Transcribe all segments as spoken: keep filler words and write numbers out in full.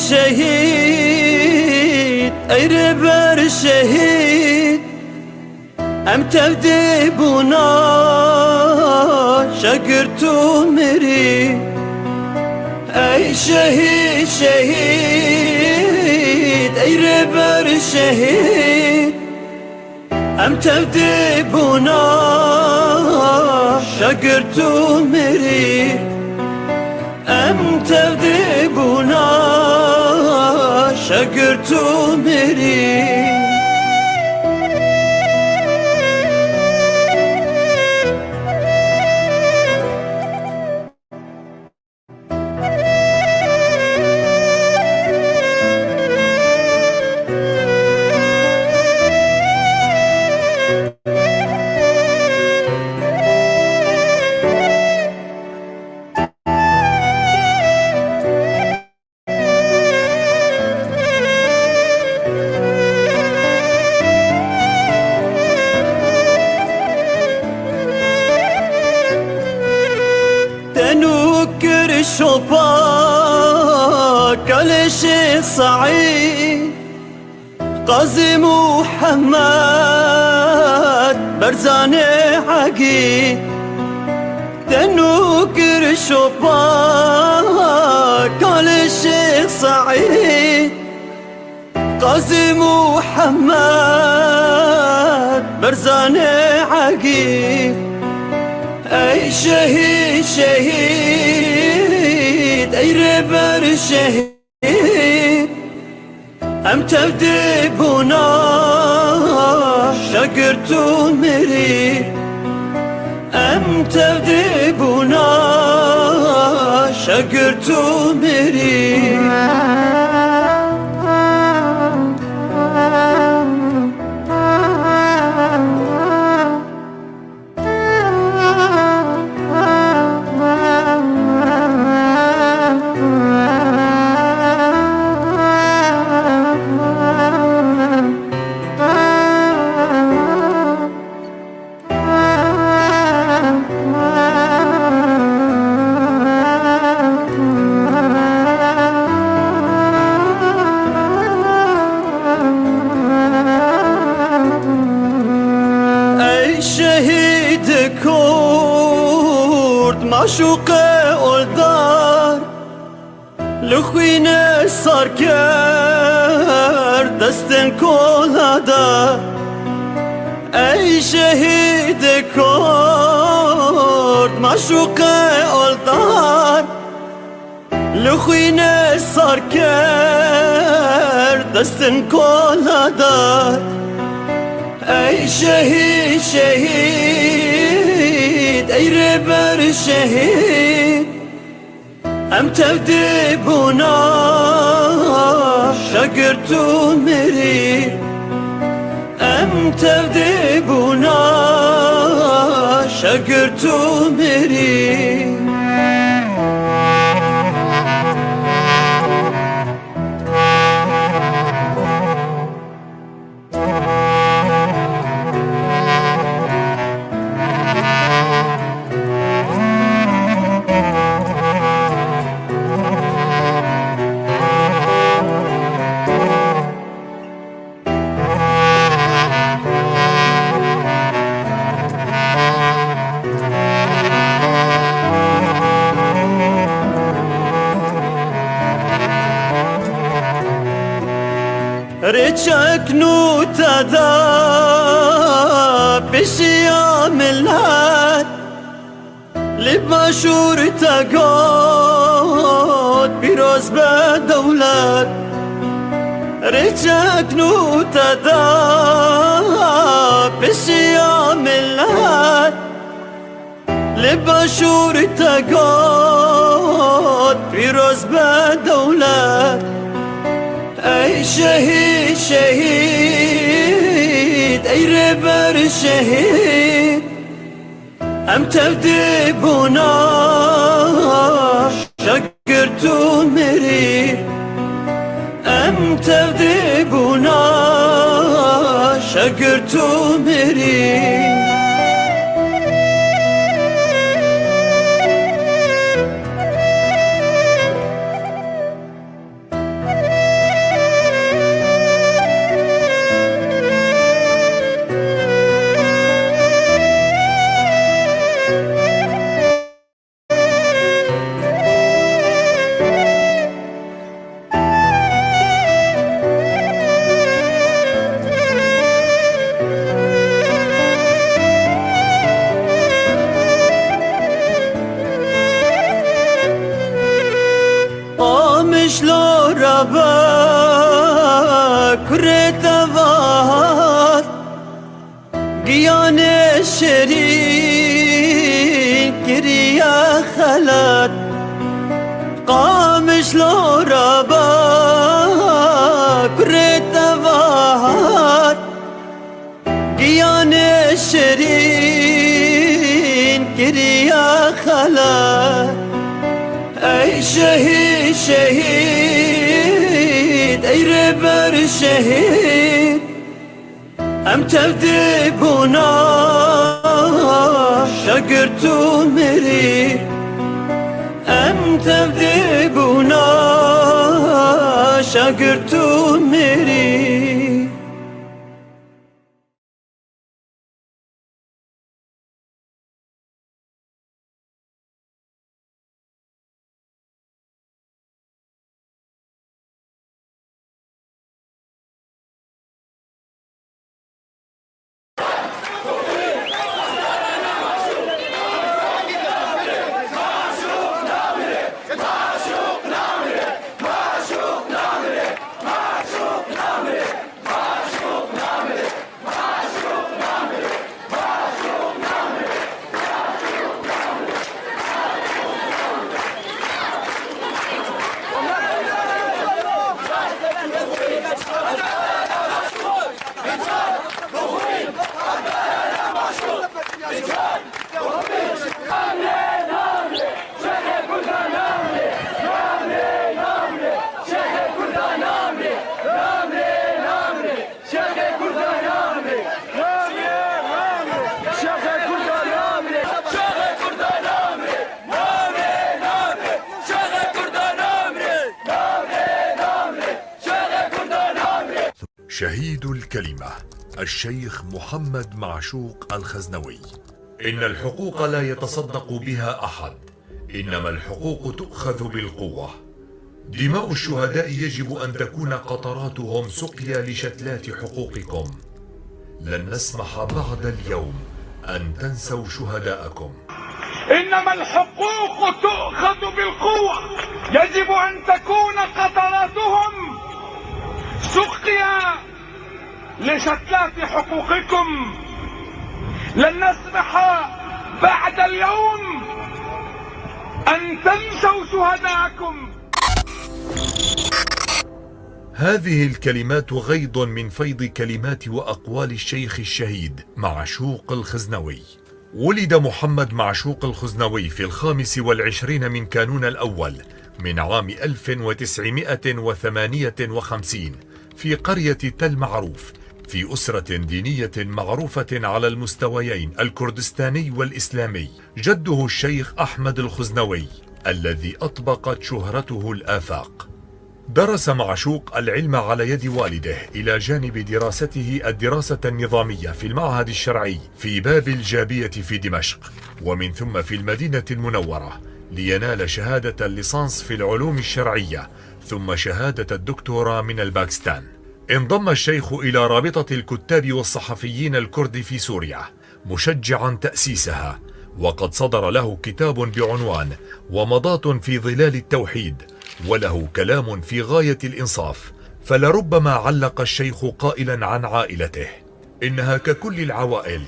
Şehîd, ey rêber şehîd, em tevdê bûna şegirt û mirî. Ey şehîd, şehîd, ey rêber şehîd, em tevdê bûna şegirt û mirî. Em tevdê bûna şegirt û mirî. Te nû kir şopa kalê Şêx Seîd, Qazî Muhammed Berzanê Egî. Te nû kir şopa kalê Şêx Seîd, Qazî Muhammed Berzanê Egî. Ey şehîd, şehîd, ey rêber şehîd, em tevdê bûna şegirt û mirî. Em tevdê bûna şegirt û mirî. Ey şehîd Kurd, maşûqê oldar, li xwînê sar kir destên kola da. Ey şehîd Kurd, maşûqê oldar, li xwînê sar kir destên kola da. Ey şehîd, şehîd, ey rêber şehîd, em tevdê bûna şegirt û mirî. Em tevdê bûna şegirt û mirî. Rêçek nû te da pêşiya milet, li başûr te got pîroz be dewlet. Rêçek nû te da pêşiya milet, li başûr te got pîroz be dewlet. Ey şehîd, şehîd, ey rêber şehîd, em tevdê bûna şegirt û mirî. Em tevdê bûna şegirt û mirî. Giyanê şirîn kiriye xelat, Qamişlo re ba kurê te ve hat. Giyanê şirîn kiriye xelat. Ey şehîd, şehîd, ey rêber şehîd. Em tevdê bûna şagirtû mirî. Em tevdê bûna şagirtû mirî. شهيد الكلمة، الشيخ محمد معشوق الخزنوي. إن الحقوق لا يتصدق بها أحد، إنما الحقوق تؤخذ بالقوة. دماء الشهداء يجب أن تكون قطراتهم سقيا لشتلات حقوقكم. لن نسمح بعد اليوم أن تنسوا شهداءكم. إنما الحقوق تؤخذ بالقوة. يجب أن تكون قطراتهم سقيا لشتلات حقوقكم. لن نسمح بعد اليوم أن تنسوا شهداءكم. هذه الكلمات غيض من فيض كلمات وأقوال الشيخ الشهيد معشوق الخزنوي. ولد محمد معشوق الخزنوي في الخامس والعشرين من كانون الأول من عام ألف وتسعمائة وثمانية وخمسين في قرية تل معروف، في أسرة دينية معروفة على المستويين الكردستاني والإسلامي. جده الشيخ أحمد الخزنوي الذي أطبقت شهرته الآفاق. درس معشوق العلم على يد والده إلى جانب دراسته الدراسة النظامية في المعهد الشرعي في باب الجابية في دمشق، ومن ثم في المدينة المنورة، لينال شهادة الليسانس في العلوم الشرعية ثم شهادة الدكتوراه من الباكستان. انضم الشيخ إلى رابطة الكتاب والصحفيين الكرد في سوريا، مشجعا تأسيسها، وقد صدر له كتاب بعنوان ومضات في ظلال التوحيد، وله كلام في غاية الإنصاف، فلربما علق الشيخ قائلا عن عائلته: إنها ككل العوائل،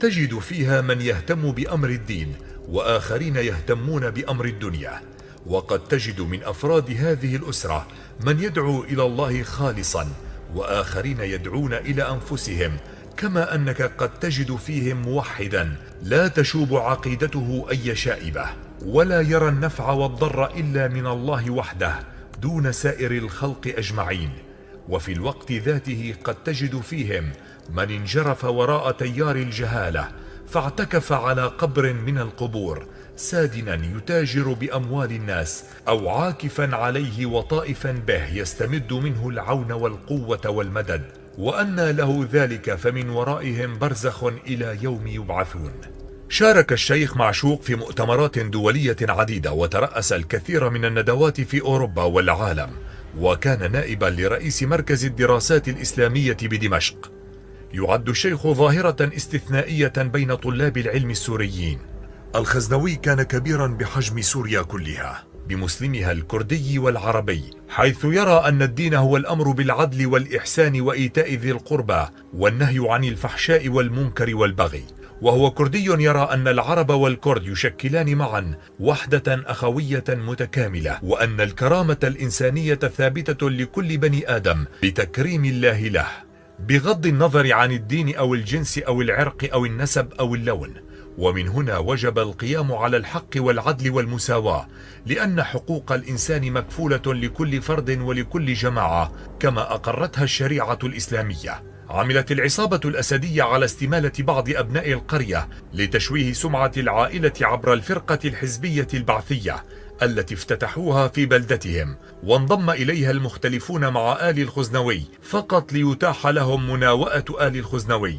تجد فيها من يهتم بأمر الدين، وآخرين يهتمون بأمر الدنيا، وقد تجد من أفراد هذه الأسرة من يدعو إلى الله خالصا، وآخرين يدعون إلى أنفسهم، كما أنك قد تجد فيهم موحدا لا تشوب عقيدته أي شائبة، ولا يرى النفع والضر إلا من الله وحده دون سائر الخلق أجمعين. وفي الوقت ذاته قد تجد فيهم من انجرف وراء تيار الجهالة، فاعتكف على قبر من القبور، سادنا يتاجر بأموال الناس، أو عاكفا عليه وطائفا به يستمد منه العون والقوة والمدد، وأنى له ذلك، فمن ورائهم برزخ إلى يوم يبعثون. شارك الشيخ معشوق في مؤتمرات دولية عديدة، وترأس الكثير من الندوات في أوروبا والعالم، وكان نائبا لرئيس مركز الدراسات الإسلامية بدمشق. يعد الشيخ ظاهرة استثنائية بين طلاب العلم السوريين. الخزنوي كان كبيرا بحجم سوريا كلها، بمسلمها الكردي والعربي، حيث يرى أن الدين هو الأمر بالعدل والإحسان وإيتاء ذي القربى والنهي عن الفحشاء والمنكر والبغي، وهو كردي يرى أن العرب والكرد يشكلان معا وحدة أخوية متكاملة، وأن الكرامة الإنسانية ثابتة لكل بني آدم بتكريم الله له، بغض النظر عن الدين أو الجنس أو العرق أو النسب أو اللون. ومن هنا وجب القيام على الحق والعدل والمساواة، لأن حقوق الإنسان مكفولة لكل فرد ولكل جماعة كما أقرتها الشريعة الإسلامية. عملت العصابة الأسدية على استمالة بعض أبناء القرية لتشويه سمعة العائلة عبر الفرقة الحزبية البعثية التي افتتحوها في بلدتهم، وانضم إليها المختلفون مع آل الخزنوي فقط ليتاح لهم مناوئة آل الخزنوي،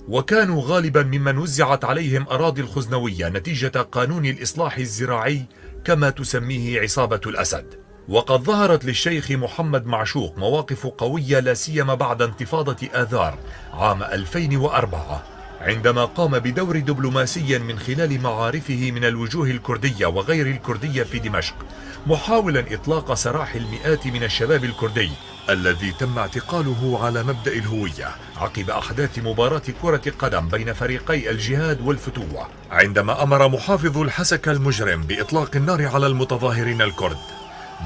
وكانوا غالبا ممن وزعت عليهم أراضي الخزنوية نتيجة قانون الإصلاح الزراعي كما تسميه عصابة الأسد. وقد ظهرت للشيخ محمد معشوق مواقف قوية، لا سيما بعد انتفاضة آذار عام ألفين وأربعة، عندما قام بدور دبلوماسي من خلال معارفه من الوجوه الكردية وغير الكردية في دمشق، محاولا إطلاق سراح المئات من الشباب الكردي الذي تم اعتقاله على مبدأ الهوية عقب أحداث مباراة كرة قدم بين فريقي الجهاد والفتوة، عندما أمر محافظ الحسكة المجرم بإطلاق النار على المتظاهرين الكرد،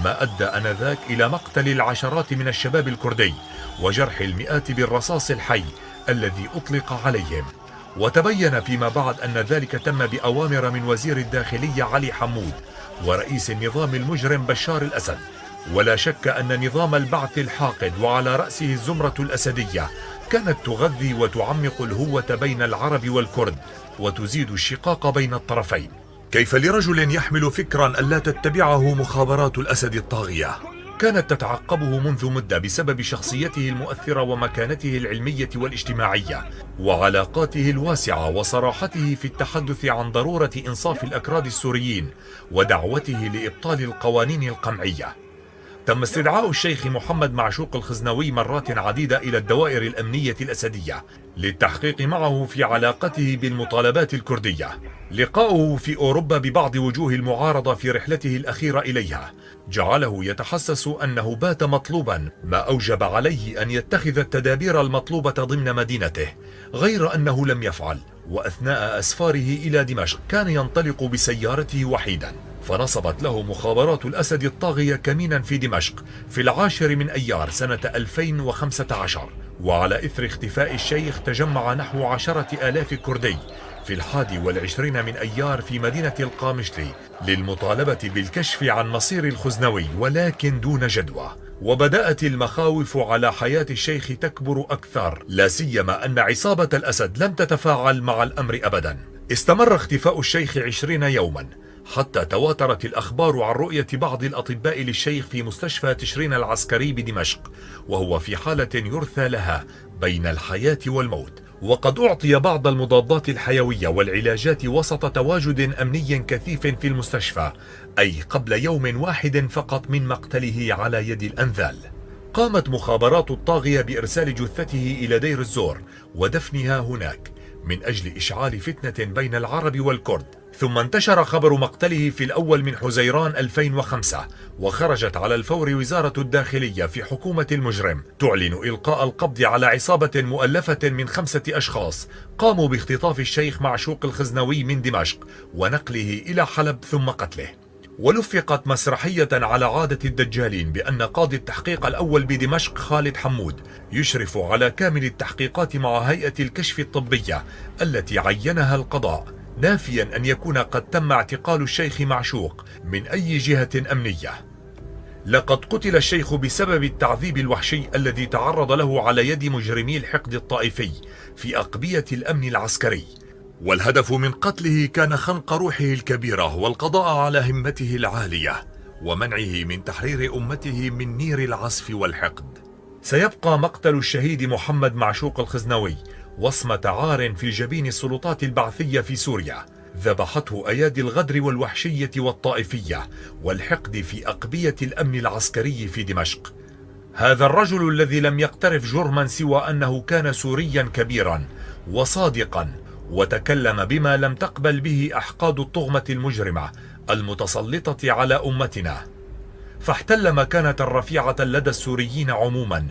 ما أدى آنذاك إلى مقتل العشرات من الشباب الكردي وجرح المئات بالرصاص الحي الذي أطلق عليهم. وتبين فيما بعد أن ذلك تم بأوامر من وزير الداخلية علي حمود ورئيس النظام المجرم بشار الأسد. ولا شك أن نظام البعث الحاقد وعلى رأسه الزمرة الأسدية كانت تغذي وتعمق الهوة بين العرب والكرد وتزيد الشقاق بين الطرفين. كيف لرجل يحمل فكرا ألا تتبعه مخابرات الأسد الطاغية كانت تتعقبه منذ مدة بسبب شخصيته المؤثرة ومكانته العلمية والاجتماعية وعلاقاته الواسعة وصراحته في التحدث عن ضرورة إنصاف الأكراد السوريين ودعوته لإبطال القوانين القمعية؟ تم استدعاء الشيخ محمد معشوق الخزنوي مرات عديدة إلى الدوائر الأمنية الأسدية للتحقيق معه في علاقته بالمطالبات الكردية. لقاؤه في أوروبا ببعض وجوه المعارضة في رحلته الأخيرة إليها جعله يتحسس أنه بات مطلوبا، ما أوجب عليه أن يتخذ التدابير المطلوبة ضمن مدينته، غير أنه لم يفعل، وأثناء أسفاره إلى دمشق كان ينطلق بسيارته وحيدا، فنصبت له مخابرات الأسد الطاغية كمينا في دمشق في العاشر من أيار سنة ألفين وخمسة عشر. وعلى إثر اختفاء الشيخ تجمع نحو عشرة آلاف كردي في الحادي والعشرين من أيار في مدينة القامشلي للمطالبة بالكشف عن مصير الخزنوي، ولكن دون جدوى. وبدأت المخاوف على حياة الشيخ تكبر أكثر، لا سيما أن عصابة الأسد لم تتفاعل مع الأمر أبدا. استمر اختفاء الشيخ عشرين يوما حتى تواترت الأخبار عن رؤية بعض الأطباء للشيخ في مستشفى تشرين العسكري بدمشق، وهو في حالة يرثى لها بين الحياة والموت. وقد أعطي بعض المضادات الحيوية والعلاجات وسط تواجد أمني كثيف في المستشفى، أي قبل يوم واحد فقط من مقتله على يد الأنذال. قامت مخابرات الطاغية بإرسال جثته إلى دير الزور ودفنها هناك من أجل إشعال فتنة بين العرب والكرد. ثم انتشر خبر مقتله في الأول من حزيران ألفين وخمسة، وخرجت على الفور وزارة الداخلية في حكومة المجرم تعلن إلقاء القبض على عصابة مؤلفة من خمسة أشخاص قاموا باختطاف الشيخ معشوق الخزنوي من دمشق ونقله إلى حلب ثم قتله. ولفقت مسرحية على عادة الدجالين بأن قاضي التحقيق الأول بدمشق خالد حمود يشرف على كامل التحقيقات مع هيئة الكشف الطبية التي عينها القضاء، نافيا أن يكون قد تم اعتقال الشيخ معشوق من أي جهة أمنية. لقد قتل الشيخ بسبب التعذيب الوحشي الذي تعرض له على يد مجرمي الحقد الطائفي في أقبية الأمن العسكري، والهدف من قتله كان خنق روحه الكبيرة والقضاء على همته العالية ومنعه من تحرير أمته من نير العسف والحقد. سيبقى مقتل الشهيد محمد معشوق الخزنوي وصمة عار في جبين السلطات البعثية في سوريا، ذبحته أيادي الغدر والوحشية والطائفية والحقد في أقبية الأمن العسكري في دمشق. هذا الرجل الذي لم يقترف جرما سوى أنه كان سوريا كبيرا وصادقا، وتكلم بما لم تقبل به أحقاد الطغمة المجرمة المتسلطة على أمتنا، فاحتل مكانة رفيعة لدى السوريين عموما،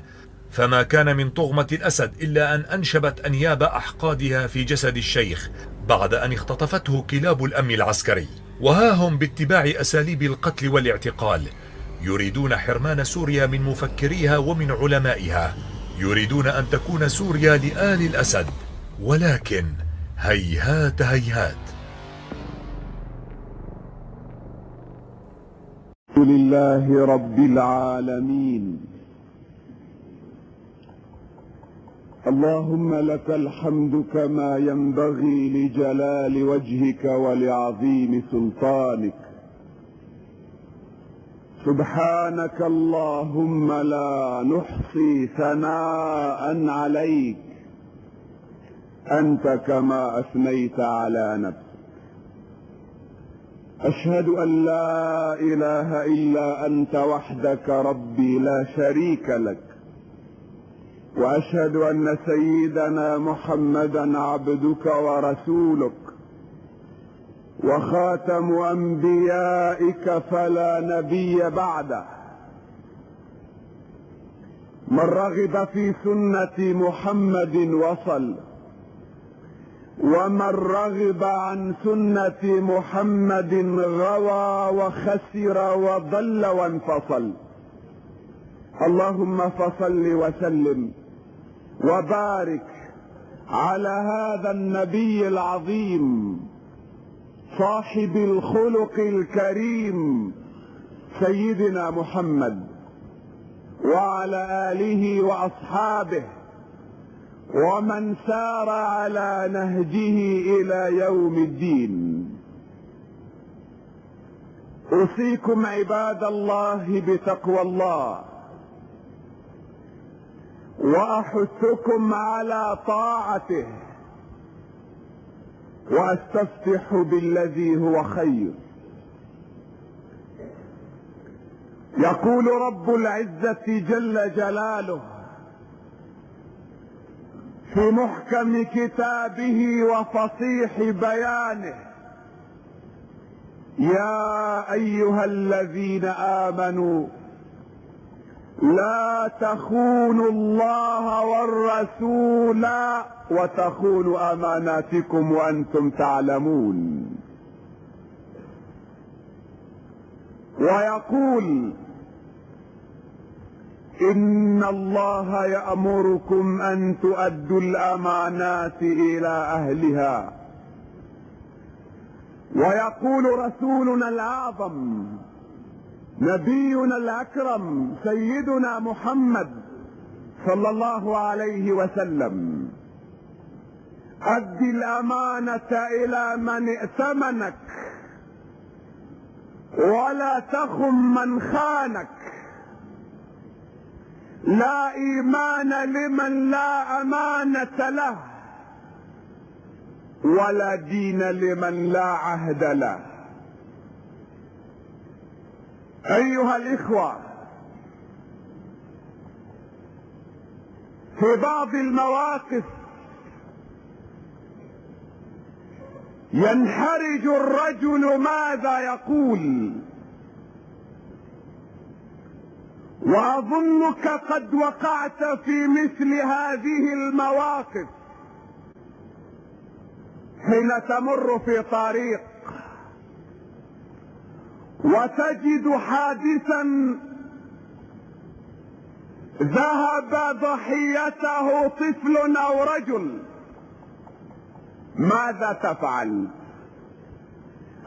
فما كان من طغمة الأسد إلا أن أنشبت أنياب أحقادها في جسد الشيخ بعد أن اختطفته كلاب الأمن العسكري. وها هم باتباع أساليب القتل والاعتقال يريدون حرمان سوريا من مفكريها ومن علمائها، يريدون أن تكون سوريا لآل الأسد، ولكن هيهات هيهات. الحمد لله رب العالمين. اللهم لك الحمد كما ينبغي لجلال وجهك ولعظيم سلطانك. سبحانك اللهم لا نحصي ثناء عليك أنت كما أثنيت على نفسك. أشهد أن لا إله إلا أنت وحدك ربي لا شريك لك، وأشهد أن سيدنا محمدا عبدك ورسولك وخاتم أنبيائك فلا نبي بعده. من رغب في سنة محمد وصل، ومن رغب عن سنة محمد غوى وخسر وضل وانفصل. اللهم فصل وسلم وبارك على هذا النبي العظيم صاحب الخلق الكريم سيدنا محمد وعلى آله وأصحابه ومن سار على نهجه إلى يوم الدين. أوصيكم عباد الله بتقوى الله، وأحثكم على طاعته، وأستفتح بالذي هو خير. يقول رب العزة جل جلاله في محكم كتابه وفصيح بيانه: يا أيها الذين آمنوا لا تخونوا الله والرسول وتخونوا أماناتكم وأنتم تعلمون. ويقول: إن الله يأمركم أن تؤدوا الأمانات إلى أهلها. ويقول رسولنا الأعظم، نبينا الأكرم، سيدنا محمد صلى الله عليه وسلم: أد الأمانة إلى من ائتمنك، ولا تخن من خانك. لا إيمان لمن لا أمانة له، ولا دين لمن لا عهد له. أيها الإخوة، في بعض المواقف ينحرج الرجل ماذا يقول، وأظنك قد وقعت في مثل هذه المواقف حين تمر في طريق وتجد حادثا ذهب ضحيته طفل أو رجل، ماذا تفعل؟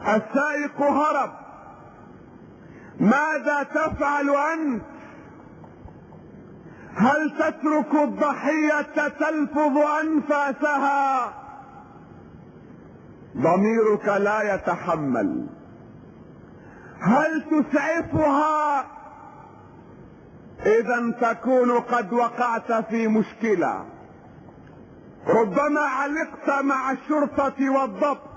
السائق هرب، ماذا تفعل أنت؟ هل تترك الضحية تلفظ أنفاسها؟ ضميرك لا يتحمل. هل تسعفها؟ إذا تكون قد وقعت في مشكلة. ربما علقت مع الشرطة والضبط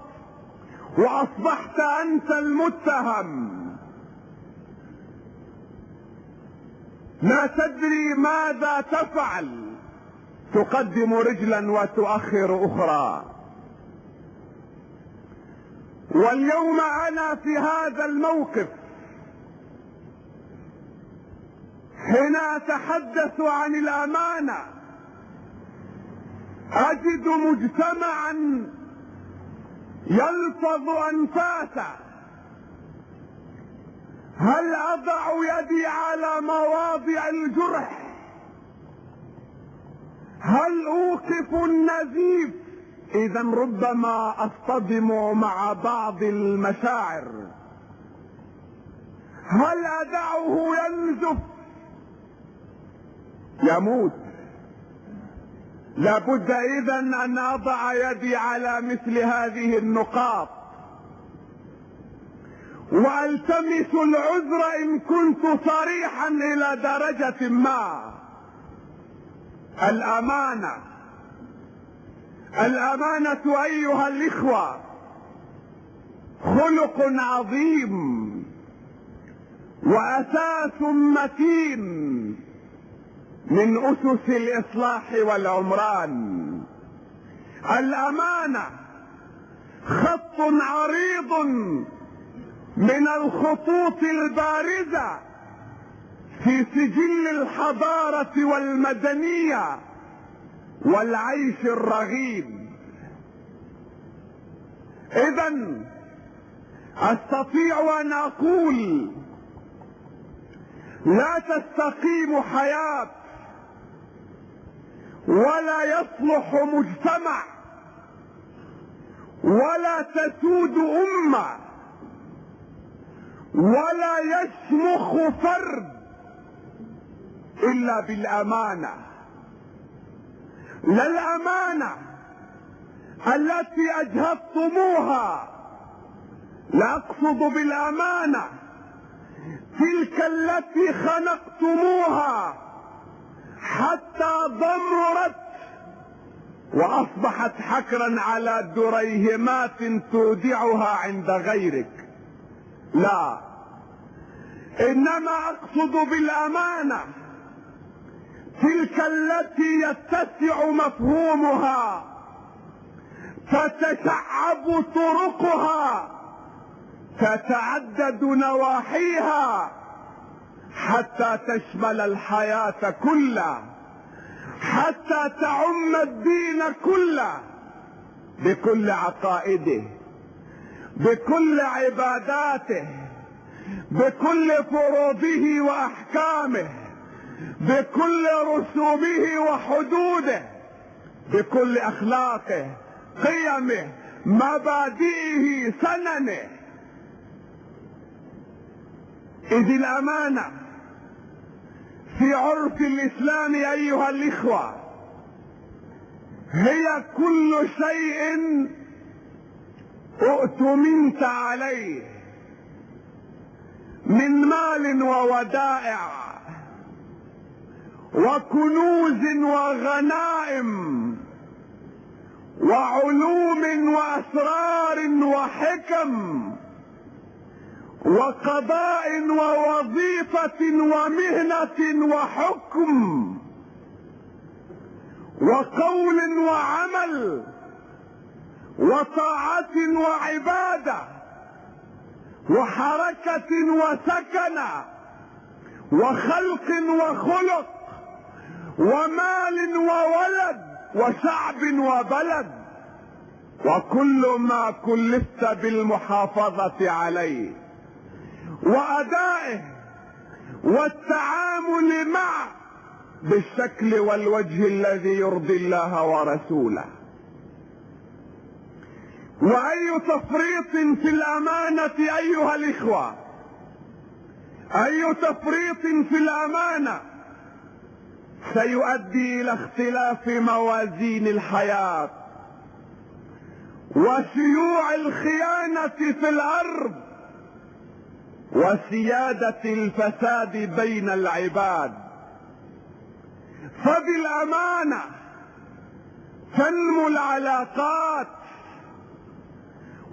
وأصبحت أنت المتهم. لا تدري ماذا تفعل، تقدم رجلا وتؤخر أخرى. واليوم أنا في هذا الموقف حين أتحدث عن الأمانة، أجد مجتمعا يلفظ أنفاسه. هل أضع يدي على مواضع الجرح؟ هل أوقف النزيف؟ إذا ربما أصطدم مع بعض المشاعر. هل أدعه ينزف؟ يموت. لابد إذن أن أضع يدي على مثل هذه النقاط، وألتمس العذر إن كنت صريحا إلى درجة ما. الأمانة، الأمانة أيها الإخوة خلق عظيم وأساس متين من أسس الإصلاح والعمران. الأمانة خط عريض من الخطوط البارزة في سجل الحضارة والمدنية والعيش الرغيد. إذن أستطيع أن أقول: لا تستقيم حياة، ولا يصلح مجتمع، ولا تسود أمة، ولا يشمخ فرد إلا بالأمانة. لا الأمانة التي أجهضتموها، لا أقصد بالأمانة تلك التي خنقتموها حتى ضمرت وأصبحت حكرا على دريهمات تودعها عند غيرك. لا، إنما أقصد بالأمانة تلك التي يتسع مفهومها، تتشعب طرقها، تتعدد نواحيها، حتى تشمل الحياة كلها، حتى تعم الدين كله، بكل عقائده، بكل عباداته، بكل فروضه وأحكامه، بكل رسومه وحدوده، بكل أخلاقه، قيمه، مبادئه، سننه. إذ الأمانة في عرف الإسلام أيها الإخوة هي كل شيء اؤتمنت عليه من مال وودائع وكنوز وغنائم وعلوم وأسرار وحكم وقضاء ووظيفة ومهنة وحكم وقول وعمل وطاعة وعبادة وحركة وسكنة وخلق وخلق ومال وولد وشعب وبلد، وكل ما كلفت بالمحافظة عليه وأدائه والتعامل معه بالشكل والوجه الذي يرضي الله ورسوله. وأي تفريط في الأمانة أيها الإخوة، أي تفريط في الأمانة سيؤدي إلى اختلاف موازين الحياة وشيوع الخيانة في الأرض وسيادة الفساد بين العباد. فبالأمانة تنمو العلاقات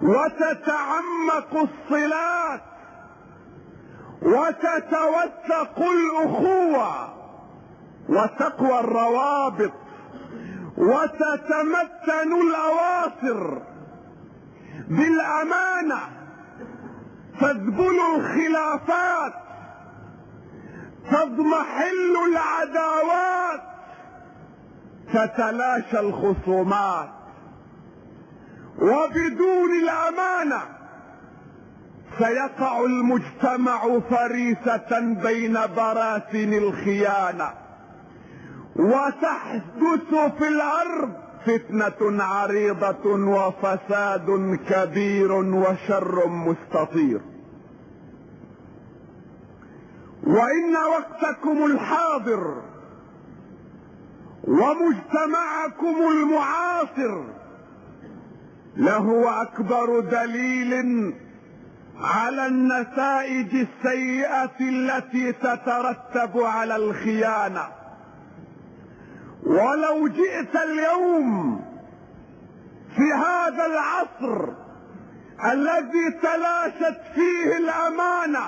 وتتعمق الصلات وتتوثق الأخوة وتقوى الروابط وتتمتن الأواصر. بالأمانة تذبل الخلافات، تضمحل العداوات، تتلاشى الخصومات. وبدون الأمانة سيقع المجتمع فريسة بين براثن الخيانة، وتحدث في الأرض فتنة عريضة وفساد كبير وشر مستطير. وإن وقتكم الحاضر ومجتمعكم المعاصر لهو أكبر دليل على النتائج السيئة التي تترتب على الخيانة. ولو جئت اليوم في هذا العصر الذي تلاشت فيه الأمانة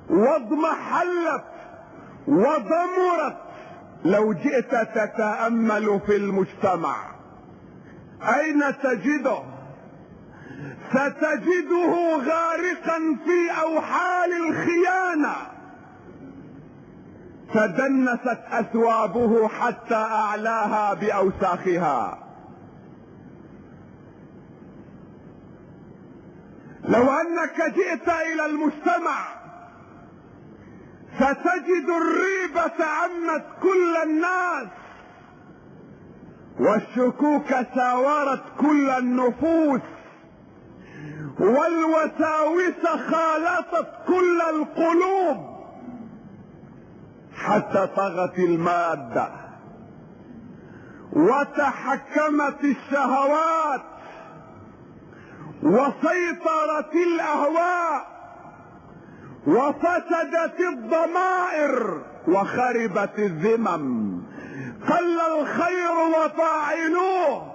واضمحلت وضمرت، لو جئت تتأمل في المجتمع، أين تجده؟ ستجده غارقا في أوحال الخيانة، تدنست أثوابه حتى أعلاها بأوساخها. لو أنك جئت إلى المجتمع ستجد الريبة عمت كل الناس، والشكوك ساورت كل النفوس، والوساوس خالطت كل القلوب، حتى طغت المادة وتحكمت الشهوات وسيطرت الأهواء وفسدت الضمائر وخربت الذمم، قل الخير وفاعلوه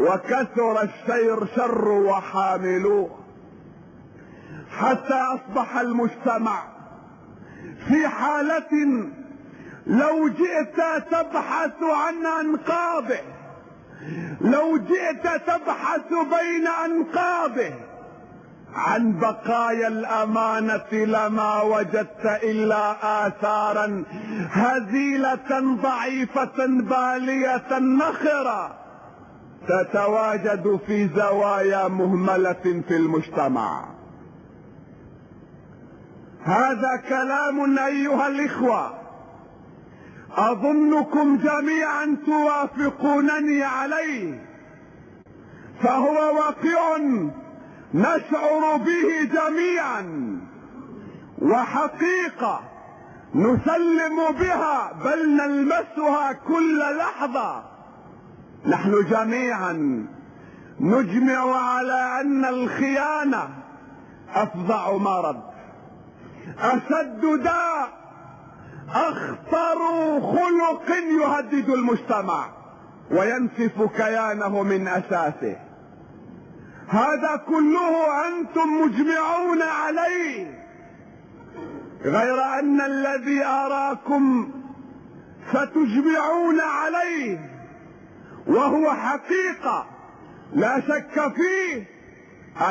وكثر الشر شر وحاملوه، حتى أصبح المجتمع في حالة لو جئت تبحث عن أنقاضه، لو جئت تبحث بين أنقاضه عن بقايا الأمانة لما وجدت إلا آثارا هزيلة ضعيفة بالية نخرة تتواجد في زوايا مهملة في المجتمع. هذا كلام أيها الإخوة أظنكم جميعا توافقونني عليه، فهو واقع نشعر به جميعا، وحقيقة نسلم بها بل نلمسها كل لحظة. نحن جميعا نجمع على أن الخيانة أفظع مرض، أشد داء، أخطر خلق يهدد المجتمع وينسف كيانه من أساسه. هذا كله أنتم مجمعون عليه، غير أن الذي أراكم ستجمعون عليه وهو حقيقة لا شك فيه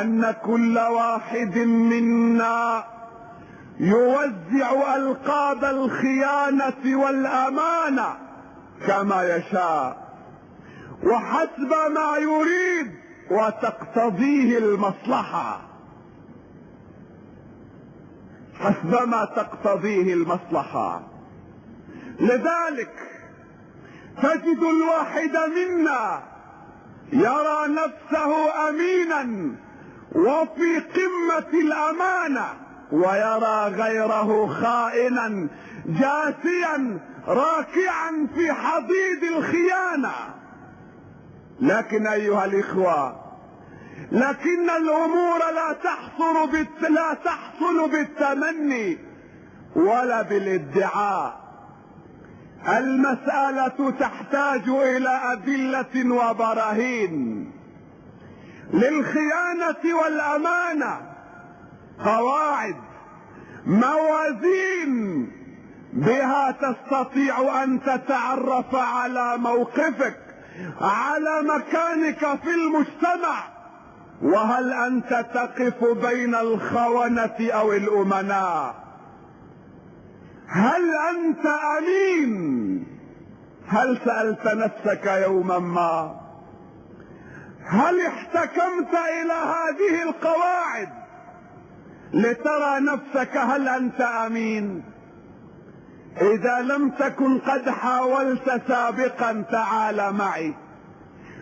أن كل واحد منا يوزع ألقاب الخيانة والأمانة كما يشاء وحسب ما يريد وتقتضيه المصلحة، حسب ما تقتضيه المصلحة. لذلك تجد الواحد منا يرى نفسه أمينا وفي قمة الأمانة، ويرى غيره خائنا جاثيا راكعا في حضيض الخيانة. لكن أيها الإخوة، لكن الأمور لا تحصل بالت-، لا تحصل بالتمني ولا بالادعاء. المسألة تحتاج إلى أدلة وبراهين للخيانة والأمانة، قواعد، موازين بها تستطيع أن تتعرف على موقفك، على مكانك في المجتمع. وهل أنت تقف بين الخونة أو الأمناء؟ هل أنت أمين؟ هل سألت نفسك يوما ما؟ هل احتكمت إلى هذه القواعد لترى نفسك هل أنت أمين؟ إذا لم تكن قد حاولت سابقا، تعال معي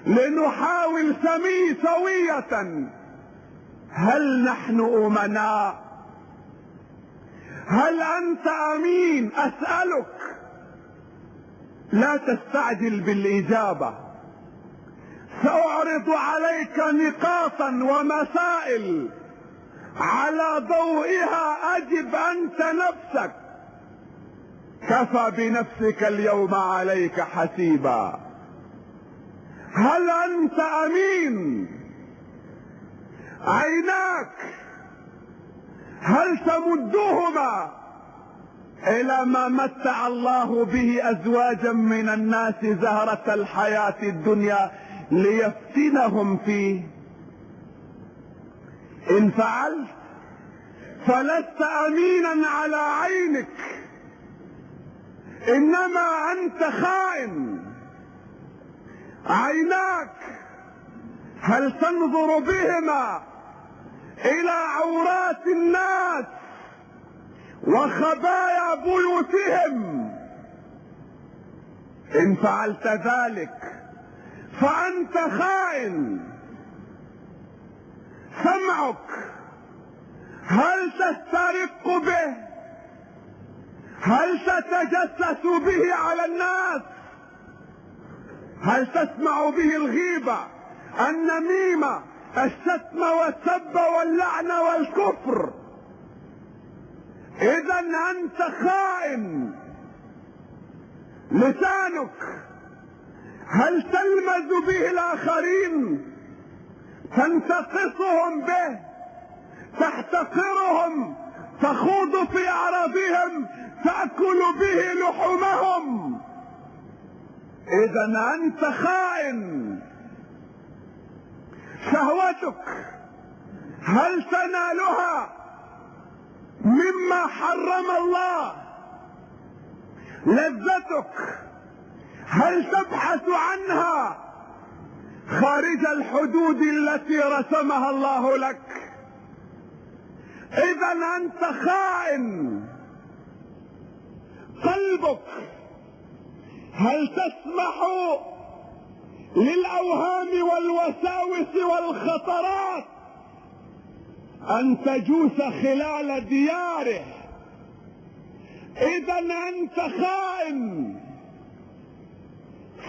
لنحاول سمي سوية. هل نحن أمناء؟ هل أنت أمين؟ أسألك. لا تستعجل بالإجابة. سأعرض عليك نقاطا ومسائل على ضوئها أجب أنت نفسك. كفى بنفسك اليوم عليك حسيبا. هل أنت أمين؟ عيناك هل تمدهما إلى ما متع الله به أزواجا من الناس زهرة الحياة الدنيا ليفتنهم فيه؟ إن فعلت فلست أمينا على عينك، إنما أنت خائن. عيناك هل تنظر بهما إلى عورات الناس وخبايا بيوتهم؟ إن فعلت ذلك فأنت خائن. سمعك هل تسترق به؟ هل تتجسس به على الناس؟ هل تسمع به الغيبة، النميمة، الشتم والسب واللعن والكفر؟ إذا أنت خائن. لسانك هل تلمز به الآخرين، تنتقصهم به، تحتقرهم، تخوض في أعراضهم، تأكل به لحومهم؟ إذا أنت خائن. شهوتك هل تنالها مما حرم الله؟ لذتك هل تبحث عنها خارج الحدود التي رسمها الله لك؟ إذا أنت خائن. قلبك هل تسمح للأوهام والوساوس والخطرات أن تجوس خلال دياره؟ إذا أنت خائن.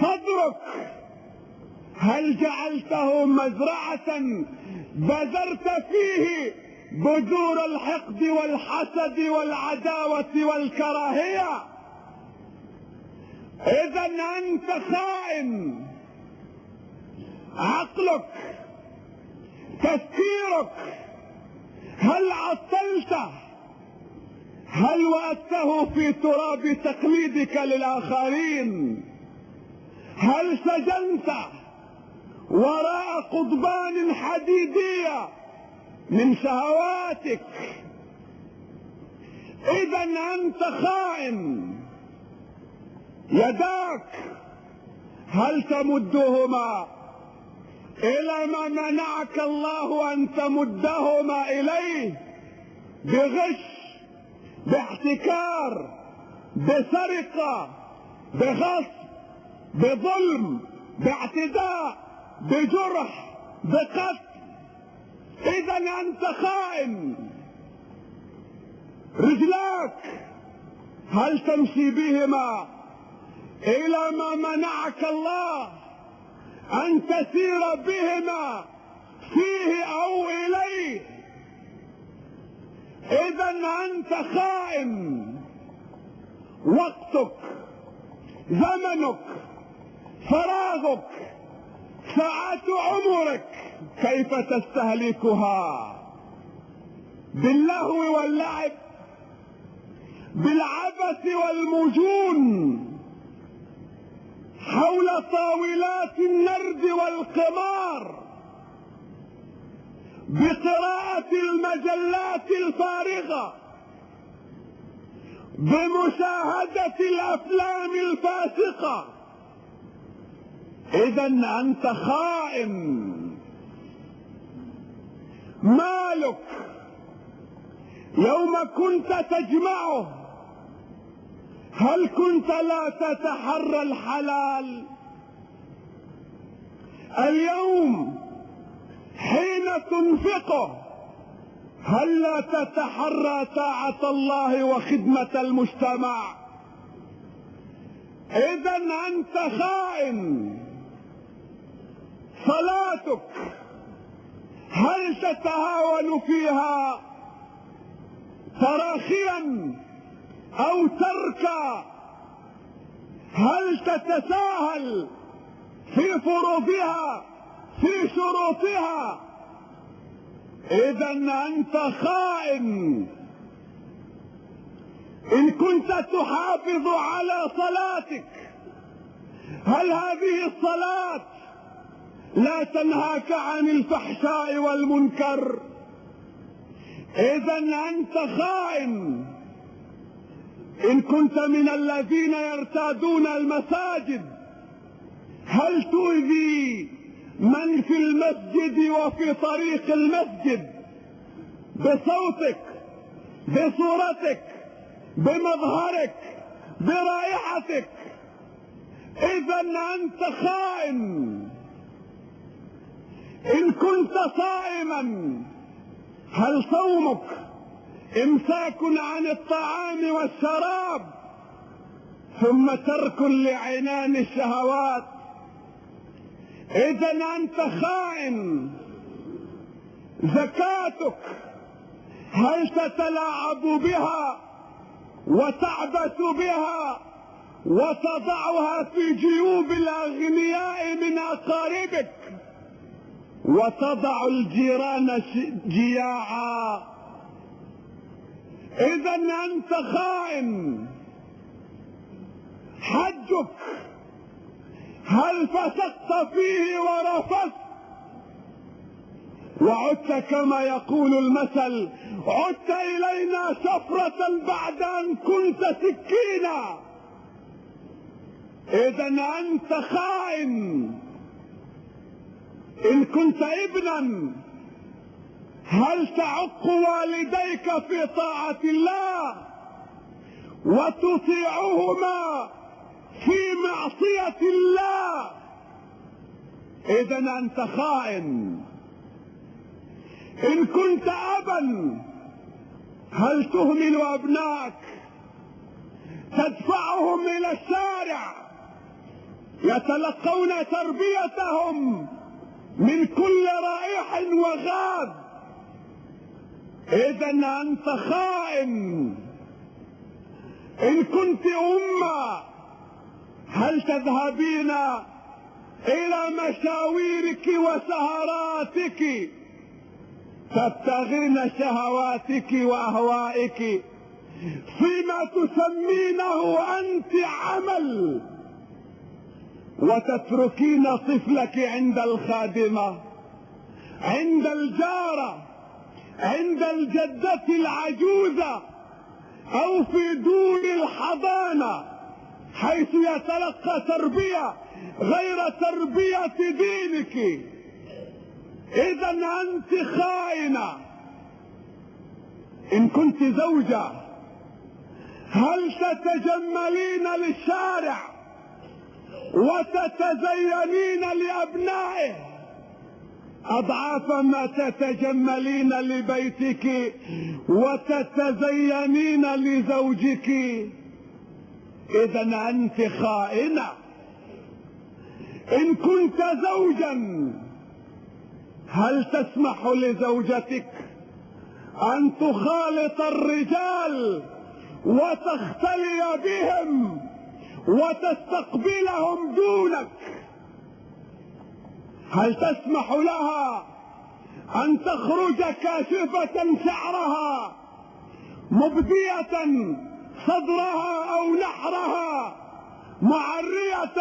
صدرك هل جعلته مزرعة بذرت فيه بذور الحقد والحسد والعداوة والكراهية؟ إذا أنت خائن. عقلك، تفكيرك، هل عطلته؟ هل وأته في تراب تقليدك للآخرين؟ هل سجنته وراء قضبان حديدية من شهواتك؟ إذا أنت خائن. يداك هل تمدهما إلى ما منعك الله أن تمدهما إليه؟ بغش، باحتكار، بسرقة، بغصب، بظلم، باعتداء، بجرح، بقتل. إذا أنت خائن. رجلاك هل تمشي بهما إلى ما منعك الله أن تسير بهما فيه أو إليه؟ إذا أنت خائن. وقتك، زمنك، فراغك، ساعات عمرك، كيف تستهلكها؟ باللهو واللعب، بالعبث والمجون، حول طاولات النرد والقمار. بقراءة المجلات الفارغة، بمشاهدة الأفلام الفاسقة، إذا أنت خائن. مالك يوم كنت تجمعه، هل كنت لا تتحرى الحلال؟ اليوم حين تنفقه، هل لا تتحرى طاعة الله وخدمة المجتمع؟ إذا أنت خائن. صلاتك، هل تتهاون فيها تراخيا أو تركا؟ هل تتساهل في فروضها، في شروطها؟ إذا أنت خائن. إن كنت تحافظ على صلاتك، هل هذه الصلاة لا تنهاك عن الفحشاء والمنكر؟ إذا أنت خائن. إن كنت من الذين يرتادون المساجد، هل تؤذي من في المسجد وفي طريق المسجد بصوتك، بصورتك، بمظهرك، برائحتك؟ إذا أنت خائن. إن كنت صائما، هل صومك إمساك عن الطعام والشراب ثم ترك لعنان الشهوات؟ إذا أنت خائن. زكاتك، هل تتلاعب بها وتعبث بها وتضعها في جيوب الأغنياء من أقاربك وتضع الجيران ش-، جياعا؟ إذا أنت خائن. حجك، هل فسقت فيه ورفثت وعدت كما يقول المثل، عدت إلينا شفرة بعد أن كنت سكينا؟ إذا أنت خائن. إن كنت ابنا، هل تعق والديك في طاعة الله وتطيعهما في معصية الله؟ إذا أنت خائن. إن كنت أبا، هل تهمل أبنائك، تدفعهم إلى الشارع يتلقون تربيتهم من كل رائح وغاب؟ إذا أنت خائن. إن كنت أمة، هل تذهبين إلى مشاويرك وسهراتك تبتغين شهواتك وأهوائك فيما تسمينه أنت عمل، وتتركين طفلك عند الخادمة، عند الجارة، عند الجدة العجوزة، أو في دور الحضانة حيث يتلقى تربية غير تربية دينك؟ إذا أنت خائنة. إن كنت زوجة، هل تتجملين للشارع وتتزينين لأبنائه أضعاف ما تتجملين لبيتك وتتزينين لزوجك؟ إذا أنت خائنة. إن كنت زوجا، هل تسمح لزوجتك أن تخالط الرجال وتختلي بهم وتستقبلهم دونك؟ هل تسمح لها أن تخرج كاشفة شعرها، مبدية صدرها أو نحرها، معرية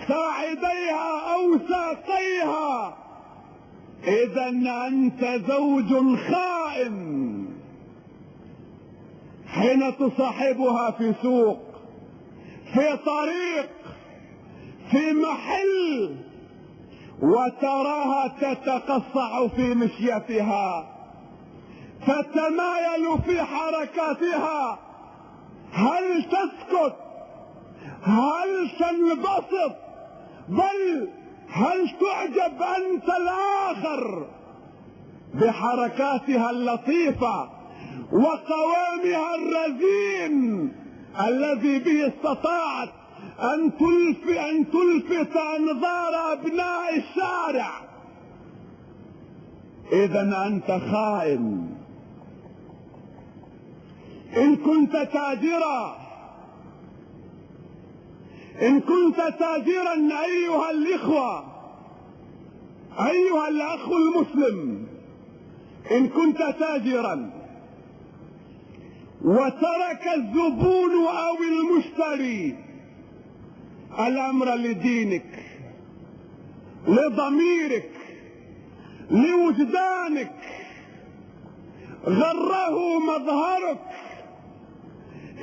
ساعديها أو ساقيها؟ إذا أنت زوج خائن حين تصاحبها في سوق، في طريق، في محل، وتراها تتقصع في مشيتها، تتمايل في حركاتها، هل تسكت؟ هل تنبسط؟ بل هل تعجب أنت الآخر بحركاتها اللطيفة وقوامها الرزين الذي به استطاعت أن تلف-، أن تلفت أنظار أبناء الشارع؟ إذا أنت خائن. إن كنت تاجرا، إن كنت تاجرا أيها الإخوة، أيها الأخ المسلم، إن كنت تاجرا وترك الزبون أو المشتري الأمر لدينك، لضميرك، لوجدانك، غره مظهرك،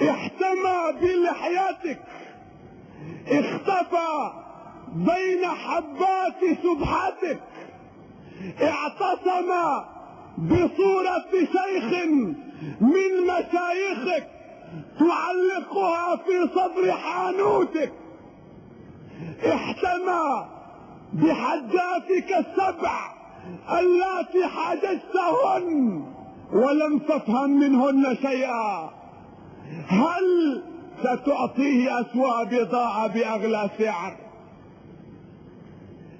احتمى بلحيتك، اختفى بين حبات سبحتك، اعتصم بصورة شيخ من مشايخك تعلقها في صدر حانوتك، احتمى بحجاتك السبع اللاتي حاججتهن ولم تفهم منهن شيئا، هل ستعطيه أسوأ بضاعة بأغلى سعر؟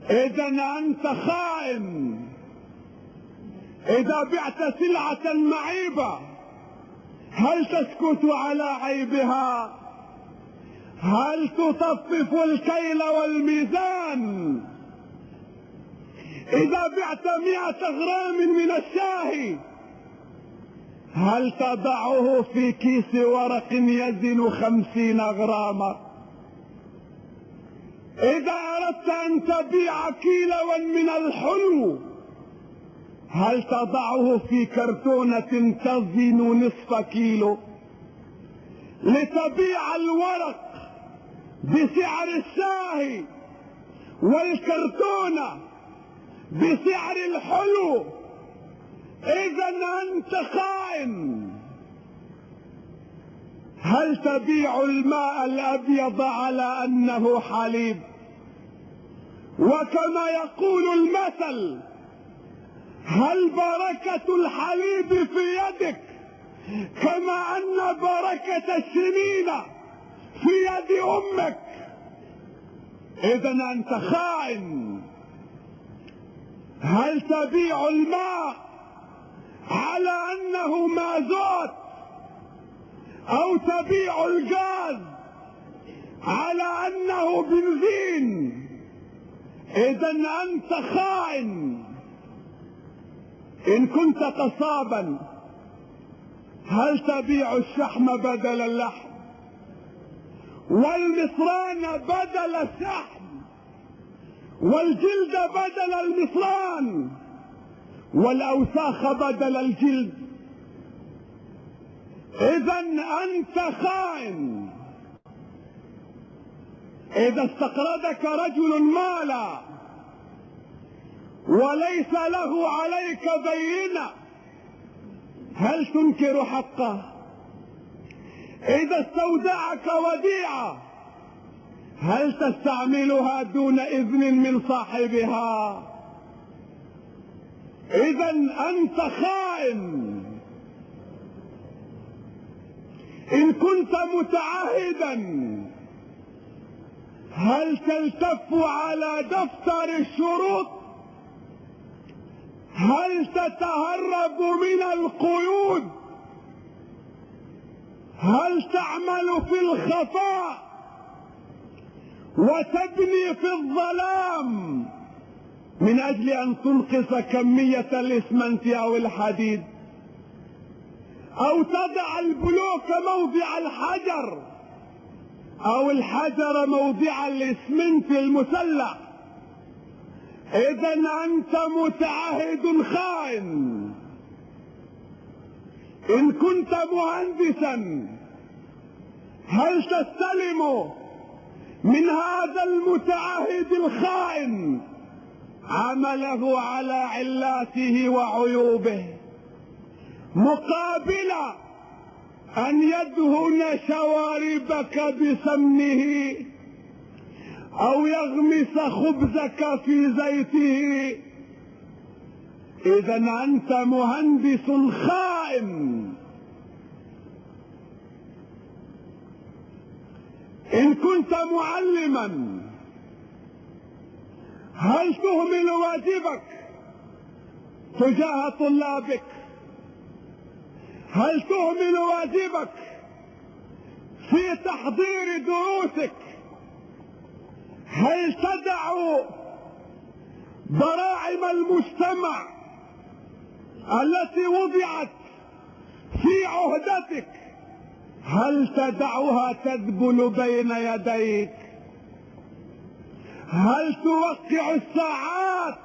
إذا أنت خائن. إذا بعت سلعة معيبة، هل تسكت على عيبها؟ هل تطفف الكيل والميزان؟ إذا بعت مائة غرام من الشاهي، هل تضعه في كيس ورق يزن خمسين غراما؟ إذا أردت أن تبيع كيلوا من الحلو، هل تضعه في كرتونة تزن نصف كيلو؟ لتبيع الورق بسعر الشاهي والكرتونة بسعر الحلو، إذا أنت خائن. هل تبيع الماء الأبيض على أنه حليب؟ وكما يقول المثل، هل بركة الحليب في يدك كما أن بركة السنين في يد أمك؟ إذا أنت خائن. هل تبيع الماء على أنه مازوت، أو تبيع الغاز على أنه بنزين؟ إذا أنت خائن. إن كنت قصابا، هل تبيع الشحم بدل اللحم، والمصران بدل الشحم، والجلد بدل المصران، والأوساخ بدل الجلد؟ إذا أنت خائن. إذا استقرضك رجل مالا وليس له عليك بينة، هل تنكر حقه؟ إذا استودعك وديعة، هل تستعملها دون إذن من صاحبها؟ إذا أنت خائن. إن كنت متعهدا، هل تلتف على دفتر الشروط؟ هل تتهرب من القيود؟ هل تعمل في الخفاء وتبني في الظلام من أجل أن تنقص كمية الإسمنت أو الحديد، أو تضع البلوك موضع الحجر، أو الحجر موضع الإسمنت المسلح، إذن أنت متعهد خائن. إن كنت مهندسا، هل تستلم من هذا المتعهد الخائن عمله على علاته وعيوبه، مقابل أن يدهن شواربك بسمنه أو يغمس خبزك في زيته؟ إذن أنت مهندس خائن. إن كنت معلما، هل تهمل واجبك تجاه طلابك؟ هل تهمل واجبك في تحضير دروسك؟ هل تدع براعم المجتمع التي وضعت في عهدتك، هل تدعها تذبل بين يديك؟ هل توقع الساعات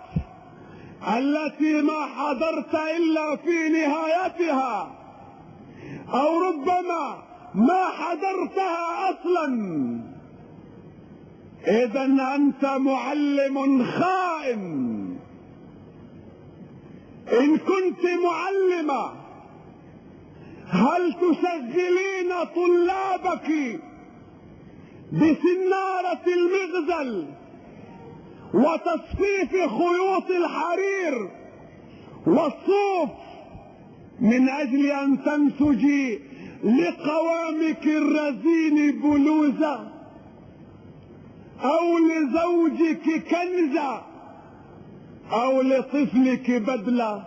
التي ما حضرت إلا في نهايتها، أو ربما ما حضرتها أصلا؟ إذن أنت معلم خائن. إن كنت معلمة، هل تشغلين طلابك بسنارة المغزل وتصفيف خيوط الحرير والصوف من أجل أن تنسجي لقوامك الرزين بلوزة، أو لزوجك كنزة، أو لطفلك بدلة؟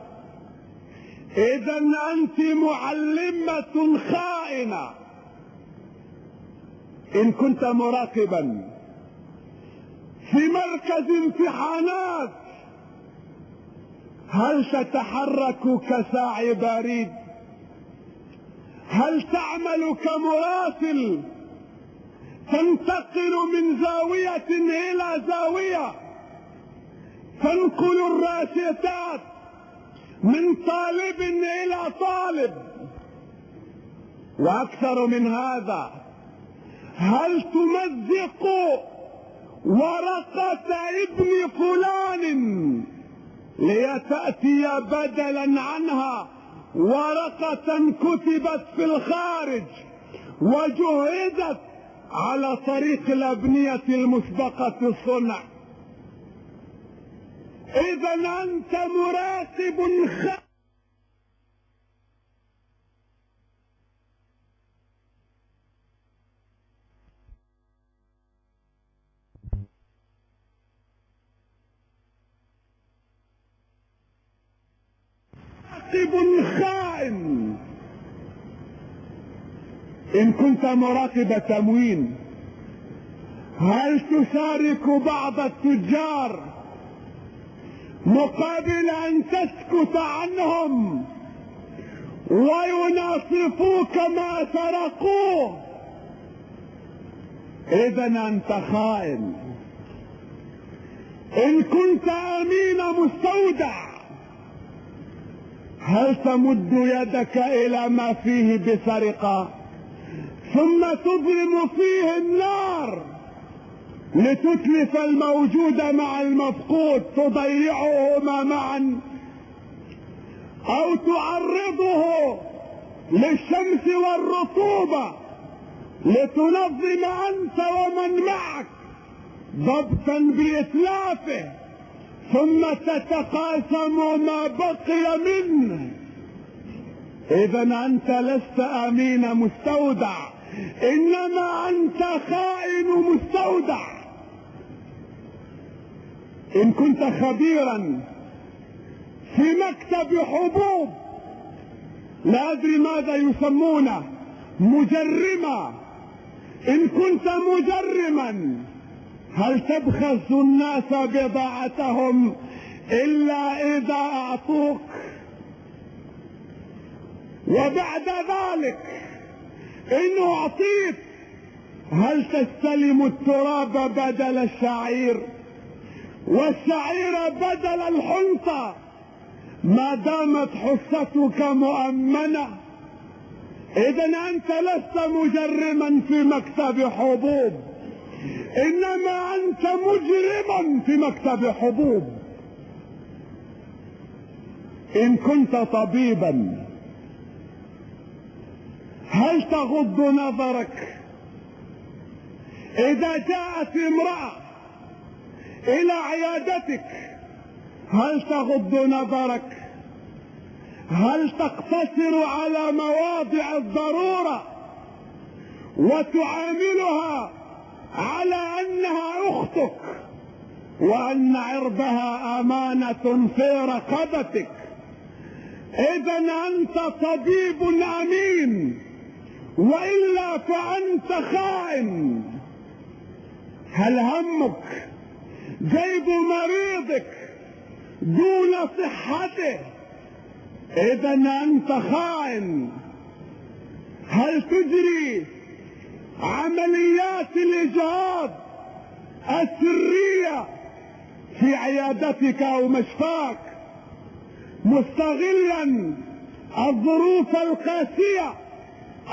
إذن أنت معلمة خائنة. إن كنت مراقبا في مركز امتحانات، هل تتحرك كساعي بريد؟ هل تعمل كمراسل تنتقل من زاوية إلى زاوية، تنقل الراشيتات من طالب إلى طالب؟ وأكثر من هذا، هل تمزق ورقة ابن فلان لتأتي بدلا عنها ورقة كتبت في الخارج وجهزت على طريق الأبنية المسبقة الصنع؟ إذا أنت مراقب خ- مراقب خائن. إن كنت مراقب تموين، هل تشارك بعض التجار مقابل أن تسكت عنهم ويناصفوك ما سرقوه؟ إذا أنت خائن. إن كنت أمين مستودع، هل تمد يدك إلى ما فيه بسرقة، ثم تضرم فيه النار لتتلف الموجود مع المفقود، تضيعهما معا، أو تعرضه للشمس والرطوبة لتنظم أنت ومن معك ضبطا بإتلافه، ثم تتقاسم ما بقي منه؟ إذا أنت لست أمين مستودع، إنما أنت خائن مستودع. إن كنت خبيرا في مكتب حبوب، لا أدري ماذا يسمونه، مجرما، إن كنت مجرما، هل تبخس الناس بضاعتهم إلا إذا أعطوك؟ وبعد ذلك إن أعطيت، هل تستلم التراب بدل الشعير؟ والشعير بدل الحنطة ما دامت حصتك مؤمنة. إذن أنت لست مجرما في مكتب حبوب، إنما أنت مجرم في مكتب حبوب. إن كنت طبيبا، هل تغض نظرك إذا جاءت امرأة إلى عيادتك؟ هل تغض نظرك؟ هل تقتصر على مواضع الضرورة وتعاملها على أنها أختك وأن عرضها أمانة في رقبتك؟ إذن أنت طبيب أمين، وإلا فأنت خائن. هل همك جيب مريضك دون صحته؟ إذن أنت خائن. هل تجري عمليات الإجهاض السرية في عيادتك أو مشفاك، مستغلا الظروف القاسية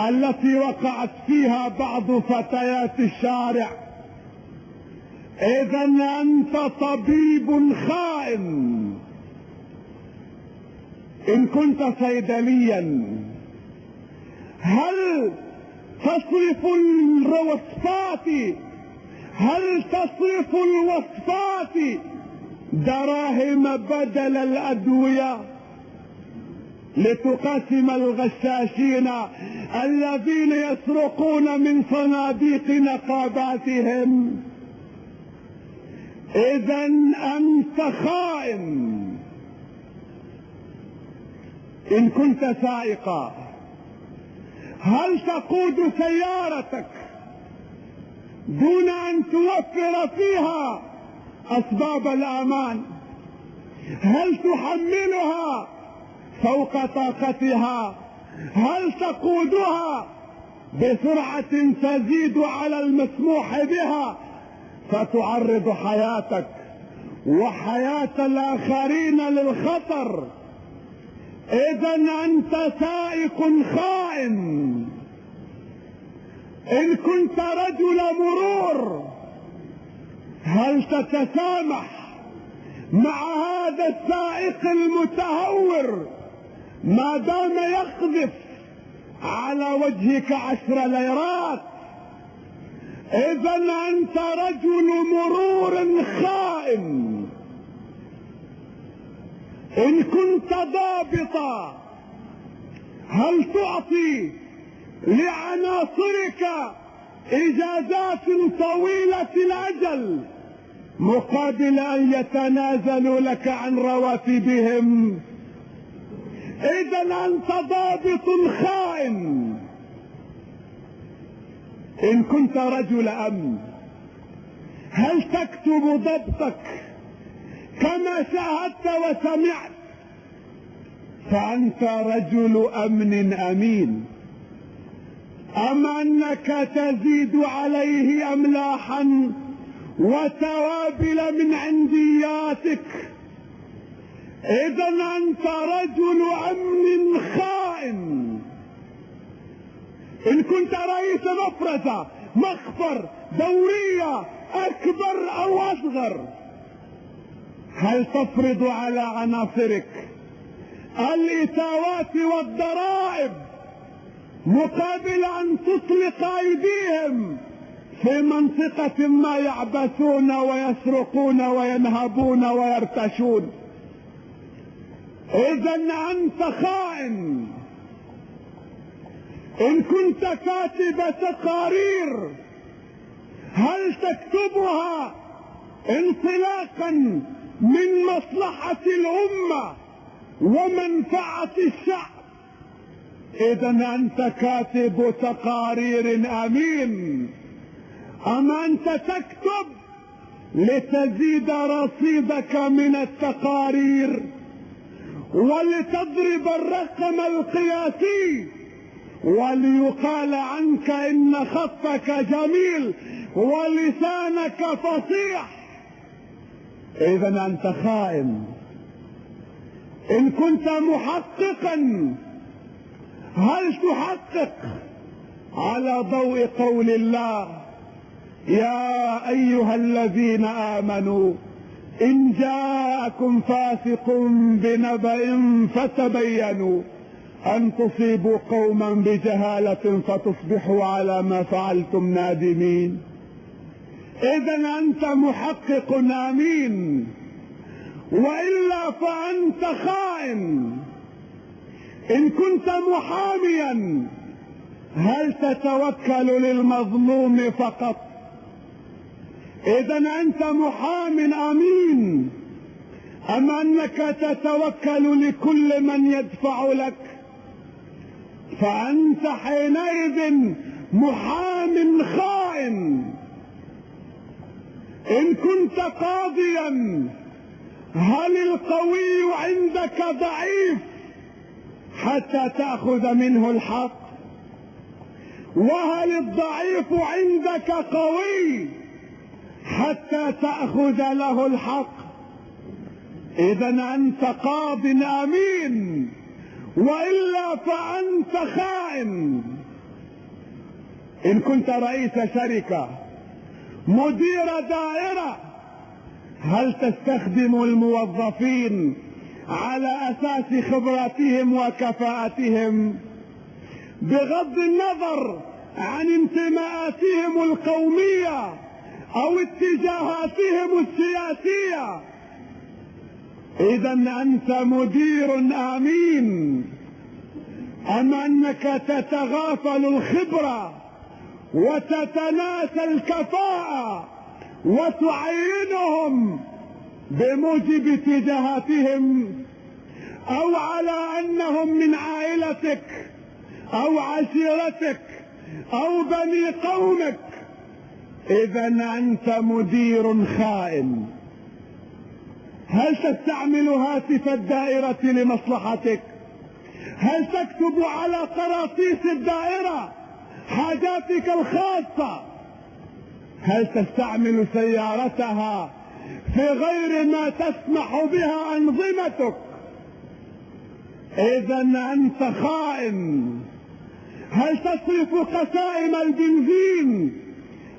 التي وقعت فيها بعض فتيات الشارع؟ إذن أنت طبيب خائن. إن كنت صيدليا، هل تصرف الوصفات، هل تصرف الوصفات دراهم بدل الأدوية لتقاسم الغشاشين الذين يسرقون من صناديق نقاباتهم؟ إذن أنت خائن. إن كنت سائقا، هل تقود سيارتك دون أن توفر فيها أسباب الأمان؟ هل تحملها فوق طاقتها؟ هل تقودها بسرعة تزيد على المسموح بها، فتعرض حياتك وحياة الآخرين للخطر؟ إذن أنت سائق خائن. إن كنت رجل مرور، هل تتسامح مع هذا السائق المتهور ما دام يقذف على وجهك عشر ليرات؟ إذن أنت رجل مرور خائن. إن كنت ضابطا، هل تعطي لعناصرك إجازات طويلة الأجل مقابل أن يتنازلوا لك عن رواتبهم؟ إذن أنت ضابط خائن. إن كنت رجل أمن، هل تكتب ضبطك كما شاهدت وسمعت؟ فأنت رجل أمن أمين، أم أنك تزيد عليه أملاحا وتوابل من عندياتك؟ إذن أنت رجل أمن خائن. إن كنت رئيس مفرزة، مخفر، دورية، أكبر أو أصغر، هل تفرض على عناصرك الإتاوات والضرائب مقابل أن تطلق أيديهم في منطقة ما يعبثون ويسرقون وينهبون ويرتشون؟ إذن أنت خائن. إن كنت كاتب تقارير، هل تكتبها انطلاقا من مصلحة الأمة ومنفعة الشعب؟ إذن أنت كاتب تقارير أمين، أم أنت تكتب لتزيد رصيدك من التقارير، ولتضرب الرقم القياسي، وليقال عنك إن خطك جميل ولسانك فصيح. إذا أنت خائن. إن كنت محققا، هل تحقق على ضوء قول الله؟ يا أيها الذين آمنوا إن جاءكم فاسق بنبأ فتبينوا أن تصيبوا قوما بجهالة فتصبحوا على ما فعلتم نادمين. إذا أنت محقق أمين، وإلا فأنت خائن. إن كنت محاميا، هل تتوكل للمظلوم فقط؟ إذا أنت محام أمين، أم أنك تتوكل لكل من يدفع لك؟ فأنت حينئذ محام خائن. إن كنت قاضيا، هل القوي عندك ضعيف حتى تأخذ منه الحق؟ وهل الضعيف عندك قوي حتى تأخذ له الحق؟ إذا أنت قاض أمين، وإلا فأنت خائن. إن كنت رئيس شركة، مدير دائرة، هل تستخدم الموظفين على أساس خبراتهم وكفاءتهم، بغض النظر عن انتماءاتهم القومية أو اتجاهاتهم السياسية؟ إذا أنت مدير أمين، أم أنك تتغافل الخبرة وتتناسى الكفاءة وتعينهم بموجب اتجاهاتهم، أو على أنهم من عائلتك أو عشيرتك أو بني قومك، إذا أنت مدير خائن. هل تستعمل هاتف الدائرة لمصلحتك؟ هل تكتب على قراطيس الدائرة حاجاتك الخاصة؟ هل تستعمل سيارتها في غير ما تسمح بها أنظمتك؟ إذا أنت خائن. هل تصرف قسائم البنزين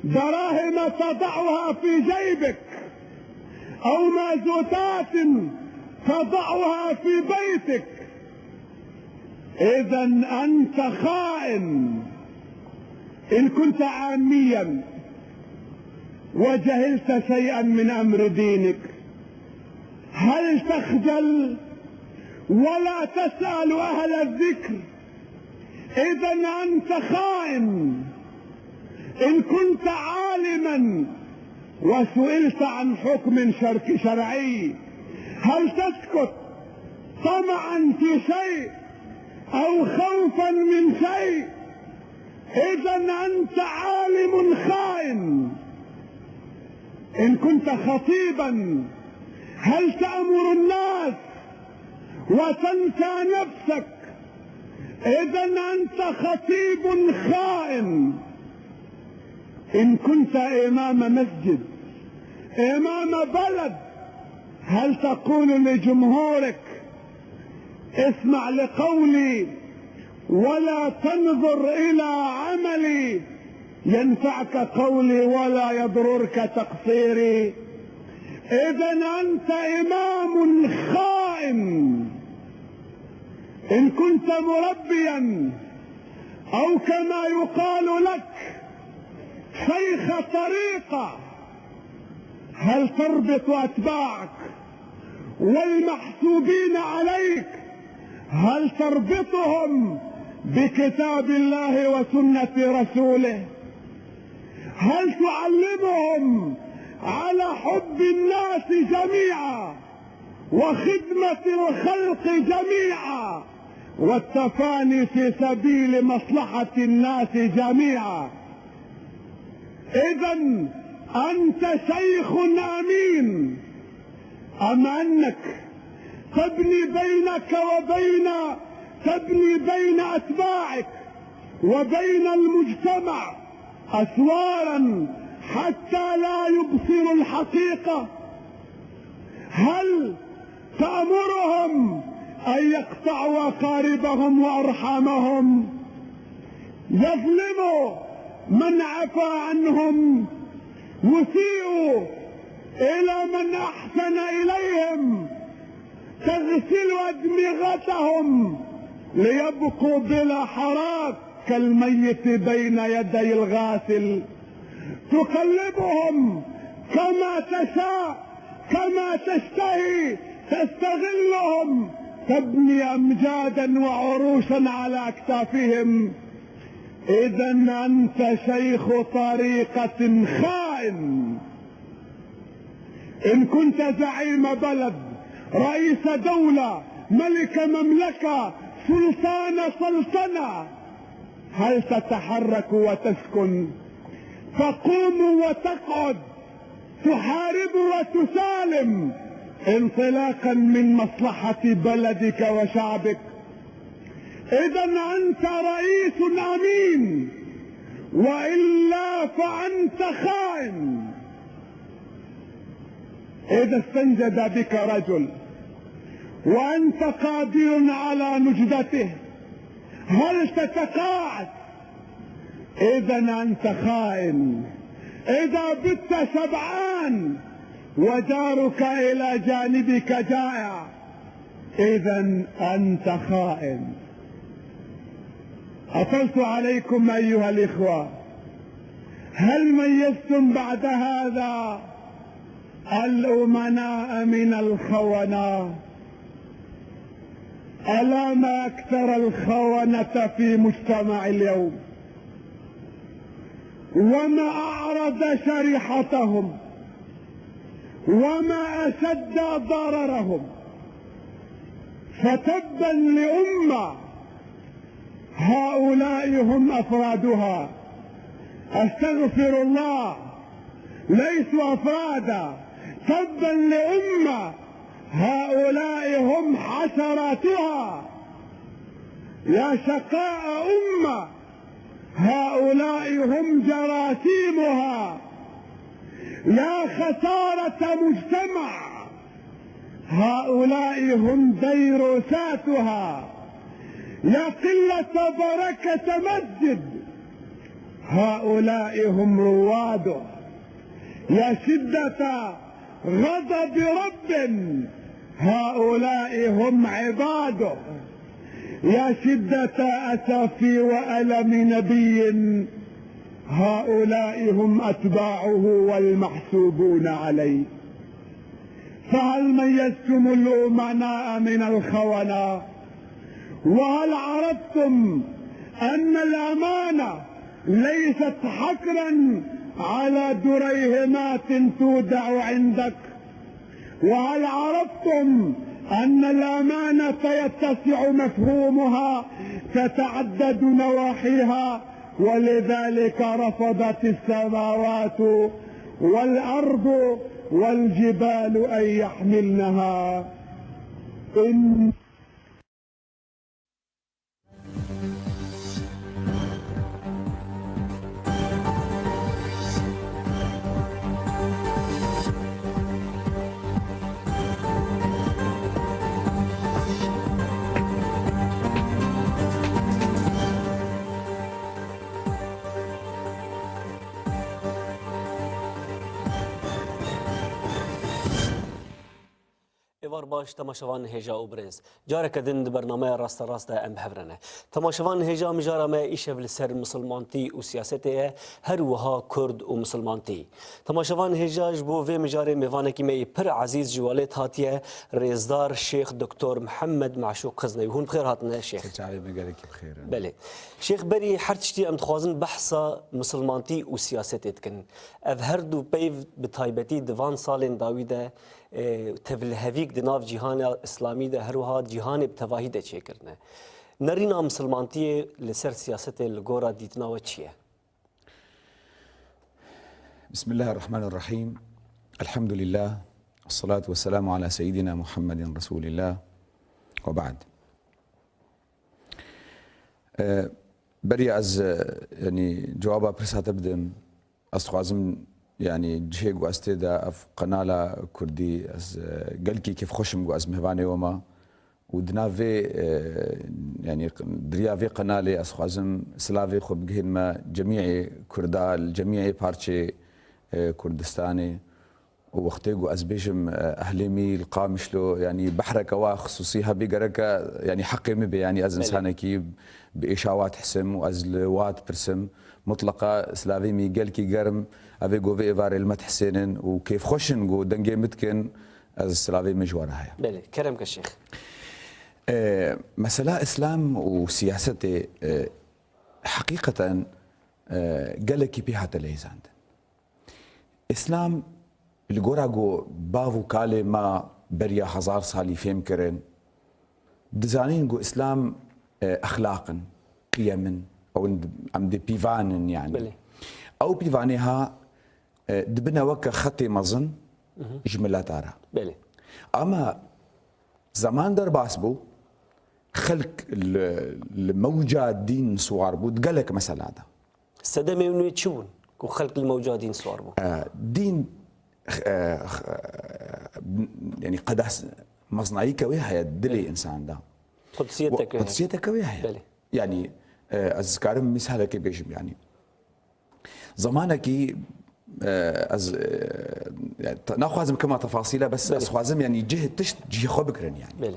دراهم تضعها في جيبك أو مازوتات تضعها في بيتك؟ إذا أنت خائن. إن كنت عاميا وجهلت شيئا من أمر دينك، هل تخجل ولا تسأل أهل الذكر؟ إذا أنت خائن. إن كنت عالما وسئلت عن حكم شرك-، شرعي، هل تسكت طمعا في شيء أو خوفا من شيء؟ إذا أنت عالم خائن. إن كنت خطيبا، هل تأمر الناس وتنسى نفسك؟ إذا أنت خطيب خائن. إن كنت إمام مسجد، إمام بلد، هل تقول لجمهورك: اسمع لقولي ولا تنظر إلى عملي، ينفعك قولي ولا يضررك تقصيري؟ إذا أنت إمام خائن. إن كنت مربيا أو كما يقال لك شيخ طريقة، هل تربط أتباعك والمحسوبين عليك، هل تربطهم بكتاب الله وسنة رسوله؟ هل تعلمهم على حب الناس جميعا وخدمة الخلق جميعا والتفاني في سبيل مصلحة الناس جميعا؟ إذا أنت شيخ أمين، أم أنك تبني بينك وبين، تبني بين أتباعك وبين المجتمع أسوارا حتى لا يبصروا الحقيقة؟ هل تأمرهم أن يقطعوا أقاربهم وأرحامهم؟ يظلموا من عفا عنهم، يسيئوا إلى من أحسن إليهم، تغسل أدمغتهم ليبقوا بلا حراك كالميت بين يدي الغاسل، تقلبهم كما تشاء، كما تشتهي، تستغلهم، تبني أمجادا وعروشا على أكتافهم. إذا أنت شيخ طريقة خائن. إن كنت زعيم بلد، رئيس دولة، ملك مملكة، سلطان سلطنة، هل تتحرك وتسكن؟ تقوم وتقعد، تحارب وتسالم انطلاقا من مصلحة بلدك وشعبك. إذا أنت رئيس أمين، وإلا فأنت خائن. إذا استنجد بك رجل وأنت قادر على نجدته، هل تتقاعد؟ إذا أنت خائن. إذا بت شبعان وجارك إلى جانبك جائع، إذا أنت خائن. أطلت عليكم أيها الإخوة، هل ميزتم بعد هذا الأمناء من الخونة؟ ألا ما أكثر الخونة في مجتمع اليوم، وما أعرض شريحتهم، وما أشد ضررهم. فتبا لأمة هؤلاء هم أفرادها. أستغفر الله، ليسوا أفرادا. تبا لأمة هؤلاء هم حشراتها. يا شقاء أمة، هؤلاء هم جراثيمها. يا خسارة مجتمع، هؤلاء هم ديروساتها. يا قلة بركة مسجد، هؤلاء هم رواده. يا شدة غضب رب، هؤلاء هم عباده. يا شدة أسفي وألم نبي، هؤلاء هم أتباعه والمحسوبون عليه. فهل ميزتم الأمناء من الخونة؟ وهل عرفتم أن الأمانة ليست حكرا على دريهمات تودع عندك؟ وهل عرفتم أن الأمانة يتسع مفهومها، تتعدد نواحيها، ولذلك رفضت السماوات والأرض والجبال أن يحملنها؟ إن Êvar baş, temaşevan hêja û birêz. Careke din di bernameya Rasterast de em bi hev re ne. Temaşevan hêja, mijara me îşev li ser misilmantî û siyasetê ye, her wiha Kurd û misilmantî. Temaşevan hêja, ji bo vê mijarê mêvanekî me yê pir ezîz ji welêt hatiye, rêzdar Şêx Doktor Mihemed Meşûq Xiznewî. Hûn bi xêr hatine Şêx. Ser çavê me gelekî bi xêr in. Belê. Şêx, berî her tiştî em dixwazin behsa misilmantî û siyasetê dikin. Ev her du peyv bi taybetî di van salên dawî de e, tevlihevîk di nav cîhana îslamî de, her wiha cîhanê bi tevahî de çêkirine. Nerîna misilmantiyê li ser siyasetê li gora dîtina we çi ye? Bismillahirrahmanirrahîm. Elhamdülillah. Esselatu vesselamu ala seyyidina Muhammedin Resulillah. Ve ba'd. E, berî ez, e, yanî cewaba pirsa te bidim, ez dixwazim yanî cihê ku ez tê de ev qenala kurdî, ez, e, gelkî kêfxweş im ku ez mêvanê we me û di nav vê, e, yanî di riya vê qenalê ez xwazim silavê xwe bigihînime cemîê kurda, li cemîê parçê, e, Kurdistanê. Û wextê ku ez bêjim, e, ehlê mî li Qamişlo, yanî behreke wa xisûsî hebî gereke, yanî heqê min bê, yanî ez Belê. insanekî bi êşa wa dihisim û ez li wa dipirsim. Mutleqa silavê mî gelkî germ, evê ku vê êvarê li me dihesênin û kêfxweş in ku dengê min dikin, ez silavê min ji we re heye. Belê, kerem ke şêx. E, mesela Îslam û siyasetê, e, heqîqeten, e, gelekî pê hate leyzandin. Îslam li gora ku bav û kalê me beriya hezar salî fêm kirin, dizanîn ku Îslam, e, exlaq in, qiyem in, ew in, em dê pîvan in yanî. Belê. Ew pîvanê ha, e, dibine weke xetê mezin Mhm. ji mileta re. Belê. Ama zeman derbas bû, xelk li, li mewca dîn siwar bû, di gelek mesela de. Sedemên wê çi bûn ku xelk li mewca dîn siwar bû? E, dîn, e, e, yanî qedas meznayîke wê heye dilê Belê. însan de. Qudsiyeteke Wa- heye. Qudsiyeteke wê heye. Belê. Yanî, e, ez karim mîsalekê bêjim, yanî. Zamanekî, e, ez, e, yani, te- naxwazim kema tefasîle, bes Belê. ez xwazim, yanî, cih tişt cihê xwe bikirin, yanî. Belê.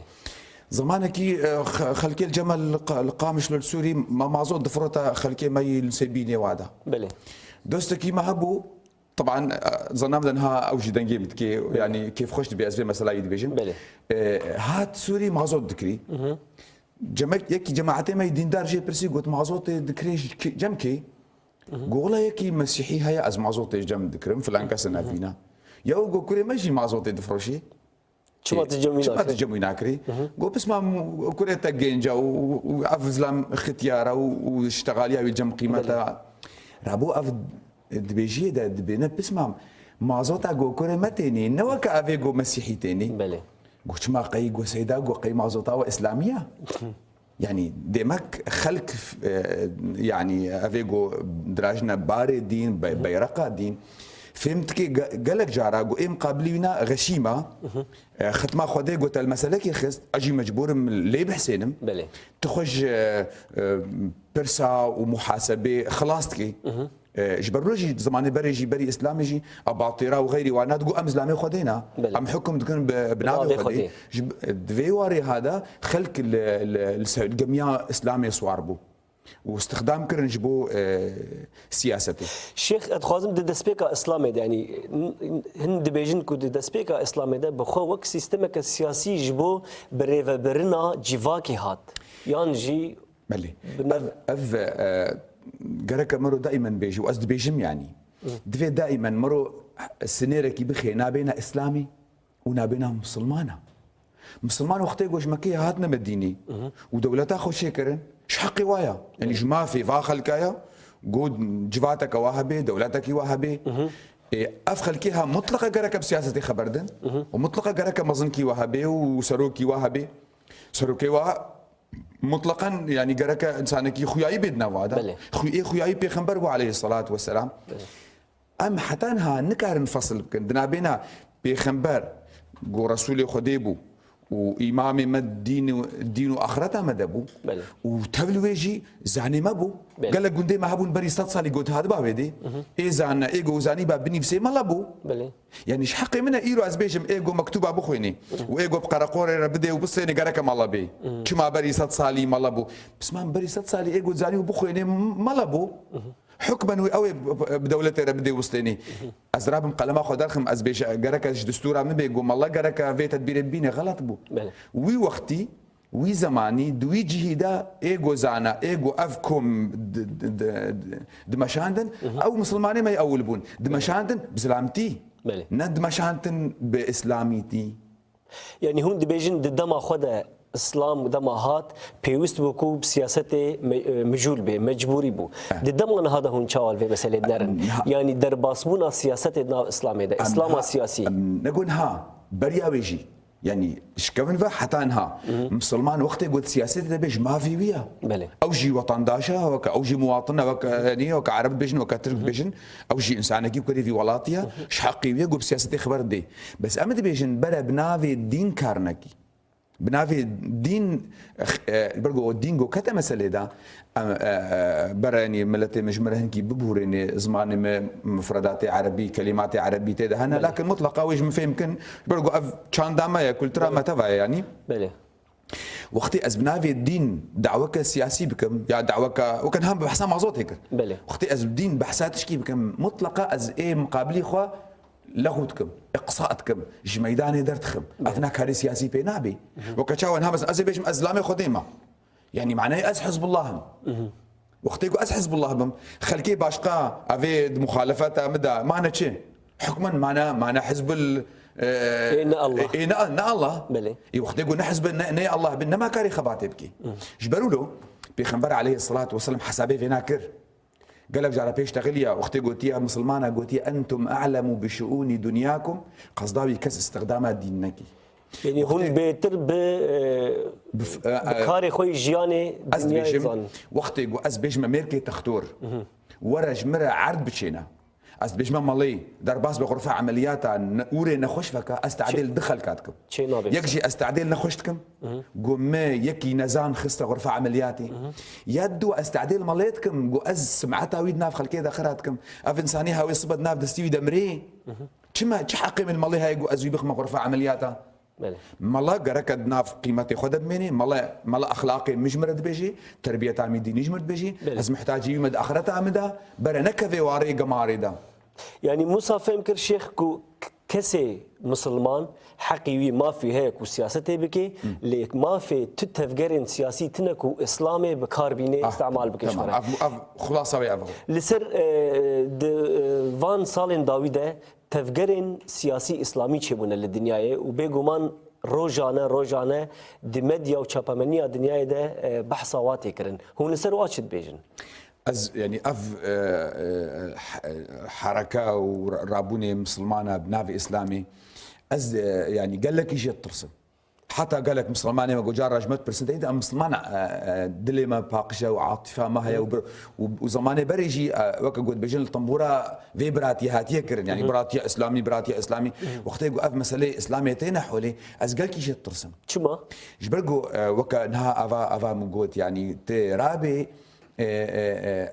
Zamanekî, e, xe- xelkê li Cemel li Qa- li Qamişlo li Sûrî ma- mazot difirota xelkê me yî li Sêbînê wa de. Belê. Dostekî me hebû, teban, e, zanam de niha ew jî dengê min dikê, Belê. yanî, kêfxweş dibe ez vê meselayî dibêjim. Belê. E, hat Sûrî mazot dikirî. Mhm. Cemek, yekî cemaetê me yî dîndar jê pirsî, got, mazotê dikirê ji kê- cem kê? Mhm. Got, wela yekî mesîhî heye, ez mazotê ji cem dikirim, filan kes Mhm. nevîna. Ya û got, kurê me jî mazotê difroşî. Çima Ê, tu cem wî çima nakirî? tu cem wî nakirî? Mhm. Got, pisma m- kurê te genc e û, û ev zilam xitiyar e û, û ştexaliya wî cem qîmet e. Belê. Rabo ev dibêjiyê de dibêne pisma mazota got kurê me tênî, ne weke evê got mesîhî tênî. Belê. Got, çima qey got seyda got qey mazota we îslamî ye? Yanî, demek xelk, e, yanî, evê ku dirajine barê dîn, be-, beyreqa dîn. Fêm dikê ge-, gelek cara ku ê miqabilî wîna xeşîma, e, xitma Xwedê ku te li meselekê xist, ez jî mecbûr im lê bihsênim. Belê. Tu xwe ji, e, e, pirsa û muhasebê xilas dikî. E, ji ber wilo jî zimanê berê jî, berî Îslamê jî, ebatîra û xeyrî wana digot, em zilamê Xwedê ne. Belê. Em hukm dikin bi, bi navê Navê Xwedê. Xwedê. Ji, di vê warê ha de xelk li, li, li ser gemiya Îslamê siwar bû û îstixdam kirin ji bo, e, siyasetê. Şêx, ez dixwazim di destpêka Îslamê de, yanî, n- n- hin dibêjin ku di destpêka Îslamê de bi xwe wek sîstemeke siyasî ji bo birêvebirina civakê hat. Yan jî Belê. Bi nav- Ev, ev, e, gereke mero daîmen bêjî û ez dibêjim, yanî. Hı. Divê daîmen mero sinêrekî bixê nabêna Îslamî û nabêna Misilmana. Misilman wextê ku ji Mekeyê hatine Medînê Hı hı. û dewleta xwe çêkirin, ji heqê wa ya. Yanî ji mafê va xelka ya, ku civateke wa hebe, dewletekî wa hebe. Hı hı. Ê, ev xelkê ha mutleqa gereke bi siyasetê xeber din Hı hı. û mutleqa gereke mezinkî wa hebe û serokî wa hebe. Serokê wa mutleqen, yanî gereke însanekî xuyayî bê di nava de. Belê. Xu-, ê xuyayî pêxember bû aleyhisselatu vesselam. Belê. Em heta niha nikarin fesil bikin. Di nabêna pêxember ku Resûlê Xwedê bû û îmamê me dîn û, dîn û axireta me de bû. Belê. Û tevli wê jî zanê me bû. Belê. Gelek gundê me hebûn berî sed salî got hadiba wê dê. Mhm. Ê zane, ê ku zanîba binîvsê mele bû. Belê. Yanî ji heqê min e îro ez bêjim, ê got mektuba bixwînî û ê got bi qereqorê re bidê û bistênê gereke mala bê. Çima berî sed salî mala bû? Pisman berî sed salî ê got zanî û bixwînê mala bû. Hukmen wî ew ê bi dewletê re bidê û bistênî. Ez rabim qelema xwe derxim, ez bêje gereke ji distûra min bê, got mala gereke vê tedbîrê bibîne, xelet bû. Belê. Wî wextî Wî zemanî, di wî cihî de ê ku zana, ê ku ev kom di, di, di, di, dimeşandin, ew misilmanê me yê ewil bûn. Dimeşandin bi zilamtî, Belê. ne dimeşandin bi îslamîtî. Yanî hûn dibêjin di dema xwe de îslam dema hat, pêwist bû ku bi siyasetê me, e, mijûl bê, mecbûrî bû. Eh. Di dema niha de hûn çawa li vê meselê dinerin? Niha- Yanî derbasbûna siyasetê di nav îslamê de, Em îslama niha- siyasî. em ne ku niha, beriya wê jî. Yanî ji kevin ve heta niha. Misilman wextê got siyasetê de bê ji mafê wî ya. Belê. Ew jî wetandaş e, weke ew jî muwatin e, weke, yanî weke Ereb dibêjin, weke Tirk dibêjin. Ew jî însanekî ku rê vî welatî ye. Ji heqê wî ye, got bi siyasetê xeber dê. Bes em dibêjin bere bi navê dîn kar nekî. Bi navê dîn, e, ber ku dîn ku kete meselê de, em, e, e, bere, yanî miletê min ji min re hinkî bibûrêne, zimanê me mufredatê erebî, kelîmatê erebî tê de hene, belê, lakin mutleqa wê ji min fêm kin, ji ber ku ev çanda me ye, kultura, belê, me teva ye, yanî. Belê. Wextê ez bi navê dîn daweke siyasî bikim, ya daweke, weke niha bi behsa mazotê kir. Belê. Wextê ez bi dîn behsa tişkî bikim, mutleqa ez ê miqabilî xwe lexû dikim, iqsa dikim, ji meydanê derdixim. Belê. Ev ne karê siyasî pê nabê. Weke çawa niha mesela ez ê bêjim ez zilamê Xwedê me. Yanî manayê ez Hizbullah im. Wextê ku ez Hizbullah bim, xelkê başqa evê di muxalefeta min de mane çi? Hukmen mane, mane Hizbul, e, ê ne Allah. Ê ne, ne Allah. Belê. Ê wextê ku ne Hizb, ne, ne Allah bin, nema karê xebatê bikî. Ji ber wilo, Pêxember aleyhissalatu vesselam hesabê vêna kir. Gelek cara pêş texiliya, wextê gotiye misilmana, gotiye, "Entum a'lemu bi şuuni dunyakum", qesda wî kes istixdama dîn nekî. Yanî hûn bêtir bi, e, bi f-, e, bi e, karê xwe yî jiyanê ez dinyayê dibêjim, zanin. Wextê ku ez bêjime mêrkê textor, were ji min re erd biçêne. Ez dibêjime malê, derbas bi xurfa emeliyata, ne-, ûrê nexweş veke, ez tadêl di xelka dikim. Çê nabe. Yek jî ez tadêl nexweş dikim, ku me yekî nezan xiste xurfa emeliyatê. Ya du ez tadêl malê dikim, ku ez simeta wî di nav xelkê de xira dikim. Ev insanî hawê sibe di nav destî wî de mirê. Çima, çi heqê min malê heye ku ez wî bixime xurfa emeliyata? Belê. Mala gereke di nav qîmetê xwe de bimênê, mala, mala exlaqê min ji min re dibêjê, terbiyeta min dînî ji min re dibêjê, belê, ez mihtacî wî me di axireta min de, bere nekevê warê gemarê de. Yanî Musa fêm kir şêx ku k-, kesê misilman heqî wî, mafî heye ku siyasetê bike, lê mafê tu tevgerên siyasî tine ku Îslamê bi kar bîne, ah, îstemal bike ji xwe re. Ev, ev xulasa wê ev e. Li ser, e, di, e, van salên dawî de tevgerên siyasî îslamî çêbûne li dinyayê û bêguman rojane, rojane di medya û çapemeniya dinyayê de, e, behsa wa tê kirin. Hûn li ser wa çi dibêjin? Ez, yanî ev, e, e, he-, hereke û ra-, rabûnê misilmana bi navê Îslamê, ez, e, yanî gelekî jê ditirsim. Heta gelek misilmanê me ku cara ji me dipirsin, te dît em misilman, e, e, dilê me paqij e û atifa me heye û bir-, û, û zemanê berê jî, e, weke ku dibêjin li tembûra vê biratiyê hatiye kirin. Yanî biratiya Îslamî, biratiya Îslamî. Wextê ku ev meseleyê Îslamê têne holê, ez gelkî jê ditirsim. Çima? Ji ber ku, e, weke niha ava, ava min got, yanî tê rabê, e, e,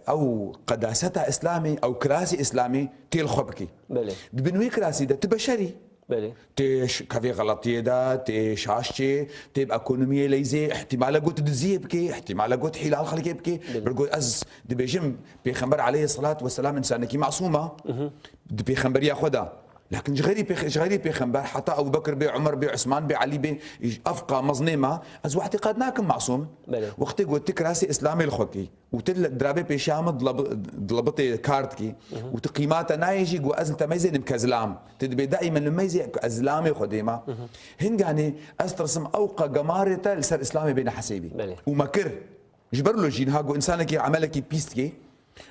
e, ew qedaseta Îslamê, ew kirasê Îslamê tê li xwe bikî. Belê. Di bin wê kirasî de tu beşerî. Belê. Tê ş-, kevê xeletiyê de, tê şaş çê, tê bi ekonomiyê leyzê, ihtimale got diziyê bikê, ihtimale got hîlal xelkê bikê. Belê. Bir got ez dibêjim, Pêxember aleyhissalatu vesselam insanekî masûm e. Di pêxemberiya xwe de. Lakin ji xeyrî pêx-, ji xeyrî pêxember, heta Ebu Bekir bê, Umer bê, Usman bê, Elî bê, ev qa mezinê me, ez wan îtîqad nakim masûm. Belê. Wextê got tu kirasê Îslamê li xwe kî. û tu li dirabê pêşiya min dilab-, dilabitê kar dikî û tu qîmata nayê jî ku ez li te meyzê nimke zilam. Tu dibê daîmen li meyzê ku ez zilamê Xwedê me. Hinganê ez tirsim ew qe gemarê te li ser Îslamê bêne hesêbî. Belê. Û me kir. Ji ber lo jî niha ku însanekî emelekî pîs dikê,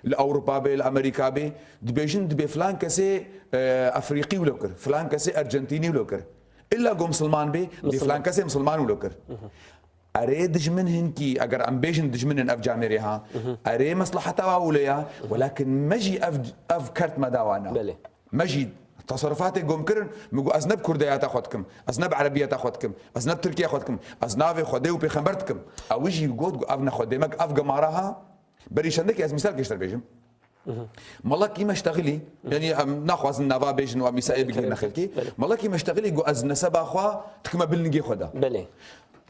li Ewropa bê, li Amerîka bê, dibêjin dibê filan kesê, e, Efrîqî wilo kir, filan kesê Ercentînî wilo kir. Îlla ku misilman bê, dibê filan kesê misilman wilo kir. Erê dijmin hinkî, eger em bêjin dijmin in ev camêrê ha, erê mesleheta wa wile ya, welakin me jî ev, ev kert me da wana. Belê. Me jî teserrufatê gom kirin, min got ez ne bi kurdeyata xwe dikim, ez ne bi erebiyata xwe dikim, ez ne bi tirkiya xwe dikim, ez navê Xwedê û pêxember dikim. Ew jî got, got ev ne Xwedê me, ev gemara ha. Berî çendekî ez mîsalkê ji te bêjim. Mala kî me ştexilî, yanî em naxwazin nava bêjin û em îsayê bigihîne xelkê. Belê. Mala kî me ştexilî got ez neseba xwe dikime bin lingê xwe de. Belê.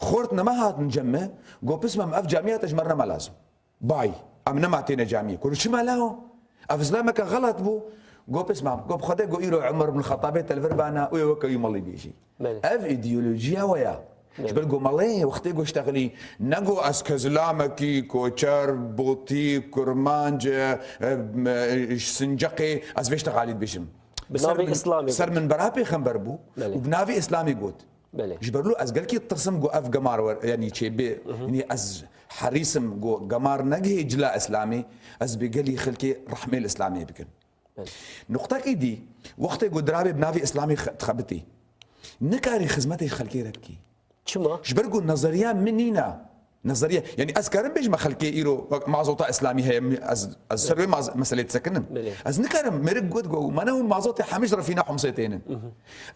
Xort nema hatin cem me, got pisma min ev camiyata ji me re nema lazim. Bay, em nema têne camiyê. Kuro çima lawo? Ev zlameke xelat bû. Got pisma, got bi Xwedê got îro Umar bin Xettabê te li vir bana û yê weke wî malî bêjî. Belê. Ev îdeolojiya we ya. Belê. Ji ber ku malê wextê ku ştexilî, ne ku ez kezlamekî, koçer, botî, kurmanc, e, e, ji Sinceqê, ez vê ştexalî dibêjim. Bi navê Îslamê got. Ser min bera pêxember bû û bi navê Îslamê got. Belê. Ji ber lo ez gelkî tirsim ku ev gemar wer, yanî çê bê, yanî ez herîs im ku gemar negihê cila Îslamê, ez bi gelî xelkê rehmê li Îslamê bikin. Belê. Nuqtekî dî, wextê ku dirabê bi navê Îslamê xe-, dixebitî, Nikarî xizmetê ji xelkê re bikî. Çima? Ji ber ku nezeriya min nîne. Nezeriya, yanî ez karim bêjime xelkê îro wek mazota îslamî heye, mi-, ez, ez ser wê maz-, meselê disekinim. Belê. Ez nikarim, mêrik got ku mane hûn mazotê hemî ji refîna Homsê tênin.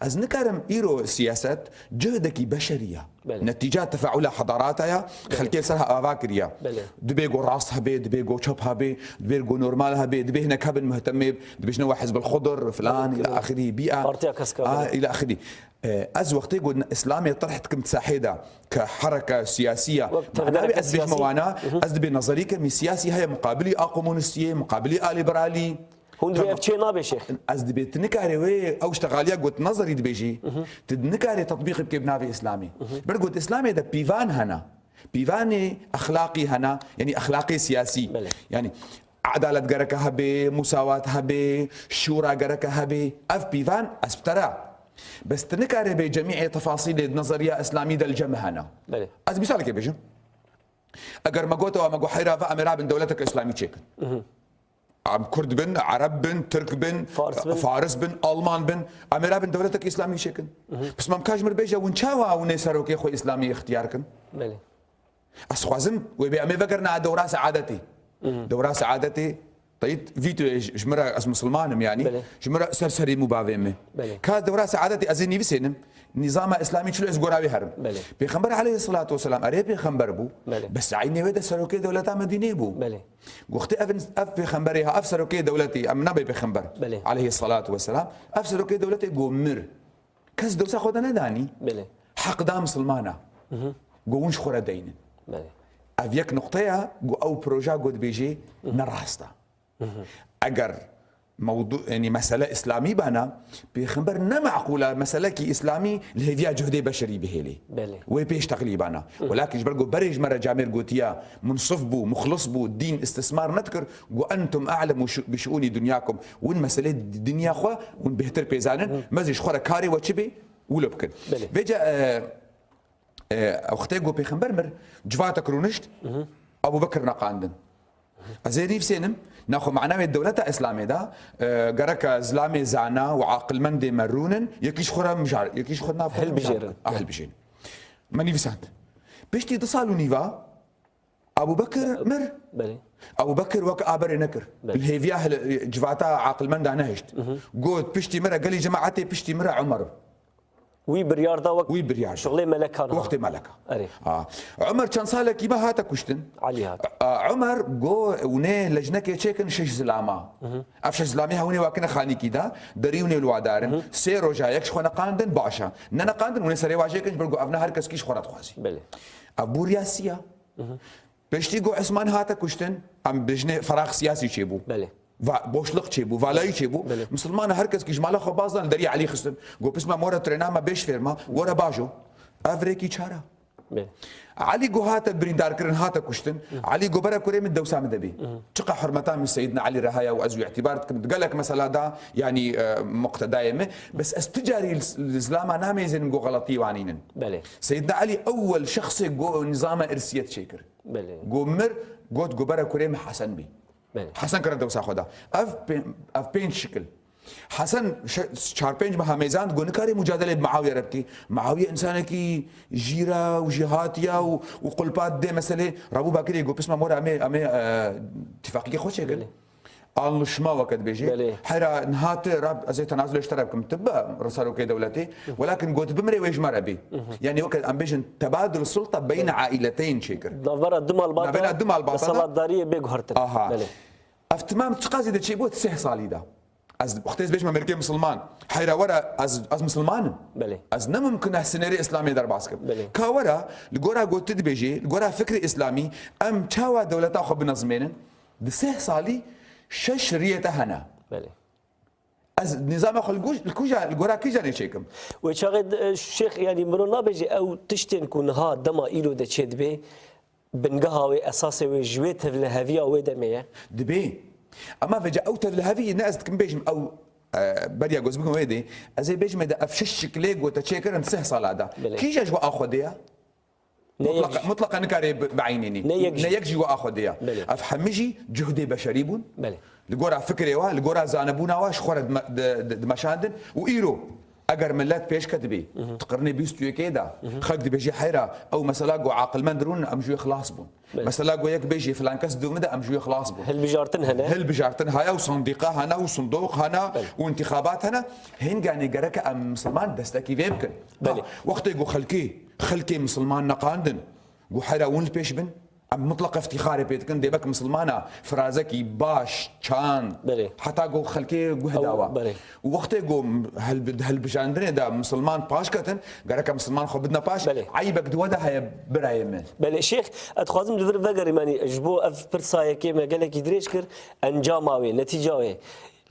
Ez nikarim îro siyaset cühdekî beşerî ya. Belê. Netîca tefaula hedarata ya, xelkê li ser ha ava kiriya. Belê. Dibê ku rast hebe, dibê ku çap hebe, dibê ku normal hebe, dibê hinek hebin muhtemê, dibêjine we Hizb el-Xudr, filan, Belê. ila axirî, bîa. Partiya Keska, Ah, belê. ila axirî. Eh, ez wextê ku Îslamê terh dikim di sahê de, ke hereke siyasî ya, Wek manavê tevgereke ez bêjime siyasî. wana, ez dibê nezerî ke mî siyasî heye muqabilî a komunistiyê, muqabilî a liberalî. Hûn dibê ev çê nabe şêx. Ez dibê tu nikarê wê ew ştexaliya got nezerî dibêjî, tu nikarê tetbîq bikê bi navê Îslamê. Ber got Îslamê de pîvan hene. Pîvanê exlaqî hene, yanî exlaqê siyasî. Belê. Yanî edalet gereke hebe, musawat hebe, şûra gereke hebe. Ev pîvan ez bi te re. Bes tu nikarê bê cemîê tefasîlê di nezeriya Îslamî de li cem hene. Belê. Ez misalekê bêjim. Eger me gotewa me got heyra ve em ê rabin dewleteke Îslamî çêkin. Em Kurd bin, Ereb bin, Tirk bin, Fars bin. Faris bin, Alman bin, em ê rabin dewleteke Îslamî çêkin. Pismam ka ji mir bêje, hûn çawa hûn ê serokê xwe Îslamî îxtiyar kin? Belê. Ez xwazim wê bê em ê vegerina dewra seadetê. Dewra seadetê, teyit vîtoyê ji ji min re, ez misilman im yanî. Belê. Ji min re ser serî mû bavê min. Belê. Ka dewra seadetê ez ê nivîsênim. Nîzama Îslamî çilo ez gora wê herim. Belê. Pêxember aleyhisselatu vesselam erê pêxember bû. Belê. Bes eynê wê de serokê dewleta Medînê bû. Belê. Goxtê ev, ev pêxemberê ha, ev serokê dewletê, em nabe pêxember. Belê. Aleyhisselatu vesselam. Ev serokê dewletê go mir. Kes dewsa xwe de nedanî. Belê. Heq da misilmana. Go hûn ji xwe re deynin. Belê. Ev yek nuqteya ku ew proja ku dibêjê ne rast e. Eger mewdu, yanî mesele îslamî bana, pêxember ne meqûl e meselekî îslamî li hêviya cuhdê beşerî bihêlê. Belê. Wê pêş teqlî bana. Welakin ji ber ku berê ji me re camêr gotiya, munsif bû, muxlis bû, dîn îstismar netikir, ku entum a'lemu bi şuûnî dunyakum. Win meselê dinya xwe, win bêhtir pê zanin, me zî ji xwe re karê we çi bê, wilo bikin. Belê. Vêca, e, E, wextê ku pêxember mir, civatek rûnişt, Ebû Bekir neqandin. Ez ê nivîsênim, naxwe manavê dewleta Îslamê de, e, gereke zilamê zana û aqilmendê me rûnin, yekî ji xwe re mijar, yekî ji xwe nav xwe re Hilbijêrin. mijar. Ah, hilbijêrin. Me nivîsand. Piştî du sal û nîva, Ebû Bekir mir. Belê. Ebû Bekir wek aberê nekir. Belê. Li hêviya hil-, civata aqilmenda nehişt. Got, piştî min re gelî cemaetê, piştî min re Umer. Wî biryar da wek Wî biryar da. şixulê melekan ha. Wextê meleka. Erê. Ha. Umer çend salekî me hate kuştin. Elî hat. A, Umer go, hûnê lejnekê çêkin şeş zilama. Ev şeş zilamê hewinê wakine xanîkî de, derî hûnê li wadarin. Sê roja yek ji xwe neqandin, baş e. Ne neqandin, hûnê serê wajê kin, ji ber ku ev ne her kes kî ji xwe re dixwazî. Belê. Ev bû riya sî ya. Piştî ku Esman hate kuştin, em bijnê ferax siyasî çêbû. Belê. Va-, boşluk çêbû, valayî çêbû. Belê. Misilmana her kes kî ji mala xwe bazdan li derî Elî xistin. Got, pisma mora trêna me bêş fêr ma, were bajo. Ev rêkî çara. Belê. Elî ku hate birîndarkirin, hate kuştin. Elî ku bere kurê min dewsa min de bî. Çiqa hurmeta min Seyyidina Elî re heye û ez wî îtîbar dikim. Di gelek mesela da, yanî, e, muqtedayê min. Bes ez tu carî li, li zilama namêzênim ku xeletî wanînin. Belê. Seyyidina Elî ewwel şexsê ku nizama irsiyet çêkir. Belê. Ku mir, got ku bere kurê min Hesen bî. Belê. Hesen kire dewsa xwe da. Ev pê-, ev pênc şikil. Hesen şe-, çar pênc meha mêzand, got nikarî mucadelê bi Muawiye re bikî. Muawiye însanekî jîra û jîhatiya û, û qulpat dê meselê. Rabû Bakirê got, pisma mora em ê, em ê, e, tifaqîkê xwe çêkin. Belê. Anlaşma weke dibêjê. Belê. Hera niha tu rab, ez ê tenazulê ji te re bikim. Tu be serokê dewletê. Welakin got bimirê wê ji me re bî. Yanî weke em bêjin tebadul sulta beyne aileteyn çêkir. Navbera du malbata, Navbera du malbata da. Deselatdariyê bê guhertin. Aha. Belê. Ev timam çiqasî de çêbû seh salî de. Ez wextê ez bêjim Amerîkê misilman. Heyra were ez, ez misilman im. Belê. Ez ne mumkin e sinerê Îslamê derbas kim. Belê. Ka were, li gora got tu dibêjî, li gora fikrê Îslamî, em çawa dewleta xwe binezmênin? Di seh salî şeş riyê te hene. Belê. Ez nîzama xwe li guj-, li kuja, li gora kîjanê çêkim? Wê çaxê, e, şêx, yanî mirov nabêje ew tiştên ku niha dema îro de çêdibê, bingeha wê, esasê wê ji wê tevliheviya wê demê ye? Dibê. Ema vêca ew tevlihevî ne ez dikim bêjim ew, e, beriya goz bikim wê dê. Ez ê bêjim ê de ev şeş şikilê gote çêkirin seh sala da. Belê. Kîja ji we axwedê ye? Ne yek Mutlaqa, mutlaqa nikarê bi-, biînînî. Ne yek jî. Ne yek jî we axwedê ye. Belê. Ev hemî jî cuhdê beşerî bûn. Belê. Li gora fikrê we, li gora zanebûna we ji xwe re dime-, di-, di-, dimeşandin û îro Eger millet pêş ketibî, di qirnê bîst û yekê de, xelk dibêjî heyra, ew mesela ku aqilmend rûn, em ji wê xilas bûn. Belê. Mesela ku yek bêjî filan kes dû min de, em ji wê xilas bûn. Hilbijartin hene. Hilbijartin haya û sandîqa hene û sindoq hene Belê. Û intixabat hene. Hênganê gereke em misilman destekî vê bikin. Belê. Ha, wextê ku xelkê, xelkê misilman neqandin, ku heyra hûn li pêş bin, em mutlaq iftîxarê pê dikin, dê wek misilmana firazekî baş, çand, Belê. Heta ku xelkê guh Ew, dawa. Belê. Û wextê ku hel-, helbijandinê de misilman paş ketin, gereke misilman xwe bidine paş, Belê. Eyibek di we de heye birayê min. Belê, Şêx, ez dixwazim li vir vegerim, yanî ji bo ev pirsa yekê me gelekî dirêj kir, encama wê, netîca wê.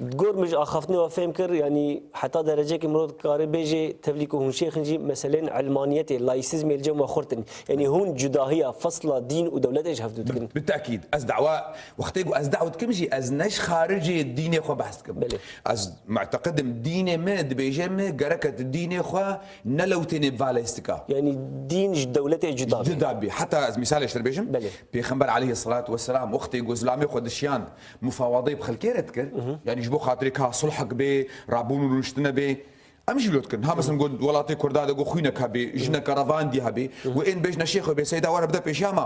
Gor min ji axaftinê we fêm kir, yanî heta dereceyekê mirov dikare bêjê, tevlî ku hûn şêx in jî meselên elmaniyetê, laîsîzmê li cem we xurt in. Yanî hûn cudahiya, fesla dîn û dewletê ji hev dû dikin. Bi, bi tekîd. Ez dawa, wextê ku ez dawa dikim jî, ez ne ji xaricê dînê xwe behs dikim. Belê. Ez muteqid im, dînê me dibêje me gereke tu dînê xwe nelewtênê bi va lîstika. Yanî dîn ji dewletê cuda be. Cuda be. Heta ez mîsalê ji te dibêjim. Belê. Pêxember aleyhisselatu vesselam wextê ku zilamê xwe dişiyand, mufawadeyê bi xelkê re dikir. Yanî ji bo xatirê ka sulhek bê, rabûn û rûniştine bê. Em jî lo dikirin. Ha, mesela, got, welatê Kurda de got xwînek hebê, jineke revandî hebê. Û ên bêjne şêx hebê, seyda were bide pêşiya me.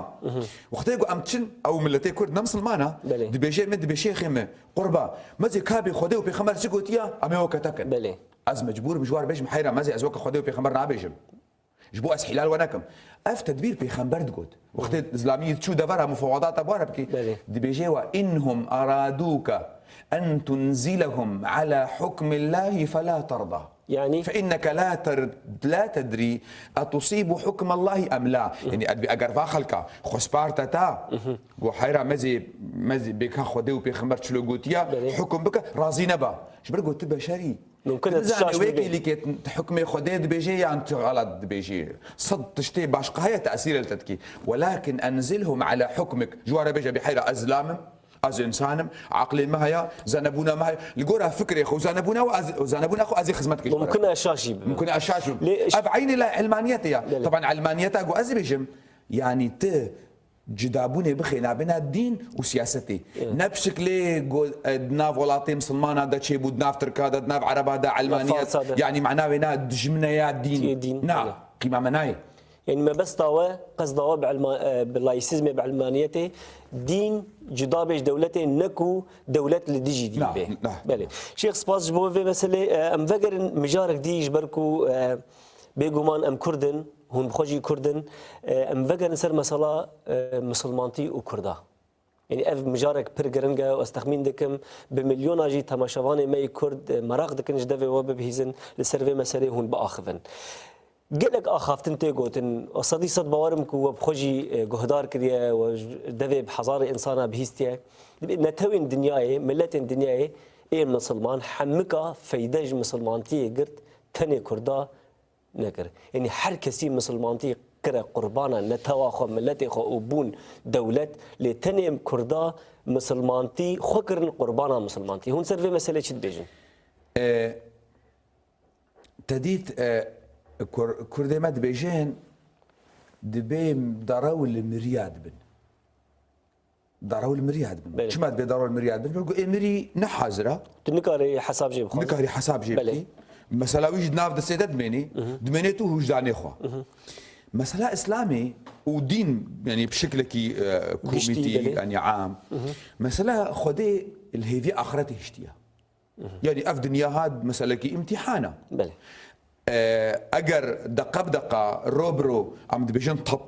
Wextê got em çin, ew miletê Kurd ne misilman e. Belê. Dibêje me, dibê şêxê me, qurba, mezê kabê Xwedê û Pêxember çi gotiya, em ê weke te kin. Belê. Ez mecbûr im ji war bêjim, heyra mezê ez weke Xwedê û Pêxember nabêjim. Ji bo ez hîlal we nekim. Ev tedbîr pêxember digot. Wextê zilamî çû devera mufawadata bi we re bikî, Belê. Dibêje we, "Innhum araduke en tunzilehum ala hukmillahi fela terda." Yani? "Fe inneke la ter-, la tedri etusibu hukmallahi em la." Yani ev, eger va xelka xwe sparte ta, got heyra mezê, mezê bêka Xwedê û pêxember çilo gotiya, Belê. Hukum bike, razî neba. Ji ber got tu beşerî. Mumkin e tu şaş bibî. Wekî lîkê hukmê Xwedê dibêjê yan tu xelat dibêjî. Sed tiştê başqa heye tesîrê li te dikî. Welakin enzilhum ala hukmik. Ji ware bêje bî heyra ez zilam im, ez însan im, aqilê me heye, zanebûna me heye. Li gora fikrê xwe û zanebûna xwe ez, û zanebûna xwe ez ê xizmet kê ji ware. Mumkin e şaş jî bibî. Mumkin e şaş bibî. Lê Ev eynî la ilmaniyetê ya. Belê. Taban ilmaniyeta ku ez dibêjim, yanî tu cudabûnê bixê nabêna dîn û siyasetê. Evet. Ne bi şiklê go-, e, di nav welatê misilmana de çêbû, di nav Tirka de, di nav Ereba de, Elmaniyet, Farsa de. Yanî mana wê na dijmineya dîn. Tiyê dîn, Na, evet. Qîma me nayê. Yani mebesta we, qesda we bi elma-, e, bi laîsîzmê, bi elmaniyetê, dîn cuda bê ji dewletê, ne ku dewlet li dijî dîn Na, bê. na. Belê. Şêx, spas ji bo vê meselê. E, em vegerin mijarek dî ji ber ku, e, bêguman em Kurd in. Hûn bi xwe jî Kurd in. E, em vegerin ser mesela, e, misilmantî û Kurda. Yanî ev mijarek pir giring e û ez texmîn dikim bi milyona jî temaşevanê me yê Kurd, e, meraq dikin ji devê we bibihîzin, li ser vê meselê hûn biaxivin. Gelek axaftin tê gotin. Ez sedî sed bawer im ku we bi xwe jî, e, guhdar kiriye, we ji devê bi hezarê insana bihîstiye. Dibê netewên dinyayê, miletên dinyayê ê misilman hemika feyde ji misilmantiyê girt, tenê Kurda nekir. Yanî her kesî misilmantî kire qurbana netewa xwe, miletê xwe û bûn dewlet, lê tenê Kurda misilmantî xwe kirin qurbana misilmantî. Hûn ser vê meselê çi dibêjin? E, te dît, e, Kur-, Kurdê me dibêjin, dibê derew li miriya dibin. Derew li miriya dibin. Belê. Çima dibê derew li miriya dibin? Çünkü ê mirî ne hazir e. Tu nikarî hesab jê bixwe. Nikarî hesab jê Belê. Bikî. Mesela wî jî di nav destê de dimênî. Dimênê tu hûjdanê xwe. Mesela Îslamê û dîn, yani bi şeklekî, e, Giştî, komîtî, belê. Yani am. Mesela Xwedê li hêvî axretê hiştiye. Yani ev dinya ha meselekî îmtîhan e. Belê. E, eger deqa bi deqa, ro bi ro, em dibêjin tap,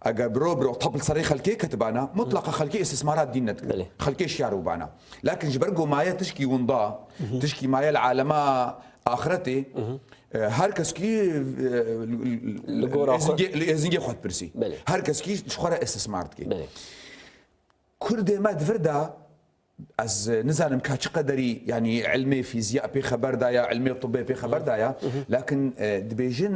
eger bi ro bi ro tap li serê xelkê ketibana, mutlaqa xelkê îstismara dîn nedikir. Belê. Xelkê şiyar bûbana. Lakin ji ber ku maye tişkî winda, tişkî maye li alema axretê, e, her kes kî, e, li, li, Li gora li xwe. Êzingê, li êzingê xwe dipirsî. Belê. Her kes kî ji xwe re îstismar dike. Belê. Kurdê me di vir de Ez nizanim ka çi qederî, yanî ilmê fîziya pê xeber daya, ilmê tibê pê xeber daya. Lakin, e, dibêjin,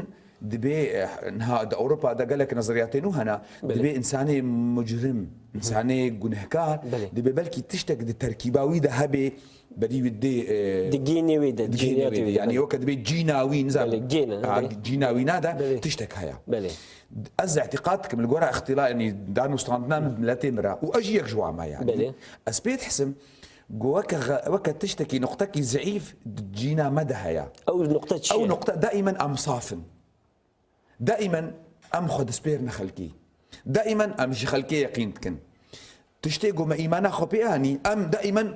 dibê, e, niha di Ewropa de gelek nezeriyatê nû hene, Belê. Dibê insanê mucrim, insanê gunehkar, Belê. Dibê belkî tiştek di terkîba wî de hebê, berî wî dê, e, Di gênê wê de, di di gênê gêniyatê wê wê de, de, yani belê. Weke dibê cîna wî, nizam. Belê, gêne, Ha, belê. Cîna wî nade, Belê. Tiştek heye. Belê. Ez îtîqat dikim, li gora îxtîla, yanî danûstandina miletê min re, û ez jî yek ji wan me, yanî. Belê. Ez pê dihisim, Go weke xe-, weke tiştekî, nuqtekî zeîf di cîna me de heye. Ew nuqte çi Ew ye? Nuqte daîmen em saf in. Daîmen em xwe dispêrine xelkî. Daîmen em ji xelkê yeqîn dikin. Tiştê ku me îmana xwe pê anî, em daîmen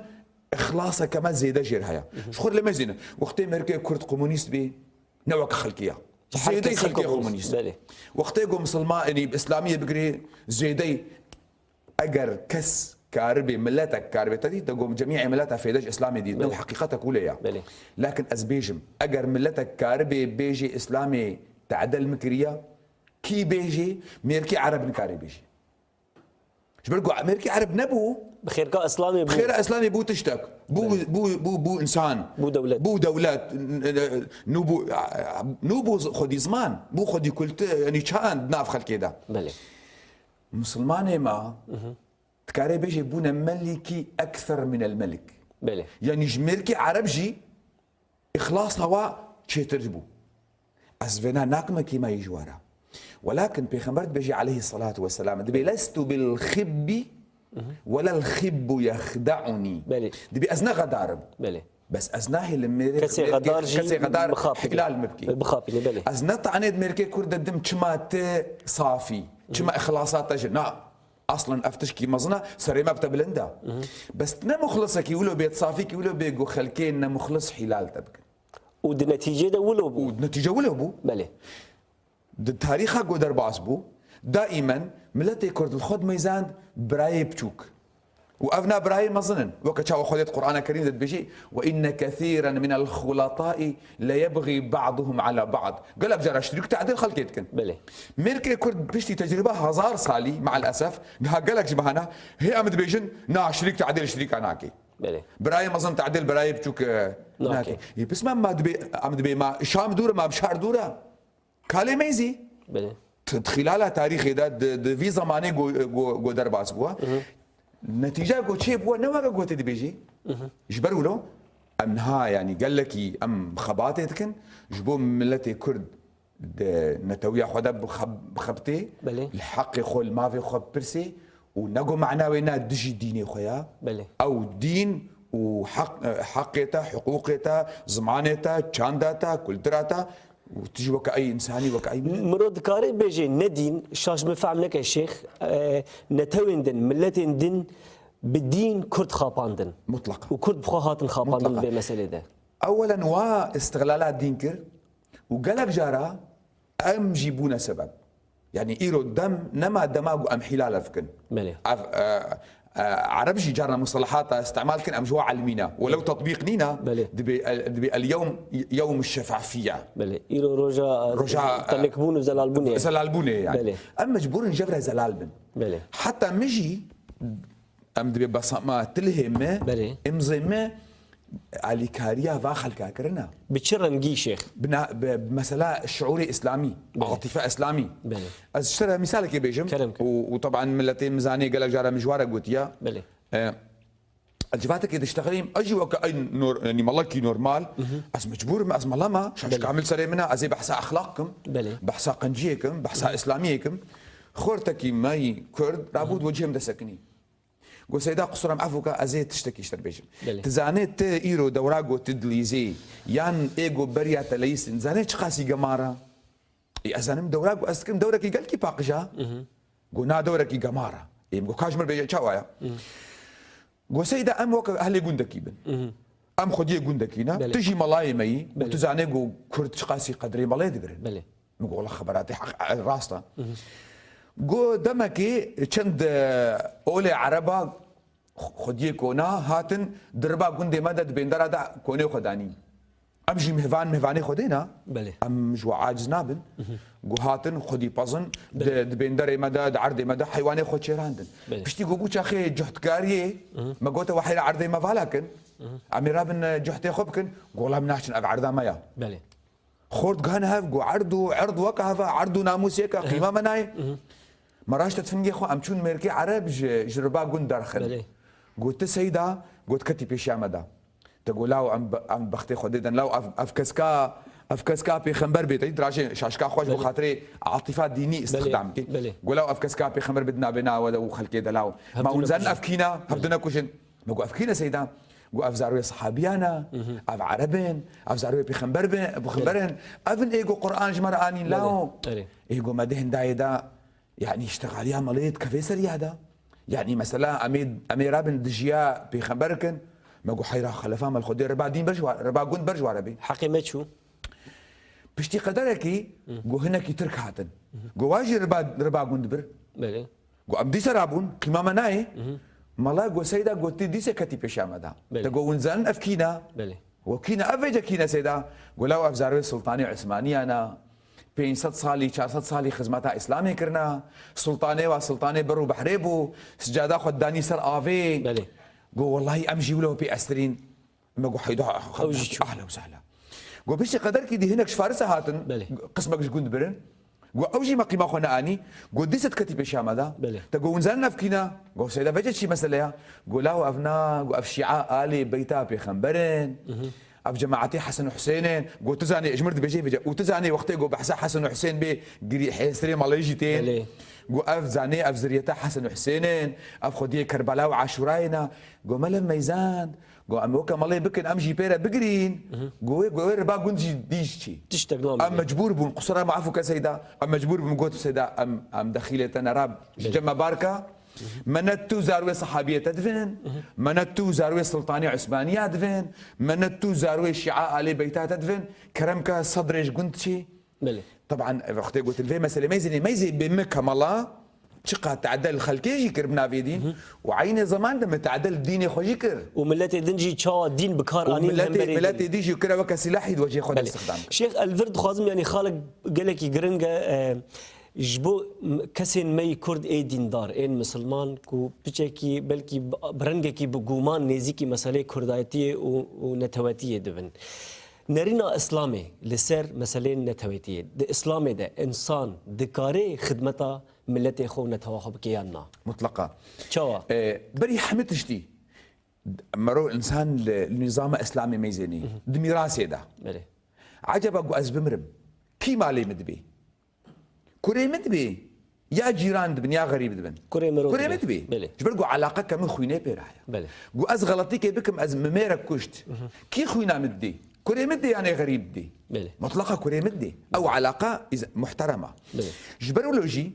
ixlaseke me zêde jêr heye. Ji xwe lê mezîne. Wextê mêrkê Kurd komunîst bê, ne weke xelkê ya. Her Zêdey kesê xelkê komunîst. Komunîst. Belê. Wextê ku misilman, yanî bi îslamiyê bigirê, zêdey eger kes karibê, miletek karibê, te dî, te got cemîê mileta fêde ji îslamê dît. Ne, Belê. Heqîqetek wile ya. Belê. Lakin ez bêjim, eger miletek karibê bêjê îslamê tedel min kiriya, kî bêjê mêrkê ereb nikarê bêjê. Ji ber ku mêrkê ereb nebû, Bi xêrka Îslamê bû. Xêra Îslamê bû tiştek. Bû, Belê. Bû, bû, bû insan. Bû dewlet. Bû dewlet. N-, n-, n-, nû bû, nû bû xwedî ziman. Bû xwedî kultu, yanî çand nav xelkê de. Belê. Misilmanê me, Hı hı. Dikarê bêjê bûne melikî ekser min el melik. Belê. Yanî ji mêrkê ereb jî îxlasa wa çêtir bû. Ez vêna nakime kîmayî ji wara. Welakin Pêxember dibêjê aleyhî salatu weselam, dibê, "Lestu bil xibbi, Hı hı. Welel xibbu yexde'unî." Belê. Dibê ez ne xedar im. Belê. Bes ez nahêlim mêrê, Kesê mêrkê, xedar jî kesê xedar mixapîne. Hîlal min bikî. Bixapîne, belê. Ez ne tanê di mêrkê Kurd de dim çima te safî, çima ixlasa te ji. Na, aslan ev tişkî mezin e, serê me bi te bilind e. Bes ne muxlisekî wilo bê, safîkî wilo bê, ku xelkê ne muxlis hîlal te bikin. Û di netîcê de wilo bû. Û netîce wilo bû. Belê. Di tarîxa ku derbas bû, daîmen miletê Kurd li xwe dimeyzand birayê biçûk. Û ev na birayê mezin in. Weke çawa Xwedê di Qur'ana Kerîm de dibêjî, "Ve inne kesîren minel xulataî leyebxî ba'duhum ala ba'd." Gelek cara şirîk tedil xelkê dikin. Belê. Mêrkê Kurd piştî tecrûba hezar salî, me'el esef, niha gelek ji me hene, hê em dibêjin, "Na, şirîk tedil şirîka nake." Belê. Birayê mezin tedil birayê biçûk, e, Nake. Nake. Yê pisma ma dibê, em dibê ma Şam dûr e, ma bi şar dûr e. Kalê meyzî. Belê. T-, di xîlala tarîxê de, di, di vî zemanê go, go, go derbas bû. Hı hı. Netîca go çê bû, ne weke gotê dibêjî. Hı hı. Ji ber wilo, em niha, yanî gelekî em xebatê dikin, ji bo miletê Kurd di netewiya xwe de bixeb-, bixebitê, Belê. Li heqê xwe, li mavê xwe bipirsê û ne go mana wê ne dijî dînê xwe ya. Belê. Ew dîn û heq, heqê te, hiqûqê te, zimanê te, çanda te, kultura te, û tu jî weke ey însanî, weke ey millet. Mirov dikare bêje ne dîn, şaş min fehm neke şêx, e, netewên din, miletên din bi dîn Kurd xapandin. Mutlaka. Û Kurd bi xwe hatin xapandin Mutlaka. Vê meselê de. Ewelen wa îstixlala dîn kir û gelek cara em jî bûne sebeb. Yanî îro dem nema dema ku em hîlal ev bikin. Belê. Ev, e, e, Ereb jî carna mustalahata îstimal dikin, em ji wa elmî ne. Welew tetbîq nîne, Belê. Dibê el, dibê el yewm, yewm şefafiye. Belê. Îro roja, Roja, e, tenêkbûn û zelalbûnê ye. Zelalbûnê ye yani. Belê. Em mecbûr in jev re zelal bin. Belê. Heta min jî em dibê besama tilhê me, Belê. Imzê me, alîkariya va xelka kirina. Bi çi rengî şêx? Bi na-, bi, bi mesela şiûrê îslamî, Belê. Atîfe îslamî. Belê. Ez ji te re mîsalekê bêjim. Kerem kir. Û, û teban miletê min zanê gelek cara min ji wa re gotiya. Belê. E, ez civatekê diştexilîm, ez jî weke ey nor-, yanî melekî normal, Mhm. Ez mecbûr im, ez mele me, şaş Belê. Kamil serê min e, ez ê behsa exlaq kim, Belê. Behsa qenciyê kim, behsa îslamiyê kim. Xortekî me yî Kurd, rabû Mhm. di wecihê min de sekinî. Got, "Seyda, qusura min efû ke, ez ê tiştekî ji te bêjim." Belê. Tu zanê tu îro dewra got tu dilîzî, yan ê got beriya te leyîstin, zanê çiqasî gemar e? Ê, ez zanim dewra got ez dikim dewrekî gelkî paqij e. Mhm. Got, "Na, dewrekî gemar e." Ê, min got, "Ka ji min bêje çawa ye?" Mhm. Got, "Seyda, em weke ehlê gundekî bin. Mhm. Em xwediyê gundekî ne, Belê. Tu jî melayê me yî, û Belê. Tu zanê got Kurd çiqasî qedrê melê digirin." Belê. Min got, "Wela xebera te heq, e, rast e." Mhm. Got, demekê çend, e, olê ereba xwediyê kona hatin di riba gundê me de di bêndera de konê xwe danîn. Em jî mêvan mêvanê xwedê ne. Belê. Em ji we aciz nabin. Mhm. Got, hatin xwedî pezin di, Belê. Di bênderê me de, di erdê me de heywanê xwe çêrandin. Belê. Piştî got, bû çaxê cuhtkariyê, Mhm. Me gote, "We heyra erdê me vala kin. Mhm. Em ê rabin, e, cuhtê xwe bikin." Got, "Wela em naçin, ev erda me ya." Belê. Xort gihane hev, got, "Erd û, erd weke hev e, erd û namûs yek e, Ehe. Qîma me nayê." Mhm. Me raşte tifingê xwe, em çûn mêrkê ereb ji, ji riba gund derxin. Belê. Got, "Tu seyda?" Got, "Ketî pêşiya me de." Te got, "Law em be-, em bextê xwe dê den, law ev, ev keska, ev keska pêxember bê." Te dî dirajê şaşka xwe ji bo Belê. Xatirê atîfa dînî Belê, îstixdam kê. Belê. Got, "Law ev keska pêxember bê di nabêna we de û xelkê de law. Hev Ma dû hûn zanin nekujin. Ev kîna, hev Belê. Dû nekujin." Me got, ev kî ne seyda? Got, ev zarwê sahabiyan e, ev ereb in, ev zarwê pêxember bin, pêxember in. Ev in ê got Quran ji me re anîn lawo. Erê. Ê got me di hindayê de, yanî îştixaliya melê dikeve ser ya de. Yanî mesela em ê, em ê rabin dijiya pêxember kin. Me got, heyra xelefa me li Xwedê riba dîn ber ji wa, riba gund ber ji wa re bê. Heqê me çû. Piştî qederekî, got hinekî Tirk hatin. Got wa jî riba, riba gund bir. Belê. Got, em dîsa rabûn, qîma me nayê. Mala got, seyda got, tê dîsa ketî pêşiya me da. Belê. Te got, hûn zanin ev kî ne? Belê. Got, kî ne? Ev vêce kî ne seyda? Got, law ev zarwê Sultanê Usmaniyan e. Pênc sed salî, çar sed salî xizmeta Îslamê kirina. Sultanê wa Sultanê bir û behrê bû. Sicada xwe danî ser avê. Belê. Got, wellahî em jî wilo pê estirîn. Me got, heyda, Ew jî çû. Ahla û sehla. Got, piştî qederkî dî hinek ji Farisa hatin, Belê. qismek ji gund birin. Got, ew jî me qîma xwe neanî. Got, dîsa diketî pêşiya me de. Belê. Te got, hûn zanin ev kî ne? Got, seyda vêce çi mesele ya? Got, law ev ne, got, ev şîa alê beyta pêxember in. Ev cemaetê Hesen û Husên in. Got, tu zanî, ji mir dibêjê vêce. Û tu zanî wextê got behsa Hesen û Husên bê girî hêsirê malê jî tên. Belê. Got, ev zanê, ev ziriyeta Hesen û Husên in. Ev xwediyê Kerbela û Aşûrayê ne. Got, me lev meyzand. Got, em weke melê bikin, em jî pê re bigirîn. Got, wê, got, wê riba gund jî dî jî çi? Tiştek namîne. Em mecbûr bûn, qusura me efû ke seyda, em mecbûr bûn, got seyda, em, em dexîlê te nerab, ji Belê. cem me barka. Me ne tu zarwê sehabiyê te divin, me ne tu zarwê Sultanê Usmaniya divin, me ne tu zarwê Şia Alê Beyta te divin, kerem ke sedrê ji gund çi? Belê. Teban, wextê gotin vê meselê meyzînê, meyzê bê me kemala, çiqa te'de li xelkê jî kir bi navê dîn, û eynê zeman de me te'de li dînê xwe jî kir. Û miletê din jî çawa dîn bi kar Û anîn miletê, hemberê miletê din. dî jî kire weke sîlahî di wecihê xwe de Belê. istixdam kir. Şêx, el vir dixwazim, yanî xalek gelekî giring e, e, ji bo m-, kesên me yî Kurd ê dîndar, ên misilman ku piçekî belkî bi, bi rengekî bi guman nêzîkî meselê Kurdayetiyê û, û netewetiyê dibin. Nerîna Îslamê li ser meseleyên netewetiyê. Di Îslamê de însan dikare xidmeta miletê xwe û netewa xwe bike yan na? Mutleqa. Çawa? E, berî hemî tiştî, mero însan li, li nîzama Îslamê meyzênî, di mîrasê de. Belê. Eceba ku ez bimirim, kî malê min dibê? Kurê min dibê? Ya cîran dibin, ya xerîb dibin? Kurê mirov Kurê dibê. min dibê? Belê. Ji ber ku alaqa ke min xwînê pê re heye. Belê. Ku ez xeletîkê bikim, ez min mêrek kuşt. Kî xwîna min didê? Kurê min didê yanê xerîb didê? Belê. Mutleqa kurê min didê. Ew alaqa îz-, muhterema. Belê. Ji ber wilo jî,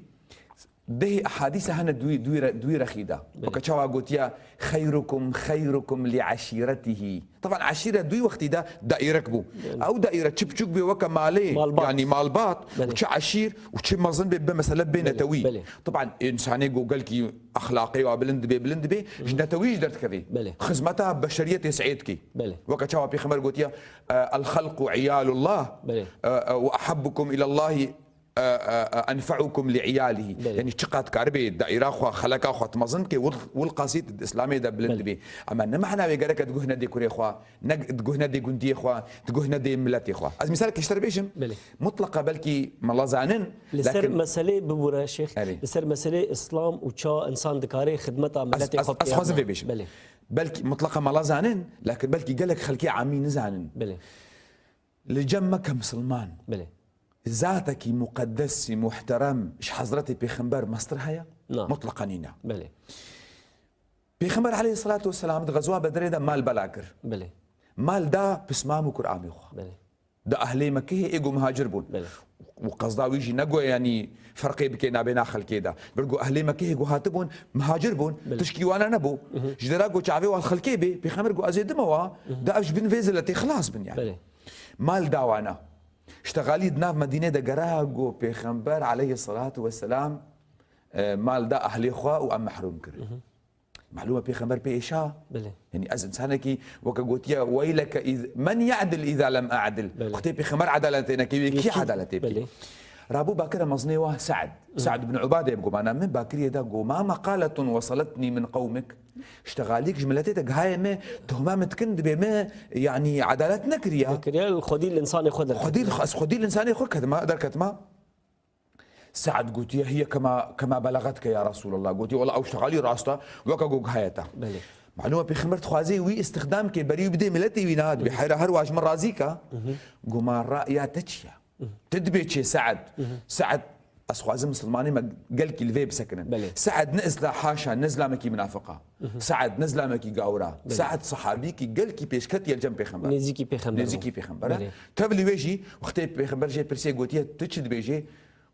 dehê ehadîsa hene duî, duî re-, duî rexî de. Belê. Weke çawa gotiya, "Xeyrukum, xeyrukum li eşîretihî." Teban eşîre duî wextî de daîrek bû. Belê. Ew daîre çi biçûk bê weke malê, Malbat. yanî malbat, Belê. û çi eşîr, û çi mezin bê, bi mesele bê Belê, netewî. belê. Teban însanê ku gelkî exlaqê wa bilind dibê, bilind dibê, ji netewî jî derdikevê. Belê. Xizmeta beşeriyetê seyê dikê. Belê. Weke çawa Pêxember gotiya, e, "El xelqu iyalullah, Belê. e, e, ve ahabbukum ilallahi, e, e, e, enfa'ukum li iyalihi." Belê. Yanî çiqat karibê daîra xwe, xeleka xwe tu mezin bikê, wil, wil qasî tu di Îslamê de bilind Belê. dibê. Ama ne mehna wê gerek e tu guh nedê kurê xwe, ne tu guh nedê gundiyê xwe, tu guh nedê miletê xwe. Ez mîsalekî ji te re bêjim. Belê. Mutleqa belkî mela zanin, Li ser lakin meselê bibûre Şêx, Erê. li ser meselê Îslam û ça însan dikare xidmeta Ez, miletê ez, xwe ez bike xwazim yan vê na? bêjim. Belê. Belkî mutleqa mela zanin, lakin belkî gelek xelkê amî nizanin. Belê. Li cem me ke misilman. Belê. Zatekî muqeddesî, muhterem ji Hezretê Pêxember mestir heye? Na. Mutleqa nîne. Belê. Pêxember aleyhisselatu vesselam di xezwa Bedrê de mal bela kir. Belê. Mal da pismam û kuramê xwe. Belê. Da ehlê Mekkehê ê ku muhacir bûn. Belê. Û qezda wî jî negoye, yanî ferqê bike nabêna xelkê de. Ber ku ehlê Mekkehê ku hatibûn, muhacir bûn, Belê. tişkî wana nebû. Ji dera ku çavê wan xelkê bê, Pêxember ku ez ê dime wa, da ev ji bin vê ziletê xilas bin yani. Belê. Mal da wana. Ştexalî di nav Medînê de gera ku Pêxember aleyhisselatu vesselam, e, mal da ehlê xwe û em mehrûm kirin. Malûm e Pêxember pê êşa. Belê. Yanî ez însanekî weke gotiye, "Weyleke iz-, men ya'dil iza lem a'dil." Belê. Wextê Pêxember edaletê neke, wê kî Yekî, edaletê bikî? belê. Rabû bakire mezinê wa Se'd. Se'd bin Ubadê bi gumana min bakiriyê de got, "Ma meqaletun wesaletnî min qewmik." Ştexalîk ji miletê te gihaye me, tuhma min dikin dibê me, yanî edalet nekiriye. Nekiriye, xwedî li însanê xwe derketiye. Xwedî, ez xwedî li însanê xwe ketma, derketma. Se'd gotiye, "Hiye kema, kema belegetke ya Resulallah." Gotiye, "Wela ew ştexalî rast e, weke ku gihaye te." Belê. Malûm e Pêxember dixwaze wî îstixdam ke, berî wî bidê miletê wî, na, dibê heyra her wa ji min razî ke. Got, "Ma ra'ya te çi ye? Te dibê çê Se'd?" Se'd Ez xwazim misilmanê me gelkî li vê bisekinin. Belê. Se'd ne isla haşa, ne zilamekî minafiqa. Se'd ne zilamekî gawira. Belê. Se'd sehabîkî gelkî pêşketî ye li cem pêxember. Nêzîkî pêxember bû. Nêzîkî pêxember e. Belê. Tevlî wê jî, wextê pêxember jê pirsiye, gotiye, tu çi dibêjê?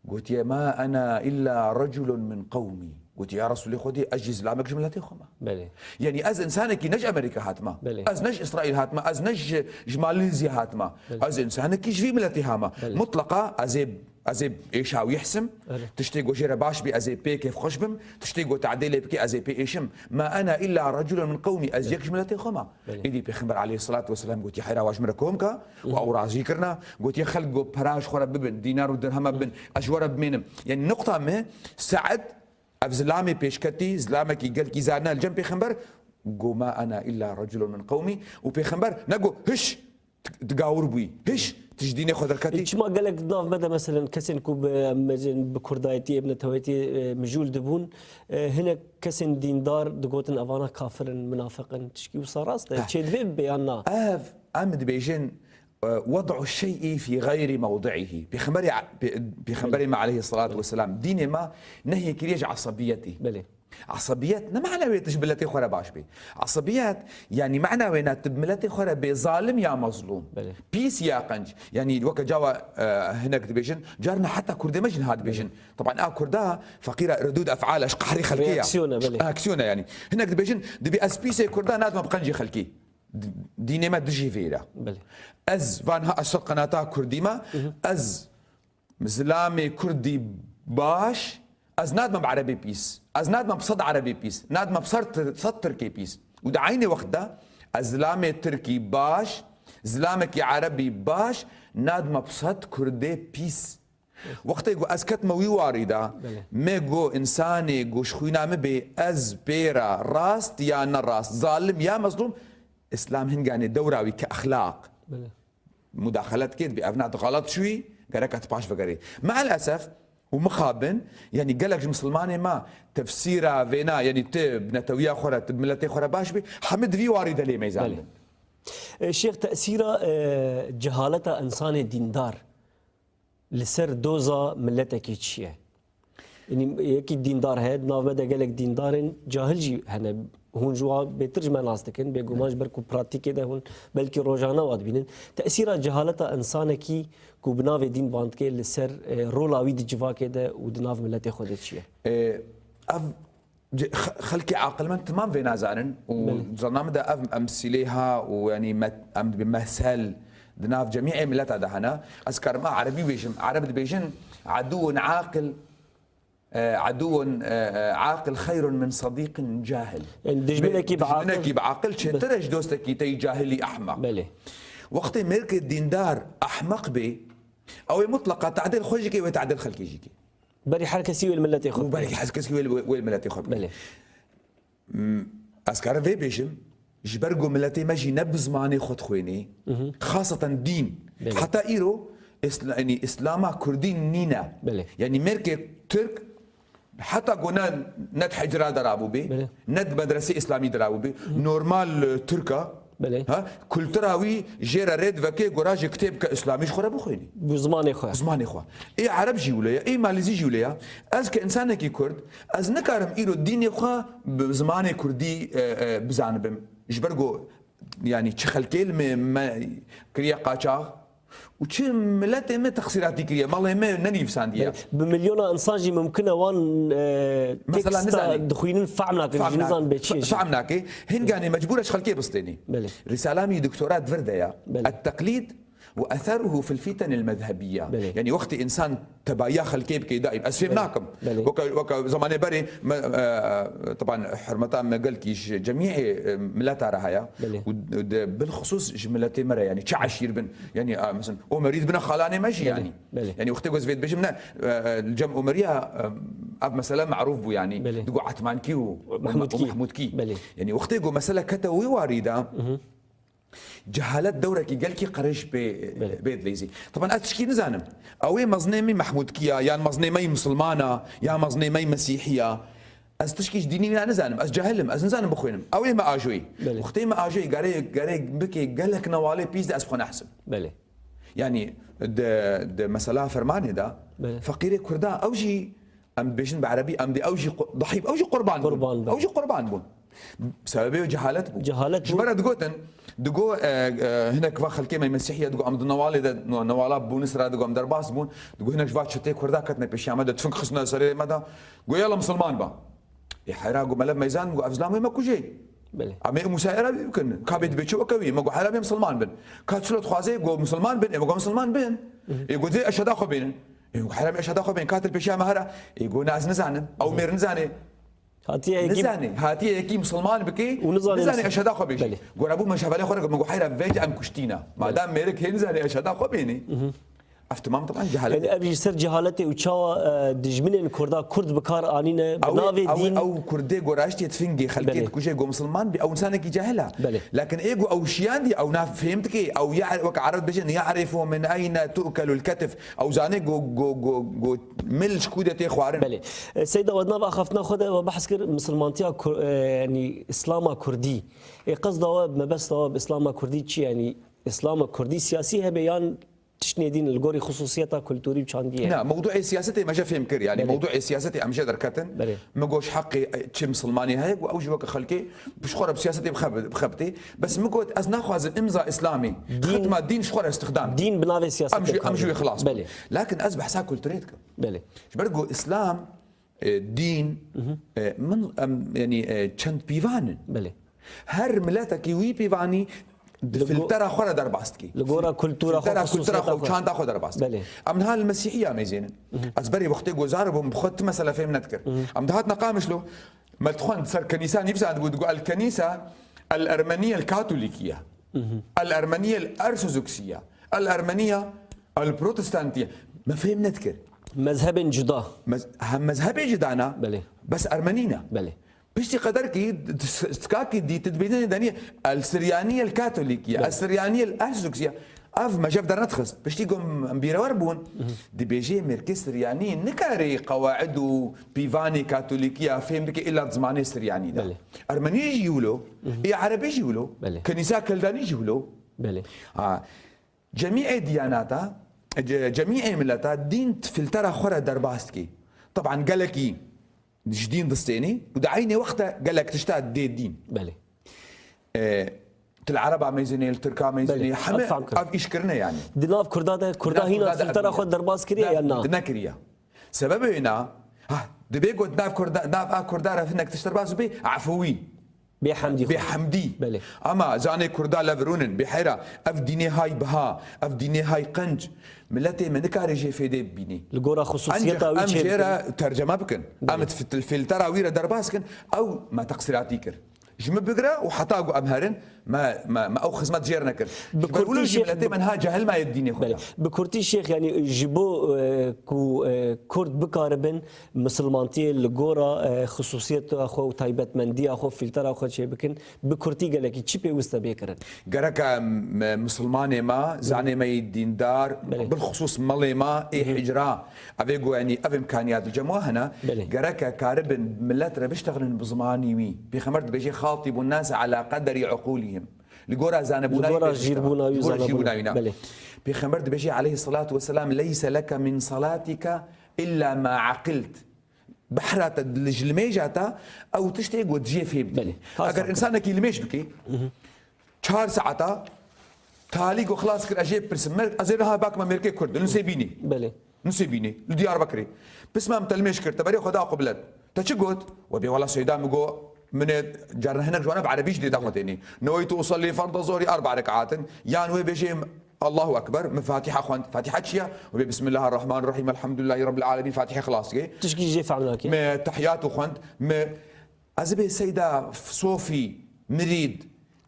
Gotiye, "Ma ena illa reculun min qewmî." Gotiye, "Ya Resulê Xwedê, ez jî zilamek ji miletê xwe me." Belê. Yanî ez insanekî ne ji Amerîka hatime. Belê. Ez ne ji Îsraîl hatime, ez ne ji, ji Malîzya hatime. Belê. Ez insanekî ji vî miletê hame. Belê. Mutleqa ez ê, ez ê êşa wî hisim. Belê. Tiştê ku jê re baş bî, ez ê pê kêfxweş bim. Tiştê ku tadê lê bikê, ez ê pê êşim. "Ma ena illa reculun min qewmî." Ez yek ji miletê xwe me. Belê. Êdî Pêxember aleyhisselatu vesselam gotiye, "Heyra wa ji min re kom ke." Û ew razî kirina. Gotiye, "Xelk ku pera ji xwe re bibin, dînar û dirhema bibin, ez ji we re bimênim." Yanî nuqta me, Se'd, ev zilamê pêşketî, zilamekî gelkî zarine li cem pêxember, go, "Ma ena illa reculun min qewmî." Û pêxember ne go, "Hiş, tu, tu gawir bûyî. Hiş, tu ji dînê xwe derketî." Çima gelek di nav me de, meselen, kesên ku bi, em bêjin, bi kurdayetiyê, bi neteweyetiyê, e, mijûl dibûn, e, hinek kesên dîndar digotin, "Evana kafir in, minafiq in." Tişkî wisa rast e. Heh. Çêdibê bibe yan na? Ev, em dibêjin, e, "Wed'u şey'i fî gayri mewdi'ihi." Pêxemberê, pê-, Pêxemberê me aleyhisselatu vesselam dînê me nehyê kiriye ji esebiyetê. Belê. Esebiyet ne mana wê tu ji miletê xwe re baş bî. Esebiyet, yanî mana wê ne tu bi miletê xwe re bê zalim ya mezlûm. Belê. Pîs ya qenc. Yanî weke cawa, e, hinek dibêjin, carna heta kurdê me jî niha dibêjin. Taban a kurda feqîra redûd ef'al e, ji qehrê xelkê ya. Reaksiyon e, belê. Reaksiyon e yanî. Hinek dibêjin, dibê ez pîsê kurda nadime bi qencê xelkê. D-, dînê me dijî vê re. Belê. Ez van ha ez ser qenata kurdî me, ez zilamê kurdî baş, ez nadime bi erebê pîs. Ez nadime bi sed erebê pîs. Nadime bi ser tir-, sed tirkê pîs. Û di eynê wext de ez zilamê tirkî baş, zilamekî erebî baş, nadime bi sed kurdê pîs. Wextê ku ez ketime wî warî de, Belê. me got, însanê ku ji xwîna min bê, ez pê re rast ya ne rast, zalim ya mezlûm, Îslam hinganê dewra wî ke exlaq, Belê. mudaxelet kê, dibê ev ne, tu xelet çûyî, gereka tu paş vegerî. Me'el esef û mixabin, yanî gelek ji misilmanê me tefsîra vêna, yanî tu bi netewiya xwe re, tu bi miletê xwe re baş bî, hemî di vî warî de lê meyzandin. Belê. E, Şêx, tesîra, e, cehaleta însanê dîndar li ser doza miletekî çi ye? Yanî yekî dîndar heye, di nav me de gelek dîndarên cahil jî hene. Hûn ji wan bêtir ji me nas dikin. Bêguman ji ber ku pratîkê de hûn belkî rojane wa dibînin. Tesîra cehaleta însanekî ku bi navê dîn van dike li ser, e, rola wî di civakê de û di nav miletê xwe de çi ye? E, ev Ce-, xe-, xelkê aqilmend timam vê nazanin û Belê. zana min de ev emsîlê ha û yanî met-, em dibê mesel di nav cemîê mileta de hene. Ez karim a erebî bêjim. Ereb dibêjin, "Edûwun aqil, e, edûwun, e, e, aqil xeyrun min sedîqin cahil." Yani dijminekî Be-, bi aqil dijminekî bi aqil çêtir e ji dostekî te yî cahilî ehmeq. Belê. Wextê mêrkê dîndar ehmeq bê, ew ê mutleqa tadêl xwe jî kê, wê tadêl xelkê jî kê. Berî her kesî wê li miletê xwe û berî bikeve. Her kesî wê li, wê li miletê xwe bikeve. Belê. M-, ez karim vê bêjim, ji ber ku miletê me jî ne bi zimanê xwe dixwênê, Mhm. xaseten dîn. Belê. Heta îro, Îsla-, yanî Îslama Kurdî nîne. Belê. Yanî mêrkê Tirk, heta ku ne, ne di hicra de rabûbê, Belê. ne di medresê Îslamî de rabûbê, normal, e, Tirk e, Belê. Ha? Kultura wî jê re rê diveke, gora jê kitêbke îslamî ji xwe re bixwînî. Bi zimanê xwe. Zimanê xwe. Ê ereb jî wile ye, ê malîzî jî wile ye. Ez ke însanekî kurd, ez nikarim îro dînê xwe bi zimanê kurdî, e, e, bizanibim. Ji ber ku, yanî çi xelkê li me, me kiriye qaçax û çi miletê me texsîratî kiriye, malê me nenivîsandiye. Bi milyona insan jî mimkin e wan, e, Mesela teksta nizanî. dixwînin, fehm nakin, Fehm jî nak-, nizan bê çi ye fe-, jî. fehm nake. Hinganê mecbûr e ji xelkê bistênî. Belê. Rîsala min doktora di vir de ye. Belê. Et-teqlîd ve eseruhu fil fitenil mezhebiyye. Belê. Yani wextê însan tebayiya xelkê bike daîm. Ez fêm Belê. nakim. Belê. Weke, weke zamanê berê me, e, taban hurmeta me gelkî ji cemîê, e, mileta re heye. Belê. Û de, bilxisûs ji miletê me re, yani çi eşîr bin. Yani, a, mesela, Omerî dibine xalanê me jî Belê. yani. Belê. Yanî wextê ku ez vê dibêjim ne, e, e, li cem Omeriya, e, ev mesele merûf bû yanî. Belê. Digo Etmankî û Mehmûdkî. û Mehmûdkî. Belê. Yanî wextê ku mesele kete wî warî de, Mhm. cehalet dewrekî gelkî qerêj bê, Belê. bê dileyzî. Taban ez tişkî nizanim. Ew ê mezinê me Mehmûdkî ya, yan mezinê me misilman a, ya mezinê me mesîhî ya. Ez tişkî ji dînî wî nizanim. Ez cahil im. Ez nizanim bixwînim. Ew ê me ajoyî. Belê. Wextê me ajoyî, gerê, gerê bikê gelek newalê pîs de ez bi xwe nehsim. Belê. Yani di, di mesela fermanê de Belê. feqîrê Kurda ew jî em dibêjin bi erebî, em dê ew jî qu-, dahî, ew jî qurban bûn. Qurban bûn. Ew jî qurban bûn. Sebebê wê cehalet bû. Cehalet Ji bû. me re digotin, digo, e, e, hinek va xelkê me mesîhiye, digo em di newalê de, no-, newala bûnis re digo em derbas bûn. Digo hinek ji va çetê Kurda ketine pêşiya me de, tifing xistine serê me de. Go yala misilman ba. Ê heyra go melev meyzan go ev zilam wê me kujê. Belê. Em ê Mûsa Erabî bikin. Ka bê dibê çi weke wî. Me go heyra bê misilman bin. Ka çilo dixwazê go misilman bin. Ê me go misilman bin. Ê go dê eşheda xwe bênin. Ê me go heyra bê eşheda xwe bênin. Ka til pêşiya me here. Ê go ne ez nizanim. Ew mêr nizanê. Hatiye yekî Nizanê. Hatiye yekî misilman bikê. Û nizanê Nizanê misil- eşheda xwe bêjî. Belê. Gora bû me şevelê xwe re me go heyra vêc em kuştîna. Madem mêrik hê nizanê eşheda xwe bênî. Ev temam taban cehalet. Yani ev jî ser cehaletê û çawa, e, dijminên Kurda Kurd bi kar anîne, bi Ew, navê ew, dîn. ew Kurdê go raştê tifingê xelkê Belê. dikuje go misilman bî, ew insanekî cehil e. Belê. Lakin ê go ew şiyandî, ew na fêm dikê, ew ya, weke Ereb dibêjin, "Ya'rifu min eyne tu'kelul ketif." Ew zanê go, go, go, go mil ji ku de tê xwarin. Belê. E, Seyda, we di nav axaftina xwe de we behs kir, misilmantiya Kur-, e, yani Îslama Kurdî. Ê qesda we, mebesta we bi Îslama Kurdî çi yani? Îslama Kurdî siyasî hebe yan tiştê din li gorî xisûsiyeta kulturî û çandî ye? Na, mewduê siyasetê me jê fêm kir. Yani Belê. mewduê siyasetê em jê derketin. Belê. Me got ji heqê, e, çi misilmanê heye, ku ew jî weke xelkê bi ji xwe re bi siyasetê bixeb-, bixebitê. Bes me got ez naxwazim imza Îslamê, Dîn xitma dîn ji xwe re istixdam. Dîn bi navê siyasetê Em jî, em jî wê bikar xilas bin. Belê. Lakin ez behsa kulturê dikim. Belê. Ji ber ku Îslam, e, dîn, e, min, em, yani, e, çend pîvan in. Belê. Her miletekî wî pîvanî di Li go- filtera xwe re derbas dikî. Li gora kultura xwe, Filtera kultura xwe û xisûsiyeta xwe. çanda xwe derbas dikî. Belê. Em niha li Mesîhiya mêzênin. Ez berê wextê gozar bûm, bi xwe ti mesele fêm nedikir. Em dihatina Qamişlo, me dixwend ser kenîsa nivîsandibû, digot, "El Kenîsa el Ermeniye el Katolikiye. El Ermeniye el Ersozoksiye. El Ermeniye el Protestantiye." Me fêm nedikir. Mezhebên cuda. Mez-, hem mezhebê cuda ne, Belê. bes Ermenî ne. Belê. Piştî qederkî, tikakî dî, tu dibêjî denî, "El Siryanî el Katolîkî ye, Belê. el Siryanî el Ersozoksî ye." Ev me jev dernedixist. Piştî ku em bîrewer bûn, dibêjê mêrkê Siryanî nikarê qewaid û pîvanê Katolîkî ya fêm bike îlla di zimanê Siryanî de. Belê. Ermenî jî wilo, ê Erebî jî wilo, Belê. kenîsa Keldanî jî wilo. Belê. Ha, cemîê diyanata, ce-, cemîê mileta dîn di filtera xwe re derbas dikî. Teban gelekî ji dîn distênî û di eynê wexta gelek tişta dê dîn. Belê. E, tu li Ereba meyzênê, li Tirka meyzênê, Belê. heme Ev fam kir. ev îş kirine yani. Di nav Kurda de, Kurda Di nav hîna Kurda de filtera ev xwe derbas kiriye Ne, yan na? di nekiriye. Sebebê wê na, ha, dibê got nav Kurda, nav a Kurda re hinek tişt derbas bê, efûwî. Bê hemdî Bê xwe. hemdî. Belê. Ama zanê Kurda levirûnin, bê heyra, ev dînê hay biha, ev dînê hay qenc. Miletê me nikare jê fêdê bibînî. Li gora xisûsiyeta Ancak wî em çê jê bikin. re terceme bikin. Belê. Em fil-, filtera wî re derbas kin, ew me teqsîratî kir. Ji min bigire û heta ku em herin, me, me, me ew xizmet jê re nekir. Bi Ji ber kurtî wilo jî Şêx, miletê bi me niha cehil maye di dînê xwe Belê. de. Bi kurtî Şêx, yanî ji bo, e, ku, e, Kurd bikaribin misilmantiyê li gora, e, xisûsiyeta xwe û taybetmendiya xwe, filtera xwe çêbikin, bi kurtî gelekî çi pêwist e bê kirin? Gereke, m-, misilmanê me, zanê me yê dîndar, Belê. bilxisûs melê me ê hicra, evê ku, yanî, ev îmkaniyat li cem we hene, Belê. gereke karibin millet re biştexilin bi zimanî wî. Pêxember dibêje, "Xatibun nase ala qederi uqulihim." Li gora zanebûna Li gora wî pêşkişte jîrbûna wî, Li gora zanebûna. jîrbûna wî ne. Belê. Pêxember dibêje, aleyhissalatu vesselam, "Leyse leke min salatika illa ma aqilt." Behra te, li, ji limêja te, ew tiştê ku tu jê fêm dikî. Belê. Eger Hasan. insanekî limêj bikî, çar saeta, talî ku xilas kir, ez jê bipirsim, mer-, ez ê niha bak me mêrkê Kurd, nusê bînî. Belê. Nusê bînî, li Diyarbekirê. Pisma min te limêj kir, te berê xwe da qublet. Te çi got? We bê wela Seyda min got, min ê carna hinek ji wana bi erebî jî dê da xwe tênî. Neweytu usalli farda zuhri arba rekatin. Yan wê bêjê Allahu Ekber, min Fatiha xwend. Fatiha çi ye? Wê bê Bismillahirrahmanirrahim, Elhamdülillahi Rabbil Alemin, Fatiha xilas dike. Tişkî jê fehm nake. Me tehiyatu xwend, me ez bê Seyda Sofî, mirîd,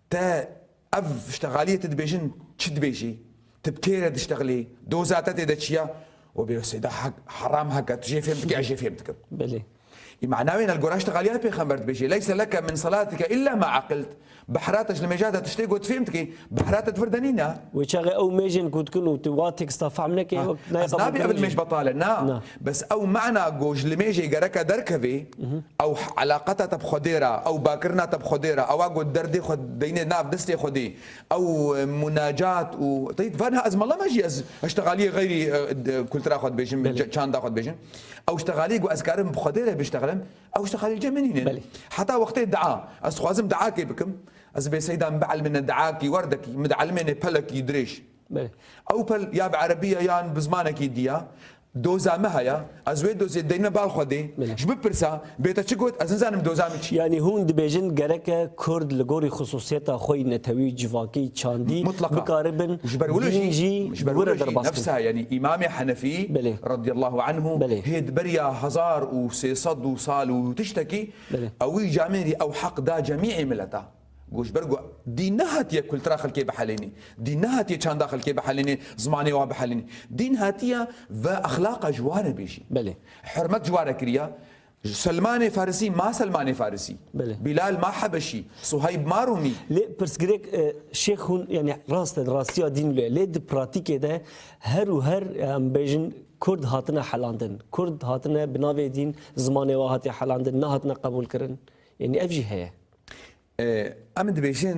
te ev ştexaliyê tu dibêjin, çi dibêjî? Tu bi kê re diştexilî? Doza te tê de çi ye? Wê bê Seyda hek, heram heke, tu jê fêm dikî, ez jê fêm dikim. Belê. Î mena wê ne li gora ştexaliya pêxember dibêje, "Leyse leke min salatike illa ma aqiltî." Behra te ji nimêja de tiştê got fêm dikî, behra te di vir de nîne. Wê çaxê ew mêjên ku dikin û tu wa teksta fehm neke, Ha, wek nayê ez qebûl nabî ev kirin jî. Mêj betal e, na. Na. Bes ew mena ku ji nimêjê gereke derkevê, ew elaqeta te bi Xwedê re, ew bakirina te bi Xwedê re, ewa ku derdê xwe deyne nav destê Xwedê, ew, e, munacat û teyt van ha ez mala me jî ez ştexaliyê xeyrî, e, de, kultura xwe dibêjim, Belê. Çanda xwe dibêjim. Ew ştexaliyê ku ez karim bi Xwedê re biştexlim, ew ştexalî cem min nînin. Belê. Heta wextê dua. Ez dixwazim duakê bikim. Ez bê seyda min bielmîne duakî werdekî, min dielmêne pelekî dirêj. Belê. Ew pel ya bi erebî ye yan bi zimanekî diya. Doza me heye. Ez wê dozê deyne bal Xwedê. Belê. Ji min pirsa, bê te çi got, ez nizanim doza min çi. Yanî hûn dibêjin gereke Kurd li gorî xisûsiyeta xwe yî netewî, civakî, çandî Mutlaqa. Bikaribin Ji ber wilo dîn jî, jî ji ber wilo wira jî derbas kin. Nefsa, yanî Îmamê Henefî Belê. Radiyallahu anhu Belê. Hê di beriya hezar û sê sed û sal û tiştekî Belê. Ewî camêrî ew heq da cemîê mileta. Got ji ber ku dîn nehatiye kultura xelkê bihelênî. Dîn nehatiye çanda xelkê bihelênî, zimanê wa bihelênî. Dîn hatiye ve exlaqa ji wa re bêjî. Belê. Hurmet ji wa re kiriya. Selmanê Farisî ma Selmanê Farisî. Belê. Bilal ma Hebeşî. Suheyb ma Rûmî. Lê pirsgirêk, e, şêx hûn, yanî rast e, rastiya dîn lê. Lê di pratîkê de her û her, em bêjin, Kurd hatine helandin. Kurd hatine bi navê dîn zimanê wa hatiye helandin, nehatine qebûlkirin. Yanî ev jî heye. E, em dibêjin,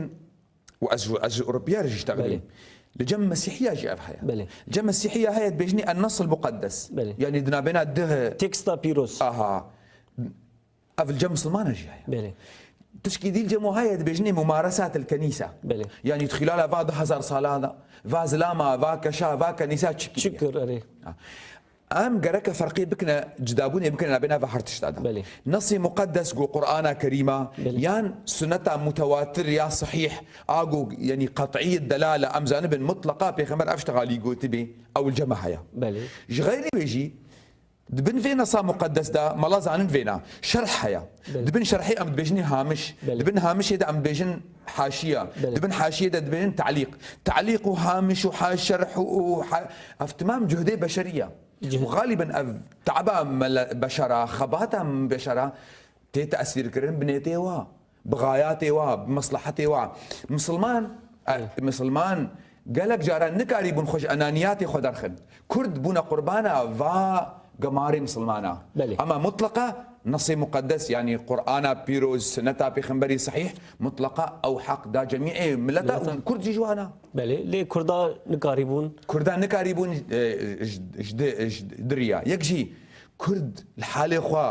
û ez, ez ji Ewropiya re jî ştexilîm. Belê. Li cem Mesîhiya jî ev heye. Belê. Li cem Mesîhiya heye dibêjinî en-Nas el-Muqeddes. Belê. Yanî di navbêna dih Teksta pîroz. Aha. Ev li cem Misilmana jî heye. Belê. Tişkî dî li cem wan heye dibêjinî mumaresat el-Kenîsa. Belê. Yanî di xîlala va du hezar sala de, va zilama, va keşa, va kenîsa çi kiriye? Çi kir, erê. Ha. Em gereke ferqê bikine, cidabûnê bikine nabêna ve her tişta de. Belê. Nesê muqeddes ku Qur'ana Kerîma Belê. Yan sunneta mutewatir ya sahîh, a ku, yanî qet'î delale, em zanibin mutlaqa Pêxember ev ştexalî gotibê, ew li cem me heye. Belê. Ji xeyrî wê jî, di bin vê nesa muqeddes de, mala zanin vêna, şerh heye. Belê. Di bin şerhê em dibêjinî hamiş. Belê. Di bin hamişê de em dibêjin haşiye. Belê. Di bin haşiyê de dibêjin telîq. Telîq û hamiş û ha-, şerh û, û ha-, ev timam cuhdê beşerî ye. Cih- Û xalîben ev taba mele-, beşera, xebata beşera tê tesîrkirin bi nêtê wa, bi xayatê wa, bi meslehetê wa. Misilman, e, Hı. misilman gelek caran nikarîbûn xwe ji enaniyatê xwe derxin. Kurd bûne qurbana va gemarê misilmana. Belê. Ama mutlaqa nesê muqeddes, yanî Qur'ana pîroz, sunneta pêxemberî sahîh, mutlaqa ew heq da cemîê mileta Mileta. Û Kurd jî ji wana. Belê, lê Kurda nikarîbûn. Kurda nikarîbûn, e, ji, ji, ji, ji diriya. Yek jî Kurd li halê xwe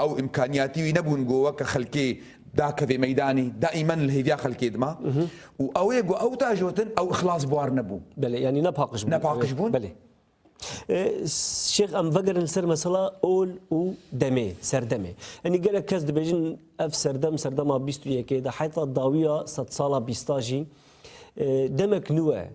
ew îmkaniyatî wî nebûn ku weke xelkê dakeve meydanî, daîmen li hêviya xelkê dima. Mhm. Û ew ê ku ew tajotin, ew ixlas bi war nebû. Belê, yanî ne paqij bûn. Ne paqij bûn. Belê. E, Şêx, em vegerin ser mesela ol û demê, serdemê. Yanî gelek kes dibêjin ev serdem, serdema bîst û yekê de, heta dawiya sedsala bîsta jî, e, demek nû e.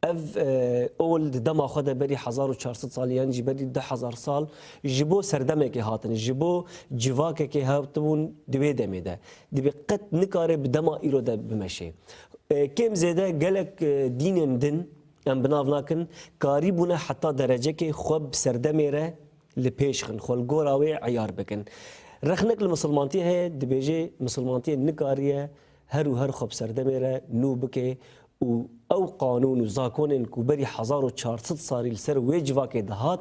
Ev, e, ol di dema xwe de berî hezar û çar sed sal yan jî berî du hezar sal ji bo serdemekê hatin, ji bo civakekê hatibûn di wê demê de. Dibê qet nikare bi dema îro de bimeşe. E, kêm zêde gelek, e, dînên din, em bi nav nakin, karîbûne heta derecekê xwe bi serdemê re li pêş xin, xwe li gora wê eyar bikin. Rexnek li misilmantiyê heye, dibêje misilmantiyê nikariye her û her xwe bi serdemê re nû bike û ew qanûn û zakonên ku berî hezar û çar sed salî li ser wê civakê dihat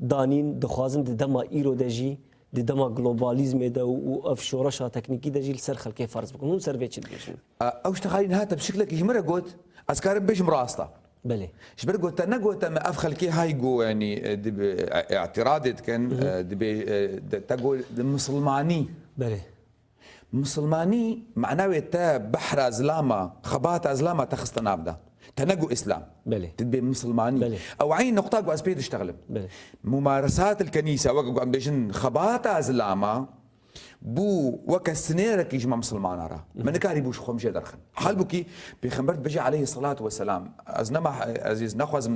danîn, dixwazin di dema îro de jî, di dema globalizmê de û, û ev şoreşa teknîkî de jî li ser xelkê ferz bikin. Hûn ser vê çi dibêjin? A, ew ştexalî niha te bi şiklekî ji min re got, ez karim bêjim rast e. Belê. Ji ber ku te negote me ev xelkê hay ku, yanî, e, dibe, e, îtiradê dikin, Mhm. e, dibê, e, de, te got di misilmanî. Belê. Misilmanî, mena wê te behra zilama, xebata zilama te xiste nav de. Te negot Îslam. Belê. Tu dibê misilmanî. Belê. Ew eyn nuqta ku ez pê diştexlim. Belê. Mumaresat el kenîsa, wek ku em bêjin xebata zilama, bû weke sinêrekî ji me misilmana re. Me Mhm. nikarîbû ji xwe em jê derxin. Halbûkî Pêxember dibêje aleyhi salatu weselam, ez nema, ez ê nexwazim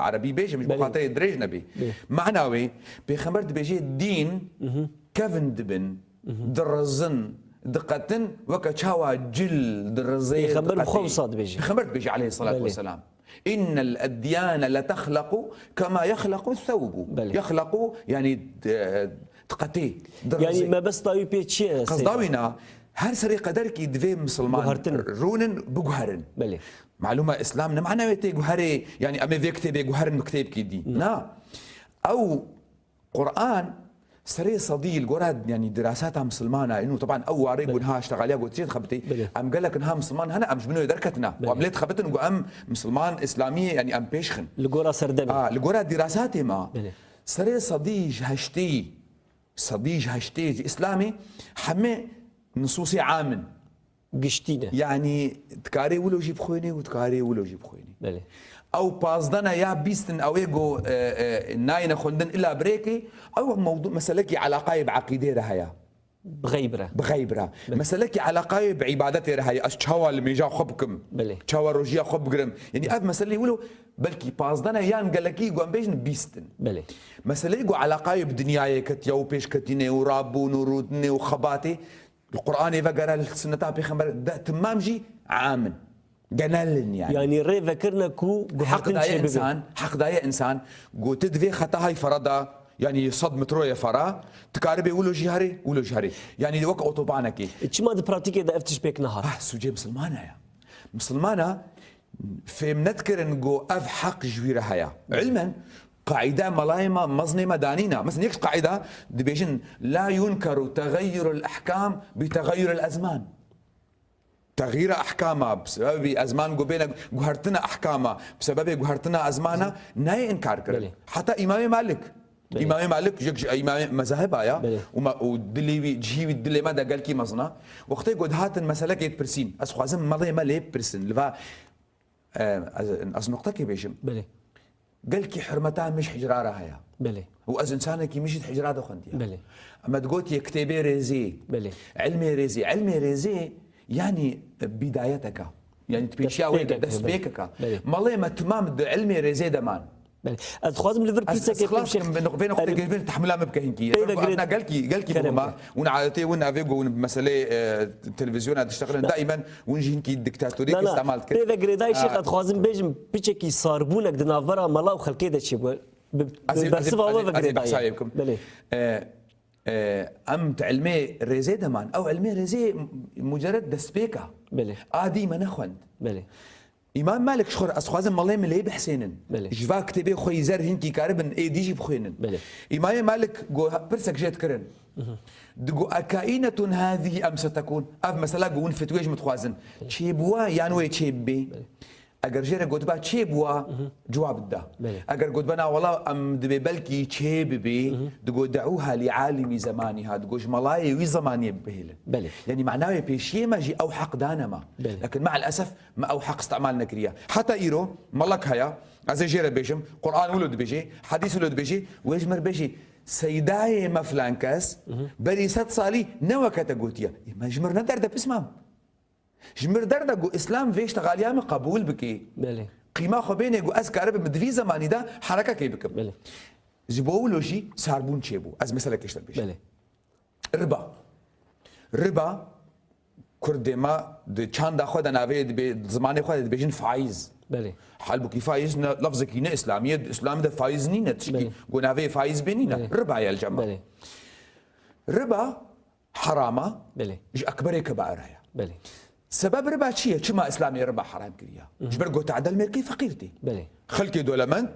erebî bêjim, ji bo Belê. Xatirê dirêj nebî. Belê. Mena wê, Pêxember dibêje dîn Mhm. kevin dibin, Mhm. dirizin, diqetin, weke çawa cil dirizê, Pêxember bi xwe diqetê. Wisa dibêje. Pêxember dibêje aleyhi salatu Belê. Weselam. Innel edyane letexlequ kema yexlequ thewbu. Belê. Yexlequ, yanî, e, Diqetê, dirazê. Yanî mebesta wî pê çi ye? Qesda wî na, her serê qederkî divê misilman Guhertin. Rûnin, biguherin. Belê. Malûm e, Îslam ne mana wê tê guherê, yanî em ê vê kitêbê guherin bi kitêbkî dî. Na. Ew Quran serê sedî li gora, yanî dirasata misilmana, inu, teban ew warê Belê. Bûn ha, ştexaliya gotirê dixebitê. Belê. Em gelek niha misilman hene, em ji bin wê derketina. Belê. Û em lê dixebitin ku em misilman, Îslamiyê, yanî em pêş xin. Li gora serdemê. A, li gora dirasatê me, Belê. Serê sedî ji heştê, sedî ji heştê ji Îslamê hemê nisûsê am in. Giştî ne. Yanî dikarê wilo jî bixwênê û dikarê wilo jî bixwênê. Belê. Ew pazdeh ne ya bîst in, ew ê go, e, e, nayêne xwendin ila birêkê, ew mewdu-, meselekî eleqayê bi eqîdê re heye. Bi xeyb re. Bi xeyb re. Belê. Meselekî eleqayê bi îbadetê re heye. Ez çawa li mêja xwe bikim? Belê. Çawa rojiya xwe bigirim? Yanî ev meseleyê wilo belkî pazdeh ne yan gelekî ku em bêjin bîst in. Belê. Meseleyê ku eleqayê bi dinyayê ketiye û pêşketinê û rabûn û rûdinê û xebatê, li Quranê vegere, li sunneta pêxember de, timam jî am in. Genel in yanî. Yanî rê vekirine ku guhertin çêbibe. Heq daye insan, heq daye insan, ku tu divê xeta hay fera da, yanî sed metroyê fera, tu karibê wilo jî herê, wilo jî herê. Yanî wek otobanekê. E, çima di pratîkê de ev tişt pêk nehat? Ah, sûcê misilmana ya. Misilmana fêm nedikirin ku ev heq ji wî re heye. Ilmen, qaîde melayê me, mezinê me danîna. Mesela yek ji qaîda dibêjin, "La yunkeru tegayyurul ahkam bi tegayyuril ezman." Texyîra ehkama, bi sebebê ezman ku bêne guhertina ehkama, bi sebebê guhertina ezmana nayê inkar kirin. Belê. Heta Îmamê Malik. Belê. Îmamê Malik, yek ji îmamê mezahiba ya, Belê. Û me, û dilê wî, cihî wî dilê me de gelkî mezin e. Wextê ku dihatin meselekê dipirsîn, ez xwazim melê me lê bipirsin, li va, e, ez, ez nuqtekê bêjim. Belê. Gelkî hurmeta min ji hicra re heye. Belê. Û ez însanekî min jî di hicra de xwendiye. Belê. Me digotiye kitêbê rêzê, Belê. Ilmê rêzê. Ilmê rêzê, yanî, e, bîdayeteke. Yanî tu pêşiya wê de Destpêkeke, belê. Destpêkeke. Belê. Melê me timam di ilmê rêzê de man. Belê. Ez dixwazim li vir Ez, ez pirsekê xlas bêjim, Şêx. Kim, vê nuq-, vê nuqtê Erê, girvin tehmila min bike hinkî. Peyve Eva girê-, evna gelkî, gelkî kerem muhim e. Bike. Hûn adetê hûn navê go hûn bi meselê, e, televîzyona diştexilin. Na. Daîmen hûn jî hinkî diktatoriyek Na, na. Îstemal dikir. Peyve girêdayî Şêx, A. ez dixwazim bêjim piçekî sarbûnek di navbera mela û xelkê de çêbû. Bi, Ez ê, bi ez ê, bersivê ez ê, we ez ê girêdayî. Behsayê bikim. Belê. E, e, em di ilmê rêzê de man. Ew ilmê rêzê mucerred destpêk e. Belê. Adî me nexwend. Belê. Îmam Malik ji xwe re, ez xwazim melê min lê bihsênin. Belê. Ji va kitêbê xwe yî zer hinkî karibin êdî jî bixwênin. Belê. Îmamê Malik go pirsek jê dikirin. Digo, "Ekaînetun hâzî em setekûn?" Ev mesela go hûn fetwê ji min dixwazin. Çêbûwa yan wê çêbibê? Belê. Eger jê re gotiba çêbûwa, cewab dida. Belê. Eger gotiba na wela em dibê belkî çêbibê, digo, "De'ûha li alîmî zemanîha", digo, "Ji melayê wî zemaniyê bihêlin." Belê. Yanî mana wê pêşiyê me jî ew heq dane me. Belê. Lakin me'el esef, me ew heq îstemal nekiriye. Heta îro, melek heye, ez ê jê re bêjim, Quran wilo dibêje, hedîs wilo dibêje, wê ji me re bêjê, seydayê me filan kes, berî sed salî ne weke te gotiye. Ê, me ji me re ne derde pismam. Ji me re derde ku Îslam vê ştexaliya min qebûl bike. Belê. Qîma xwe bêne ku ez karibim di vî zemanî de herekekê bikim. Belê. Ji bo wilo jî sarbûn çêbû. Ez meselekê ji te bêjim. Belê. Riba. Riba, Kurdê me di çanda xwe de navê dibê, di zimanê xwe de dibêjin faîz. Belê. Halbûkî faîz ne lafzekî ne îslamî ye, di îslamî de faîz nîne, tişkî Belê. Ku navê faîz bê nîne. Belê. Riba ye li cem me. Belê. Riba heram e, Belê. Ji ekberê kebair heye. Belê. Sebeb riba çi ye? Çima Îslamê riba heram kiriye? Hı hı. Ji ber ku tadel mêrkê feqîr tê. Belê. Xelkê dolemend,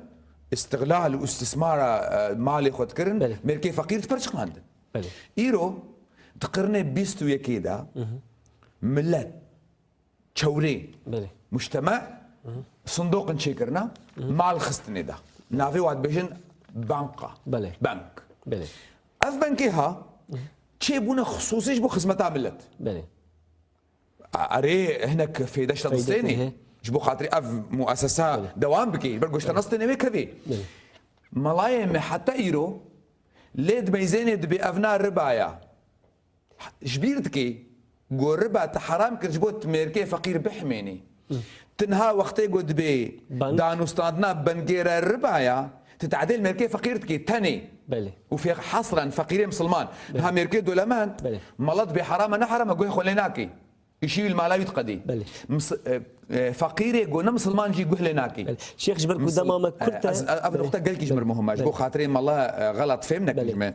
îstiglal û îstismara, e, malê xwe dikirin, Belê. Mêrkê feqîr diperçiqandin. Belê. Îro di qirnê bîst û yekê de Hı hı. Millet, çewrê, Belê. Mujteme, Hı hı. Sindoqin çêkirine, Hı hı. Mal xistinê de. Navê wan dibêjin banka. Belê. Bank. Belê. Ev bankê ha, Hı hı. Çêbûne xisûsî ji bo xizmeta millet. Belê. A-, erê hinek fêde ji te Feyde distênê. Tê, he. Ji bo xatirê ev muesesa Belê. Dewam bike. Ji ber ku ji te Belê. Nestênê wê kevê. Belê. Melayê me heta îro lê dimeyzênê dibê ev na riba ya. Ji bîr dikê ku riba te heram kir ji bo tu mêrkê feqîr bihimênî. Hı. Tu niha wextê ku dibê Bank. Danûstandina bengê re riba ya, tu tadêl mêrkê feqîr dikê tenê. Belê. Û fê-, hesren feqîrê misilman. Belê. Niha mêrkê dolemend, Belê. Mala dibê heram e ne heram e, guhê xwe lê nakê. Îşî wî li mala wî diqedî. Belê. Mis-, e, e, feqîrê ku ne misilman jî guh lê nakê. Belê. Şêx, ji ber ku Misil-, dema me e, kurt e. Ez, ev Belê. Nuqte gelkî ji mir muhim e. Ji bo Belê. Xatirê mala, e, xelat fêm nekin Belê. ji me.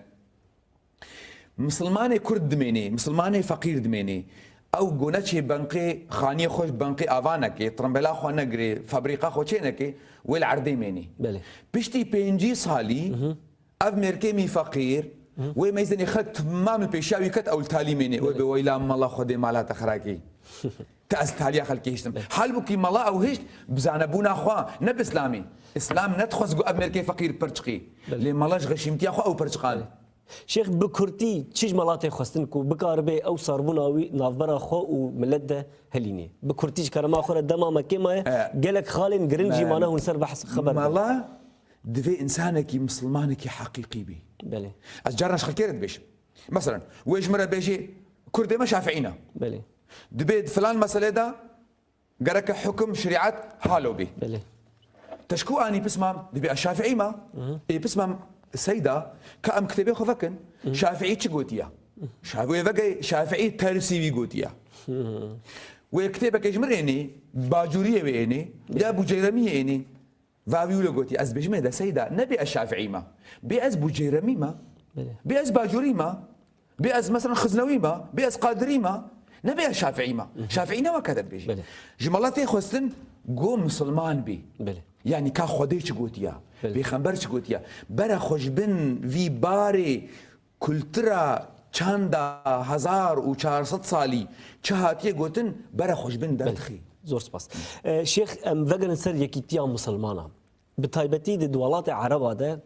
Misilmanê Kurd dimênê, misilmanê feqîr dimênê. Ew go neçê benqê xaniyê xwe ji benqê ava neke, trimbela xwe negirê, fabrîqa xwe çê neke, wê li erdê mênê. Belê. Piştî pêncî salî, ev mêrkê mî feqîr, wê meyzênê xelk timam li pêşiya wî ket, ew li talî mênê. Wê Belê. Bê weyla mala Xwedê mala te xirakî. Te ez taliya xelkê hiştim. Belê. Halbûkî mala ew hişt bi zanebûna xwe, ne bi Îslamî. Îslam nedixwest ku ev mêrkê feqîr pirçiqî. Belê. Lê mala ji xeşîmtiya xwe ew pirçiqan. Belê. Şêx, bi kurtî çi ji mala tê xwestin ku bikaribe ew sarbûna wî navbera xwe û milet de hilînê? Bi kurtî ji kerema xwe re dema me kêm maye, E, gelek xalên girin jî me-, mane hûn ser behs xeber bidin. Mala divê însanekî misilmanekî heqîqî bî. Belê. Ez caran ji xelkê re dibêjim. Meselen, wê ji min re bêjê, Kurdê me Şafiî ne. Belê. Dibê di filan meselê de gereke hukum, şerîet halo bî. Belê. Te ji ku anî pismam, dibê ez Şafiî me. Ê pismam Seyda, ka em kitêbê xwe vekin. Şafiî çi gotiye? Şa-, wê vegey Şafiî tersî wî gotiye. Wê kitêbeke ji min ênî, bacûriyê wê ênî, ya Buceyramiyê ênî. Va wî wilo gotî, ez dibêjim ê de Seyda, nebê ez Şafiî me. Bê ez Bucêremî me. Belê. Bê ez Bacûrî me. Bê ez, meselen, Xiznewî me. Bê ez Qadirî me. Nebê ez Şafiî me. Şafiî ne weke te dibêjî. Belê. Ji mala tê xwestin go misilman bî. Belê. Yanî ka Xwedê çi gotiya? Belê. Pêxember çi gotiya? Bere xwe ji bin vî barê kultura çanda hezar û çar sed salî çi hatiye gotin, bere xwe ji bin Belê. Derdixî. Zor spas. E, Şêx, em vegerin ser yekîtiya misilmana. Bi taybetî di, di welatê Ereba de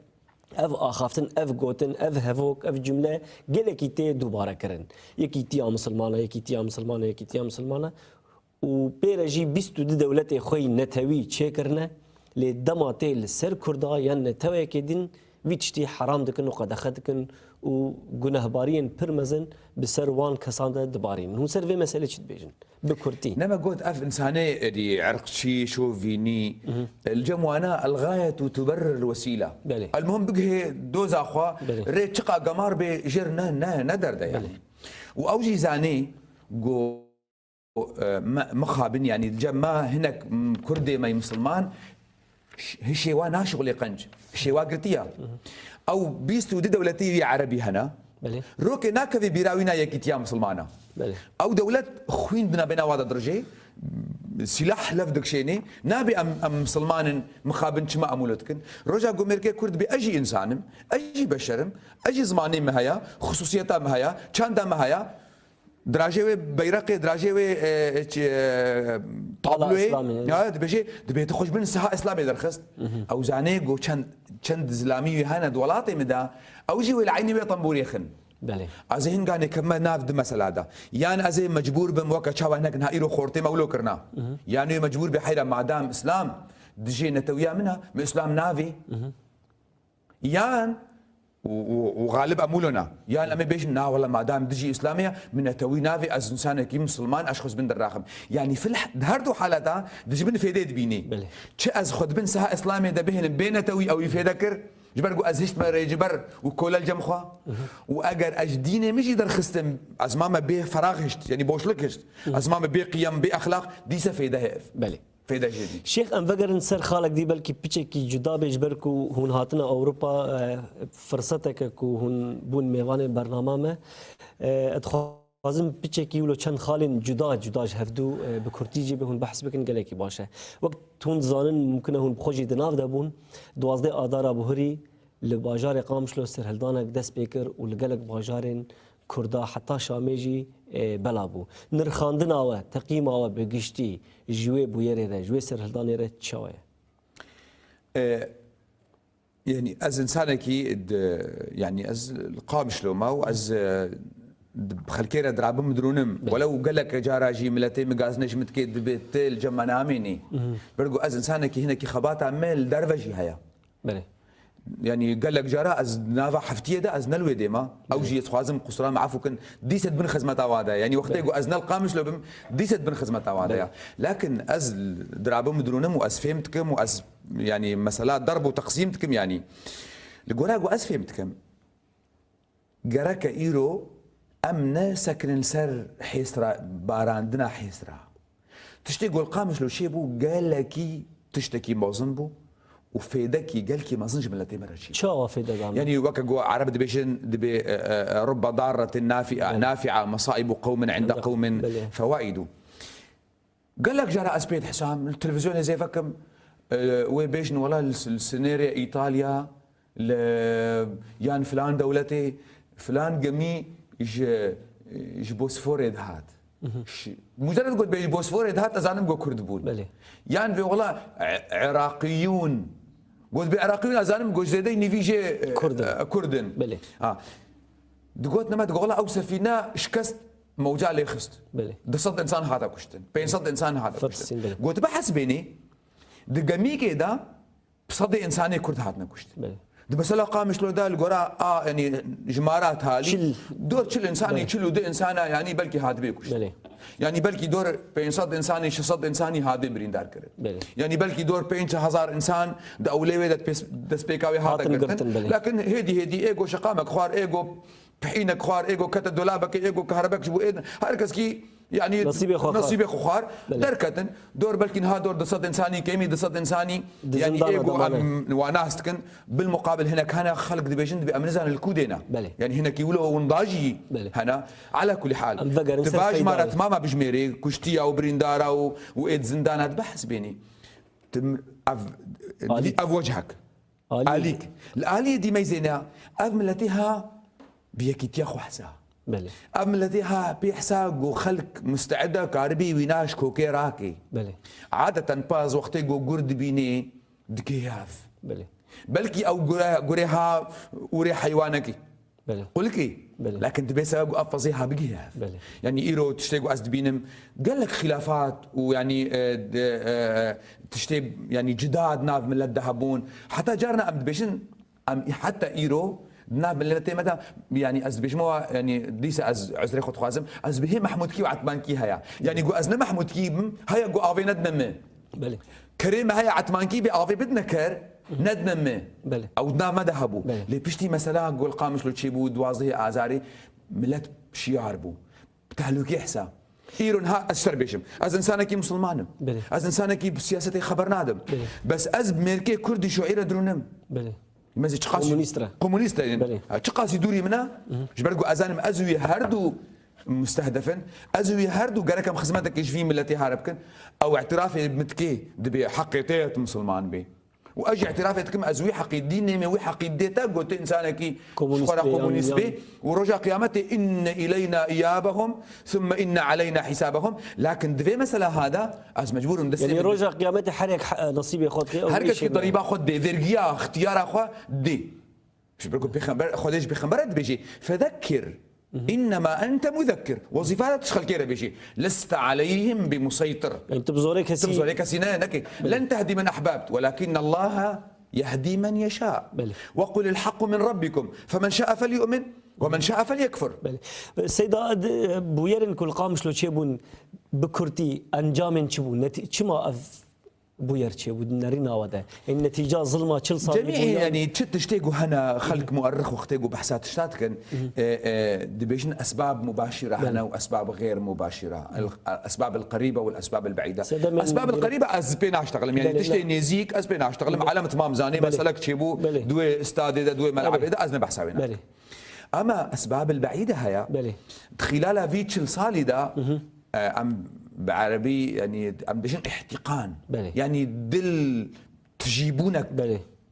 ev axaftin, ev gotin, ev hevok, ev cumle gelekî tê dubare kirin. Yekîtiya misilmana, yekîtiya misilmana, yekîtiya misilmana. Û pê re jî bîst û du dewletê xwe yî netewî çêkirine, lê dema tê li ser Kurda yan neteweyekê din, vî tiştî heram dikin û qedexe dikin û gunehbariyên pir mezin bi ser wan kesan de dibarînin. Hûn ser vê meselê çi dibêjin? Bi kurtî. Ne me got ev însanê êdî, irqçî, şovînî, li cem wana el-gayetu tuberrir el-wesîla. Belê. El-muhim bigihê doza xwe, Belê. Rê çiqa gemar bê jêr ne, ne, ne derde yani. Belê. Û ew jî zanî go e, me, mixabin, yanî cem me hinek, m, Kurdê me yî misilman, ş-, hişê wa naşixulê qenc. Hişê wa girtiya. Ew bîst û du dewletî yî erebî hene. Belê. Rokê nakevê bîra wî na yekîtiya misilmana. Belê. Ew dewlet xwîn di navbêna wa de dirijê, sîlah lev dikşênê, nabê em, em misilman in, mixabin çima em wilo dikin. Roja ku mêrkê Kurd bê, ez jî însan im, ez jî beşer im, ez jî zimanê me heye, xisûsiyeta me heye, çanda me heye, Dirajê wê beyreqê, dirajê wê, e, e, çi, e, Ala tabloyê, Îslamê. Ya, dibêje, dibê tu xwe ji bin siha Îslamê derxist. Ew zanê ku çend, çend zilamî wî hene di welatê min de, ew jî wê li eynî wê tembûrê xin. Belê. Ez ê hin ganê kevme nav di mesela de. Yan ez ê mecbûr bim weke çawa hinek niha îro xortê me wilo kirina. Yan wê mecbûr bê heyra madam Îslam dijê netewiya min e, min Îslam navê. Yan û, û, û xalib em wilo na. Yan em ê bêjin, na wele madam dijî Îslamê ye, min netewî navê, ez însanekî misilman, ez xwe ji bin dernaxim. Yanî fil, di her du haleta di ji bin fêdê dibînî. Belê. Çi ez xwe di bin siha Îslamê de bihêlim bê netewî, ew wî fêde kir, ji ber ku ez hiştme rêciber û kolel cem xwe. Û eger ez dînê min jî derxistim, ez mame bê ferax hişt, yanî boşluk hişt. Ez mame bê qiyem, bê exlaq, dîse fêde heye. Belê. Fêde jê dî. Şêx, em vegerin ser xalek dî, belkî piçekî cuda bê, ji ber ku hûn hatine Ewropa, e, firseteke ku hûn bûn mêvanê bernama me. E, ez dixwazim piçekî wilo çend xalên cuda cuda ji hevdû, e, bi kurtî jî bi hûn behs bikin, gelekî baş e. Wek hûn dizanin, mumkin e hûn bi xwe jî di nav de bûn. Duwazdeh Adara buhirî li bajarê Qamişlo serhildanek dest pê kir û li gelek bajarên Kurda heta Şamê jî, e, bela bû. Nirxandina we, teqîma we bi giştî ji wê bûyerê re, ji wê serhildanê re çawa ye? E, yanî ez însanekî di, yanî ez li Qamişlo me û ez, e, di xelkê re dirabim dirûnim. Belê. Welew gelek cara jî miletê min gazine ji min dikê dibê tu li cem me namênî. Ber ku ez însanekî hinekî xebata me li derve jî heye. Belê. Yanî gelek cara ez nava heftiyê de ez ne li wê dê me. Ew Belê. Jî ez dixwazim qusura me efû kin. Dîse di bin xizmeta wa de. Yanî wextê Belê. Ku ez ne li Qamişlo bim, dîse di bin xizmeta wa de Belê. Ya. Lakin ez dirabim dirûnim û ez fêm dikim û ez, yanî mesela derb û teqsîm dikim yanî. Li gora ku ez fêm dikim, Gereke îro em ne sekinin ser hêsra, barandina hêsra. Tiştê ku li Qamişlo çêbû gelekî tiştekî mezin bû û fêdekî gelkî mezin ji miletê me re çêbû. Çawa fêde dame? Yanî weke ku Ereb dibêjin, dibê, e, e, e, "Rubbe darretin nafi'a, nafi'a, masaibu qewmin inda qewmin fewaidu." Gelek cara ez pê dihesam, li televîzyonê zêve kim, e, wê bêjin, "Wela li, li sinêrê Îtalya, li, yan filan dewletê, filan gemî ji, ji Bosforê dihat." Ş-, mucerred got bê ji Bosforê dihat, ez zanim got Kurd bûn. Belê. Yan vê wela, e, Iraqiyûn. Got bê Iraqiyûn, ez zanim got zêdeyî nîvî jê, e, Kurd in. e, Kurd in. Belê. Ha. Digot nema, digot wela ew sefîne şikest mewca lê xist. Belê. Du sed insan hate kuştin. Pênc sed insan hate Fir kuştin. sîn, belê. Got behesibênî, di gemîkê de sedê insanê Kurd hatine kuştin. Belê. Di mesela Qamişlo de li gora a, yanî jimara talî, Çil. dor çil insanî, Belê. çil û du insana yanî belkî hatibê kuştin. Belê. Yanî belkî dor pênc sed insanî, şeş sed insanî hatibê birîndar kirin. Belê. Yanî belkî dor pênc hezar insan di ewlê wê de pês-, destpêka wê hate Hatin girtin. girtin, belê. Lakin hêdî hêdî ê go şeqamek xwar, ê go pihînek xwar, ê go kete dolabekê, ê go karebek ji bo ê her kes kî yanî Nasîbê xwe xwar. nasîbê xwe xwar Belê. derketin. Dor belkî niha dor du sed insanî, kêmî du sed insanî, Di yanî zindana ê go de mane. em wa nas dikin. Bilmuqabil hinek hene xelk dibêjin, dibê em nizanin li ku dêne. Belê. Yanî hinekî wilo winda jî Belê. hene. Ala kulî hal. Em vegerin Tu ser va feyda jimara ye. Timama bijmêrê, kuştiya û birîndara û, û ê di zindana de behs bênî. Tim ev, Alî. ev wecihek. Alî. Alîk. Li aliyê dî meyzêne ev miletê ha bi yekîtiya xwe hesa. Belê. Ev miletê ha pê hesa ku xelk musteed e karibî wîna ji kokê rakê. Belê. Adeten paz wextê ku gur dibînê dikê hev. Belê. Belkî ew gure, gurê ha ûrê heywanekî. Belê. Qulkî. Belê. Lakin dibê sebeb ku ev fezê ha bigihî hev. Belê. Yanî îro tiştê ku ez dibînim gelek xilafat û yanî, e, de, e, tiştê yanî cida di nav milet de hebûn. Heta carna em dibêjin, em heta îro di nav miletê me de, yanî ez dibêjim wa, yanî dîsa ez uzrê xwe dixwazim, ez bihê Mehmûdkî û Etmankî heye. Yanî ku ez ne Mehmûdkî bim, heye ku avê nedine me. Belê. Kerê me heye Etmankî bê avê bidine ker, nedine me. Belê. Ew di nav me de hebû. Belê. Lê piştî mesela ku li Qamişlo çêbû duwazdehê Azarê, milet şiyar bû. Tehlûkê hesa. Îro niha ez ser bêjim. Ez insanekî misilman im. Belê. Ez insanekî bi siyasetê xeber nadim. Belê. Bes ez bi mêrkê Kurdî şoî re dirûnim. Belê. Mezî çiqas Komûnîst re. Komûnîst re. Belê. Ha, çiqasî dûrî min e. Ji ber ku ez zanim ez û wî her du mustehdef in. Ez û wî her du gerek em xizmeteke ji vî miletê hare bikin. Ew îtirafê min dike dibê heqê te ye tu misilman bê. Û ez jî îtirafê dikim ez wî heqî dînê me, wî heqî dê te gote însanekî Komûnîst ji xwe re bê, yan, komûnîst yan. Bê. Û roja qiyametê inne ileyna iyabehum thumme inne aleyna hisabehum. Lakin di vê mesela ha de ez mecbûr im destê Yanî min roja qiyametê her yek he-, nasîbê xwe dikê. Her kes ki derîba xwe dê, vergiya, ixtiyara xwe dê. Ji ber ku pêxember, Xwedê ji pêxembere dibêjê, "Fedekir, innema ente mudekir." Wezîfa te tu ji xelkê re bêjî. "Leste aleyhim bi museytir." Yanî tu bi zorê kesî. Tu bi zorê kesî ne, nekê. "Len tehdî men ahbabt, welakinne Allaha yehdi men yeşâ. Belê. Ve qulil haqqu min rabbikum. Femen şa'a felyu'min, ve men şa'a felyekfur." Belê. Seyda, di, bûyerên ku li Qamişlo çêbûn bi kurtî encamên çi bûn? Netî-, çima ev bûyer çêbû di nerîna we de? Ên netîca zilma çil salî Cemî bûyer. Yanî çi tiştê ku hene xelk muerrix wextê ku behsa tişta dikin, e, e, dibêjin esbab mubaşîra hene û esbab xêr mubaşîra. El, esbab el qerîbe û esbab el beîde. Esbab el qerîbe ez pê naştexlim. Yanî tiştê nêzîk ez pê naştexlim. Alem tamam zanî meselek çêbû, duê stadê de, duê melabê de ez ne behsa wê nakim. Ama esbab el beîde heye. Di xîlala vî çil salî de, e, em bi erebî, yanî em dibêjin îhtîqan. Yanî dil tijîbûnek.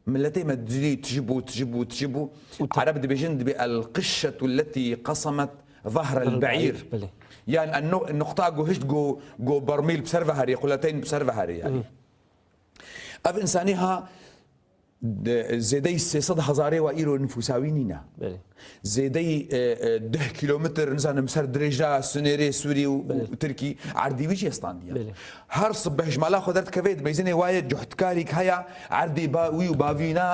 Miletê me dilî tijîbû, tijîbû, tijîbû. Ereb dibêjin dibê el qişşetu letî qasemet zahrel beîr. Yan en nu-, nuqta ku hişt ku, ku bermîl bi ser ve herî, quleteyn bi ser ve herî yanî. Ev însanî ha de, zêdeyî sê sed hezarê wa îro nifûsa wî nîne. Zêdeyî, e, e, deh kîlometr, nizanim, ser dirêja sinêrê Sûrî û, û Tirkî erdî wî jî standiye. Her sibeh ji mala xwe derdikeve, di meyzînê wa ye cuhtkarîk heye, erdî ba wî û bavîna,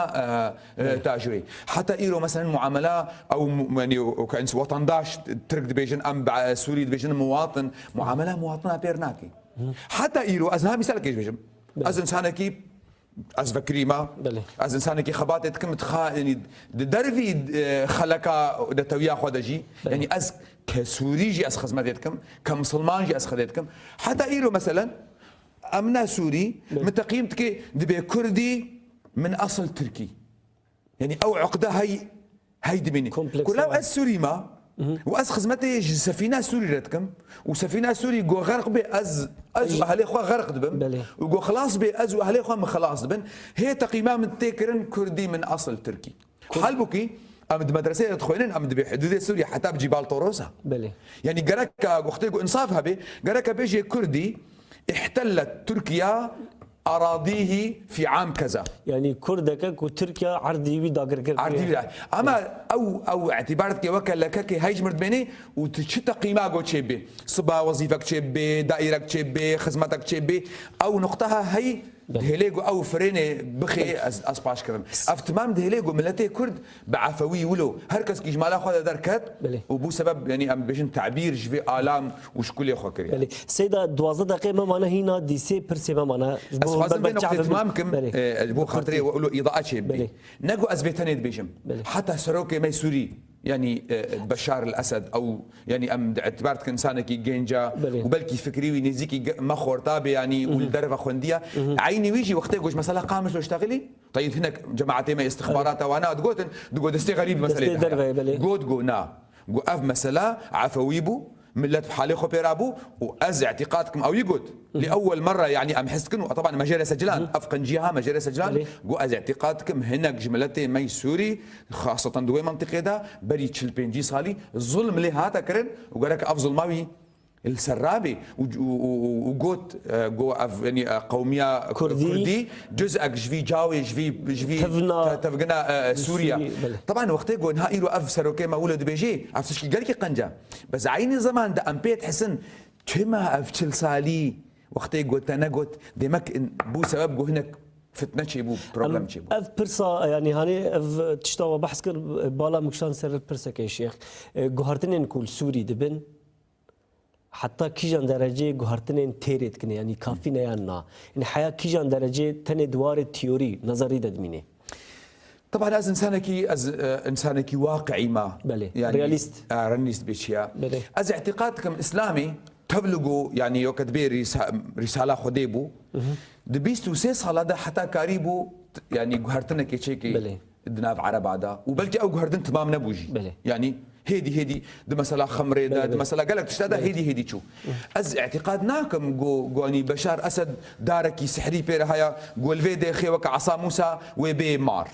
e, e, tajoyê. Heta îro, meselen, muamela ew mu-, yanî, o, o, ke ins-, wetendaş, Tirk dibêjin, em be-, Sûrî dibêjin muwatin, muamela muwatina pêr nake. Heta îro, ez niha mîsalekê ji bêjim. Ez însanekî Ez vekirî me. Ez însanekî xebatê dikim, dixa, yanî di dervî, e, xeleka netewiya xwe de jî. Yanî ez ke Sûrî jî ez xizmetê dikim, ke misilman jî ez xizmetê dikim. Heta îro meselen, em ne Sûrî, min teqîm dike, dibê Kurdî, min esil Tirkî. Yanî ew uqde hey, hey dibînî. Kompleks. Ku law ez Sûrî ma û ez xizmetê ji sefîna Sûrî re dikim û sefîna Sûrî go xerq bê, ez, ez û ehlê xwe xerq dibim. Belê. Û go xilas bê, ez û ehlê xwe min xilas dibin. Hê teqîma min tê kirin Kurdî min esil Tirkî. Halbûkî em di medreseyê de dixwînin, em dibê hidûdê Sûriyê heta bi cîbal Torosa. Belê. Yanî gereka wextê ku insaf hebê, gereka bêjê Kurdî ihtellet Tirkiya aradîhî fî am keza. Yanî Kurdeke ku Tirkiya erdî wî dagir kir. Erdî wî da. Ama ew, ew îtîbar dike weke lekekê hey ji mir dibênê û tu çi teqîma go çêbê. Siba wezîfek çêbê, daîrek çêbê, xizmetek çêbê. Ew nuqteha hey Belê. Dihêlê ku ew firênê bixê, Belê. ez, ez paş kirim. Ev timam dihêlê ku miletê Kurd bi efewî wilo her kes kî ji mala xwe de derket Belê. û bû sebeb, yanî em dibêjin tebîr ji vê alam û ji kulê xwe kiriye. Belê. Seyda, duwazdeh deqê me mane hîna dîsê pirsê me mane. Ji Ez bo xwazim vê berber noqtê çavê timam bikim, Belê. e, ji bo Bi xatirê Kurdî. we wilo îdaa çê Belê. bibî. Ne ku ez vê tenê dibêjim. Belê. Heta serokê me Sûrî, yanî, e, Beşar el Esed, ew, yanî em di îtibar dikin insanekî genc e Belê. û belkî fikrî wî nêzîkî ge-, me xorta bê, yanî û li derve xwendiye. Eynî wî jî wextê ku ji mesela Qamişlo ştexilî, teyîd hinek cemaetê me îstixbarata wana digotin, digo destê xerîb Destê meselê de derve, heye. belê. Got, go na. Go ev mesela efewî bû, millet bi halê xwe pê rabû û ez îtîqad dikim ew yî got. Li ewwel merre, yanî em his dikin û taban me jê re secilan, ev qenciya ha me jê re secilan, Belê. go ez îtîqad dikim hinek ji miletê me yî Sûrî, xaseten di wê mentiqê de, berî çil pêncî salî zulm lê hate kirin û gerek ev zulma wî li ser rabê û, û, û, û, û got, e, go ev, yanî, e, qewmiya Kurdî. Kurdî, cuzek ji vî cawê, ji vî, ji vî Tevna te-, tevgina, e, Sûriye. Sûrî, belê. Taban wextê go niha îro ev serokê me wilo dibêjê, ev tişkî gelkî qenc e. Bes eynî zeman de em pê dihisin, çima ev çil salî wextê go te negot, demek in-, bû sebeb go hinek fitne çêbû, problem Em, çêbû. Ev pirsa, yanî, hanê ev tişta we behs kir, bala min kişand ser pirsekê Şêx. E, guhertinên ku li Sûrî dibin, heta kîjan dereceyê guhertinên têrê dikine, yanî kafî ne yan na? Yanî heya kîjan dereceyê tenê di warê teorî, nezerî de dimîne? Taban ez insanekî, ez, e, insanekî waqiî ma. Belê, Yanî, realîst. e, realîst bê çiya. Belê. Ez îtîqad dikim Îslamî tevligo, yanî weke dibê rîsa-, rîsala Xwedê bû. Di bîst û sê sala de heta karî bû, t-, yanî guhertinekê çêkê Belê. di nav Ereba de. Û belkî ew guhertin timam nebû jî. Belê. Yanî hêdî hêdî di mesela xemrê de, Belê, di belê. mesela gelek tişta de Belê. hêdî hêdî çû. Ez îtîqad nakim go, go, yanî Beşar Esed darekî sihrî pê re haya, go li vê dêxê weke Esa Mûsa wê bê mar.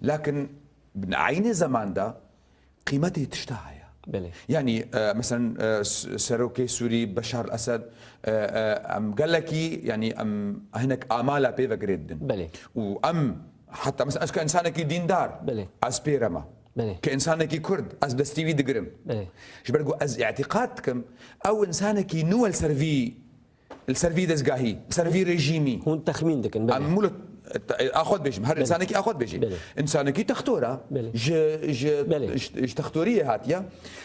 Lakin bi eynî zeman de qîmetê tişta heye. Belê. Yanî, e, meselen, e, s-, serokê Sûrî Beşar Esed, e, e, em gelekî, yanî em hinek amala pê ve girê didin. Belê. Û em, heta mesela ez ke insanekî dîndar, Belê. ez pê re me. Belê. Ke insanekî Kurd, ez destî wî digirim. Belê. Ji ber ku ez îtîqad dikim, ew insanekî nû li ser vî, li ser vî dezgahî, li ser vî rejîmî. Hûn texmîn dikin, belê. Em mûl, a xwe dibêjim, her Belê. insanekî a xwe dibêje. Belê. İnsanekî textor e. Belê. Ji, ji, Belê. ji, ji textoriyê hatiye.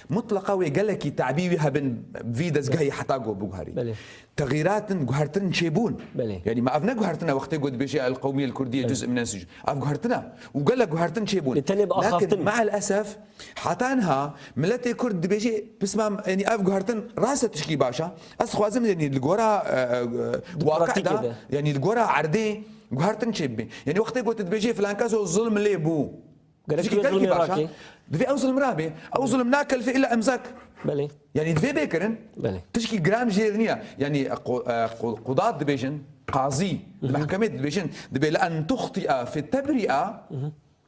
Mutleqa wê gelekî tabî wî hebin vî dezgahî heta go biguherî. Belê. Texîratin, guhertin çêbûn. Belê. Yanî me ev ne guhertine wextê go dibêje el qewmî el kurdî Belê. cüz min ensî. Ev guhertine. Û gelek guhertin çêbûn. Lê tenê bi Lakin axaftin. me'el esef, heta niha miletê Kurd dibêje, pismam, yanî ev guhertin rast e tişkî baş e. Ez dixwazim, yanî li gora, e, e, Di waqi pratikê de, de. yanî li gora erdê guhertin çêbibê. Yanî wextê go tu dibêjê filan keso zulm lê bû. Gerek Tişkî tu gelkî zulmê baş e. rakî. Divê ew zulm rabê. Ew zulm nakelifê illa imzak. Belê. Yanî divê bê kirin. Belê. Tişkî giran jêr niye. Yanî, e, qu-, e, qu-, qudat dibêjin, qazî, di mehkemê dibêjin, dibê le en tuxti'a fi tebri'a,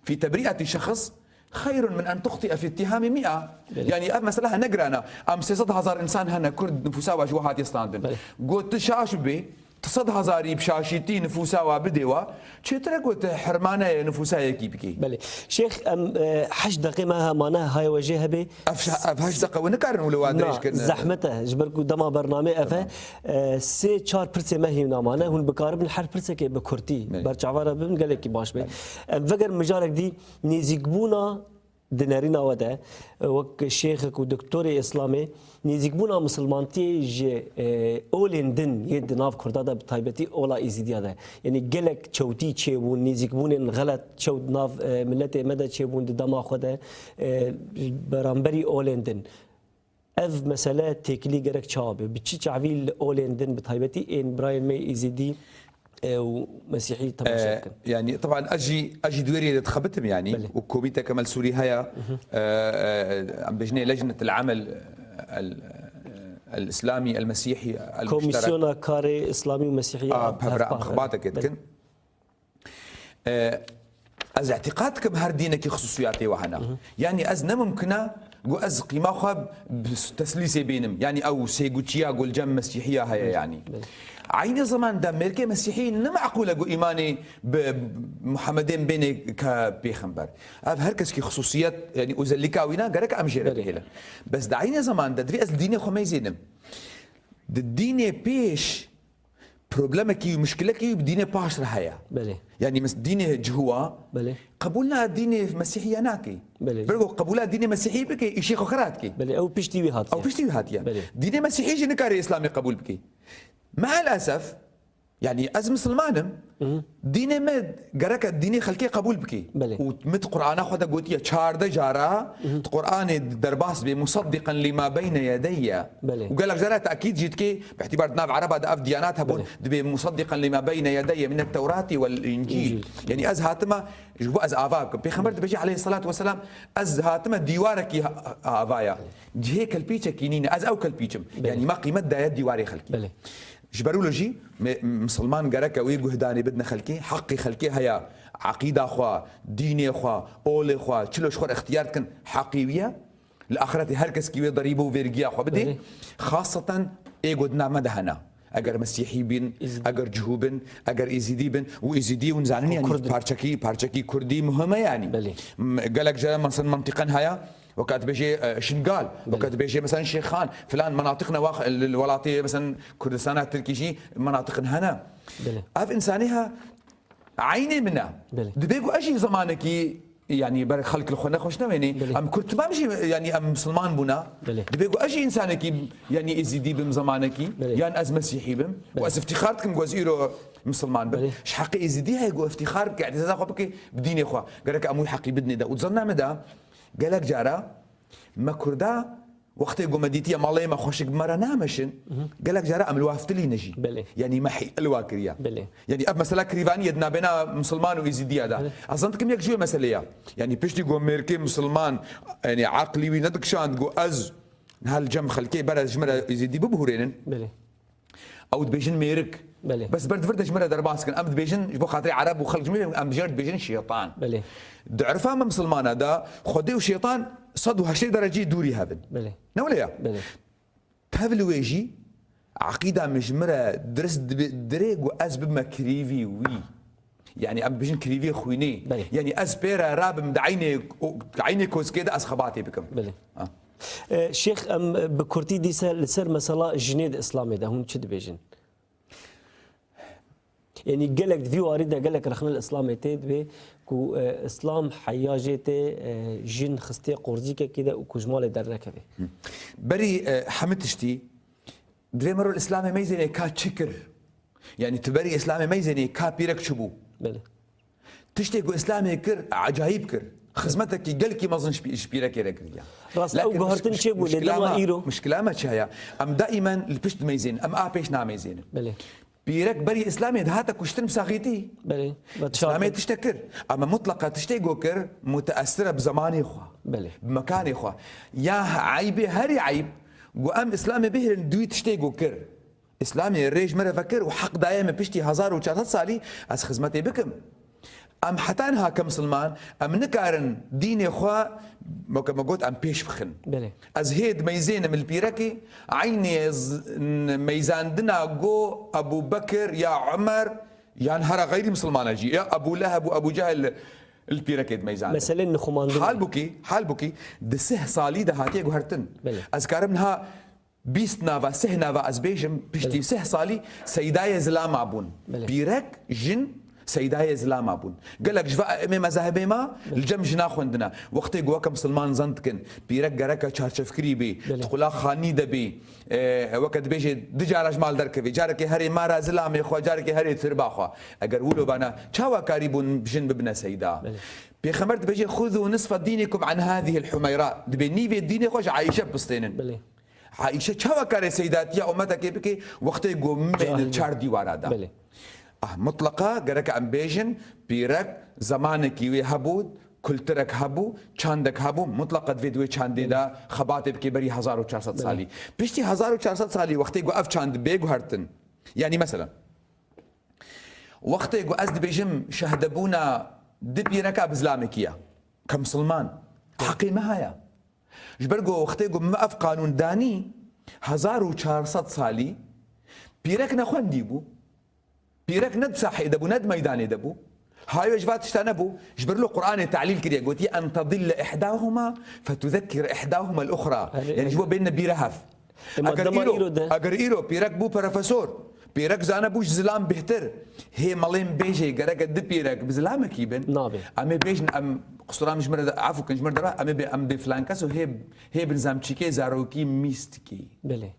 fi tebri'ati şexs, xeyrun min en tuxti'a fi ittihamî mi'a. Belê. Yanî ev mesela hene giran e. Em sê sed hezar insan hene Kurd nifûsa we ji we hatiye standin. Belê. Got tu şaş bibê, tu sed hezarî bi şaşîtî nifûsa we bidê we, çêtir e ku tu hirmaneyê nifûsa yekî bikî. Belê. Şêx, em, e, heşt deqê me hemane haye we jê hebê. Ev şa-, ev heşt deqe we nikarin wilo wa Na, dirêj kirin. zehmet e. Ji ber ku dema bernamê ev e, Tamam. e, sê çar pirsê me hîna mane. Hûn bikaribin her pirsekê bi kurtî Belê. berçava re bibin, gelekî baş be. Belê. Em veger mijarek dî nêzîkbûna di nerîna we de, wek şêxek û doktorê Îslamê, nêzîkbûna misilmantiyê ji, e, olên din yê di nav Kurda de, bi taybetî ola Êzîdiya de. Yanî gelek çewtî çêbûn, nêzîkbûnên xelet çewt nav, e, miletê me de çêbûn di dema xwe de, e, beramberî olên din. Ev mesele têkilî gerek çawa be? Bi çi çavî li olên din, bi taybetî ên birayên me Êzîdî, e, û Mesîhî temaşe dikin. Yani, taban ez jî, ez jî di wê rêyê de dixebitim yani. Belê. Û komîteke me li Sûrî heye, e, e, em bêjinê lejnet el amel el, el Îslamî, el Mesîhî, el Muşterek. Komîsyona Karê Îslamî û Mesîhî ya A, pevra em Hevpar, xebateke belê. Dikin. E, ez îtîqad dikim her dînekî xisûsiyatê we hene. Yani ez ne mimkine ku ez qîma xwe bi teslîsê bînim. Yani ew sêguçiya ku li cem Mesîhiya heye yani. Eynî zeman de mêrkê Mesîhî ne meqûl e ku îmanê bi Muhemedê bêne ke pêxember. Ev her keskî xisûsiyet, yani ozellîka wîna gerek em jê re Belê. Bihêlin. Bes di eynî zeman de divê ez dînê xwe meyzênim. Di dînê pêş problemekî û muşkilekî bi dînê paş re heye. Belê. Yani mes-, dînê cihûa Belê. qebûl nake dînê Mesîhiya nake. Belê. Ber ku qebûla dînê Mesîhî bike, îşê xwe xira dike. Belê, ew piştî wî hatiye. Ew piştî wî hatiye. Belê. Dînê Mesîhî jî nikare Îslamê qebûl bike. Me'el esef, yani ez misilman im, dînê me gereke dînê xelkê qebûl bike. Belê. Û min di Qur'ana xwe de gotiye, çardeh cara di Qur'anê derbas bê, musaddiqan lima beyne yedeyye. Belê. Û gelek cara tekîd jî dike, bi îtîbar di nav Ereba de ev diyanat hebûn, Belê. Dibê musaddiqan lima beyne yedeyye min et-Tewrati wel Încîl. Încîl. Yani ez hatime, ji bo ez ava bikim. Pêxember dibêje aleyhissalatu vesselam, ez hatime dîwarekî ha-, ha-, avaya. Cihê kelpîçekî nîne, ez ew kelpîçim. Belê. Yani me qîmet daye dîwarê xelkî. Belê. Ji ber wilo jî me-, misilman gereke wê guhdanê bidine xelkê, heqê xelkê heye, eqîda xwe, dînê xwe, olê xwe, çilo ji xwe re ixtiyar dikin, heqê wî ye. Li axretê her keskî wê derîbe û vergiya xwe bidê. Belê. Xaseten ê ku di nav me de hene. Eger Mesîhî bin, Êzidî. Eger Cihû bin, eger Êzidî bin û Êzidî hûn zanîn yani Kurd in. parçekî, parçekî Kurdî muhim e yani. Belê. M-, gelek cara mesela mentiqen heye, weka dibêje, e, Şingal, weka dibêje mesela Şêxan, filan menatiq ne wax, li, li welatê mesela Kurdistana Tirkî jî menatiqin hene. Belê. Ev insanê ha eynê min e. Belê. Dibê ku ez jî zemanekî, yani ber xelk li xwe nexweş newênê. Belê. Em Kurd temam jî yani em misilman bûna. Belê. Dibê ku ez jî insanekî yani Êzidî bim zemanekî, Belê. yan ez Mesîhî bim. Û Belê. ez iftîxar dikim ku ez îro misilman bim. Belê. Ji heqê Êzidî heye ku iftîxar bike, îtizaza xwe bike bi dînê xwe. Gerek em wî heqî bidinê de. Û di zana me de gelek cara me Kurda wextê ku me dîtiye malê me xweşik bi me re nameşin, gelek cara em li wa fitilîne jî. Belê. Yani me hî-, li wa kiriye. Belê. Yani ev mesela kirîvanî ye di nabêna misilman û Êzîdiya de. Ez zan dikim yek ji wê meselê ye. Yani piştî ku mêrkê misilman, yani eqlî wî nedikişand ku ez niha li cem xelkê ber ez ji me re Êzîdî bibihurênin. Belê. Ew dibêjin mêrik. Belê. Bes ber di vir de ji me re derbas kin. Em dibêjin, ji bo xatirê Ereb û xelk ji me, em ji yer dibêjin şeytan. Belê. Di irfa me misilmana de Xwedê û şeytan sed û heştê derecî dûrî hev in. Belê. Ne wile ya? Belê. Tev li wê jî eqîda min ji min re dirist dibe, dirê ku ez bibime kirîvî wî. Yani em bijin kirîvî xwînê. Belê. Yani ez pê re rabim di eynê, di eynê koskê de ez xebatê bikim. Belê. Ha. E, Şêx, em bi kurtî dîse li ser mesela jinê di Îslamê de hûn çi dibêjin? Yani gelek di vî warî de gelek rexne li Îslamê tê, dibê ku, e, Îslam heya jê tê, e, jin xistiye qorzîkekê de û ku ji malê dernekeve. Berî, e, hemî tiştî divê mero li Îslamê meyzênê ka çi kir? Yani tu berî Îslamê meyzênê ka pîrek çi bû? Belê. Tiştê ku Îslamê kir, ecayîb kir. Xizmetekî gelkî mezin ji pî-, ji pîrekê re kiriye. Rast, ew Lakin guhertin muş-, çê bû, lê muşkila dema me, îro? Muşkila me çi heye? Em daimen li pişt dimeyzênin, em a pêş nameyzênin. Belê. Pîrek berî Îslamê dihate kuştin bi saxîtî. Belê. Ve Îslamê çarpin. tiştek kir. Ama mutleqa tiştê ku kir, muteessir e bi zemanê xwe. Belê. Bi mekanê xwe. Ya eybê herî eyb, ku em Îslamê bihêlin dûyî tiştê ku kir. Îslamê rê ji me re vekir û heq daye me piştî hezar û çar sed salî ez xizmetê bikim. Em heta niha ke misilman, em nikarin dînê xwe, weke me got, em pêş bixin. Belê. Ez hê dimeyzênim li pîrekê, eynê z-, n-, meyzandina go Ebû Bekir ya Umer, yan hera xeyrî misilmana jî, ya Ebû Leheb û Ebû Cehil li pîrekê dimeyzandin. Meselê nixumandin. Halbukî, halbukî di sih salî de hatiye guhertin. Belê. Ez karim niha bîst nava, sih nava ez bêjim, piştî Belê. sih salî seydayê zilama bûn. Belê. Pîrek, jin, seydayê zilama bûn. Gelek ji va emê mezahibê ma li cem jina xwendina. Wextê ku weke misilman zan dikin, pîrek gereke çarçevkirî bî, Belê. di qula xanî de bî, e, weke dibêje du cara ji mal derkevê, carekê herê mara zilamê xwe, carekê herê tirba xwe. Eger wilo bana, çawa karî bûn jin bibine seyda? Belê. Pêxember dibêje, "Xuzu nisfe dînikum an hadihil humeyra." Dibê nîvê dînê xwe ji Ayşe bistênin. Belê. Ayşe çawa kare seydatiya ummetekê bike, wextê ku min Cahil. Çar dîwara da. Belê. Mutleqa gerek em bêjin, pîrek zemanekî wê hebû, kulturek hebû, çandek hebû, mutleqa divê di wê çandê de xebatê bike berî hezar û çar sed salî. Piştî hezar û çar sed salî wextê ku ev çand bê guhertin, yanî mesela, wextê ku ez dibêjim şehdebûna di pîreka bi zilamekî ye, ke misilman, heqê me heye. Ji ber ku wextê ku min ev qanûn danî, hezar û çar sed salî, pîrek nexwendî bû. Pîrek ne di sahê de bû, ne di meydanê de bû. Hayê ji va tişta nebû. Ji ber lo Qur'anê te'lîl kiriye, gotiye, "En tedille ihdahuma fetuzekkir ihdahuma el-uxra." Erê, Yanî ji bo bêne bîre hev. Ema Eger dema îro, îro de eger îro pîrek bû profesor, pîrek zane bû ji zilam bêhtir. Hê melên bêjê gereke di pîrek bi zilamekî bin. Nabe. Em ê bêjin, em, qusura min ji min re de, efû kin ji min re de, em ê bê, em dê filan kes û hê, hê bin zamçîkê zarokî mîstikî. Belê.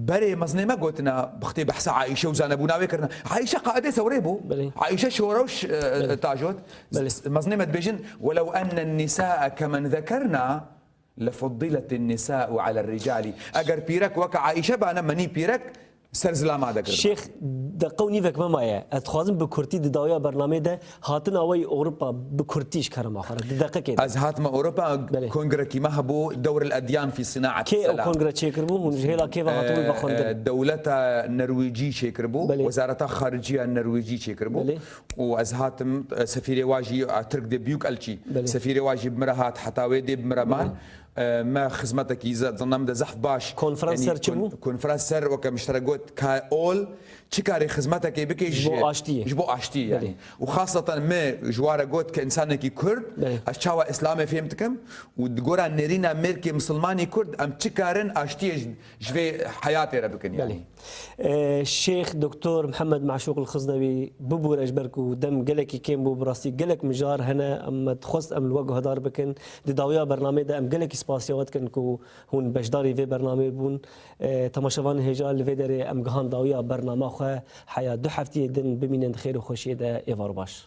Berê mezinê me gotina, bixtê behsa Aîşe û zanebûna wê kirina. Aîşe qaedê sewrê bû. Belê. Aîşe şoreş, e, Belê. Tajot. Belê. Mezinê me dibêjin, "Welew ennen nisa'e kemen zekerna, lefuddiletin nisa'u alel ricali." Eger pîrek weke Aîşe bane, menî pîrek ser zilama dekiribin. Şêx, deqe û nîvek me maye. Ez dixwazim bi kurtî di dawiya bernameyê de hatina we yê Ewropa bi kurtî ji kerema xwe re. Di deqekê de. Ez hatime Ewropa, Belê. Kongrekî me hebû, Dewr el Edyan fî Sinaat Kê ew Selam. Kongre çêkiribû? Hûn ji hêla kê ve hatibûn Ee, vexwendin? Ee, dewleta Norwêcî çêkiribû, Belê. Wezareta Xariciya Norwêcî çêkiribû. Belê. Û ez hatim, e, sefîrê wa jî, e, Tirk dê büyük elçî. Belê. Sefîrê wa jî bi min re hat, heta wê dê bi min re man. Belê. E, me xizmetekî ze-, zana min de zehf baş. Konferans Yanî ser çi kon-, bû? Konferans ser weke min ji te re got, ka ol çi karê xizmetekê bike Ji bo ji, aştiyê. Ji bo aştiyê Belê. Yanî. Û xaseten me ji wa re got ke însanekî Kurd, Belê. Ez çawa Îslamê fêm dikim û di gora nêrîna mêrkê misilmanî Kurd em çi karin aştiyê ji, ji vê heyatê re bikin yanî. Belê. Ee, Şêx Doktor Mihemed Maşûq El-Xiznewî, bibûre ji ber ku dem gelekî kêm bû, bi rastî gelek mijar hene, em me dixwest em li we guhdar bikin. Di dawiya bernameyê de em gelekî spasiya we dikin ku hûn beşdarî vê bernameyê bûn. Ee, temaşevanên hêja, li vê derê em gihan dawiya bernama xwe, heya du heftiyê din, bimînin di xêr û xweşiyê de, êvar baş.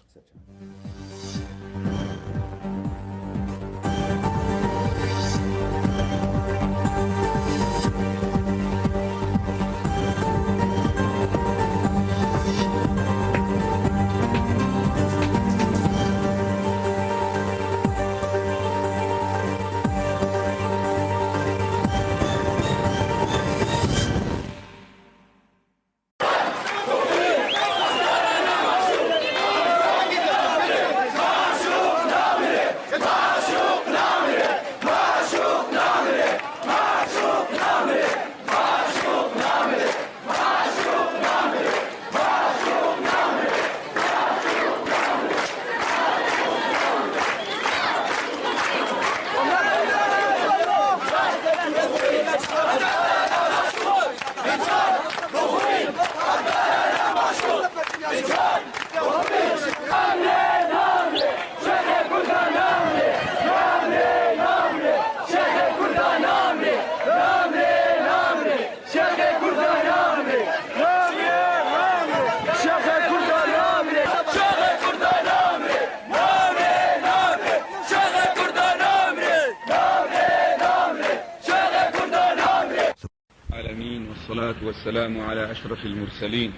العالمين، والصلاة والسلام على أشرف المرسلين،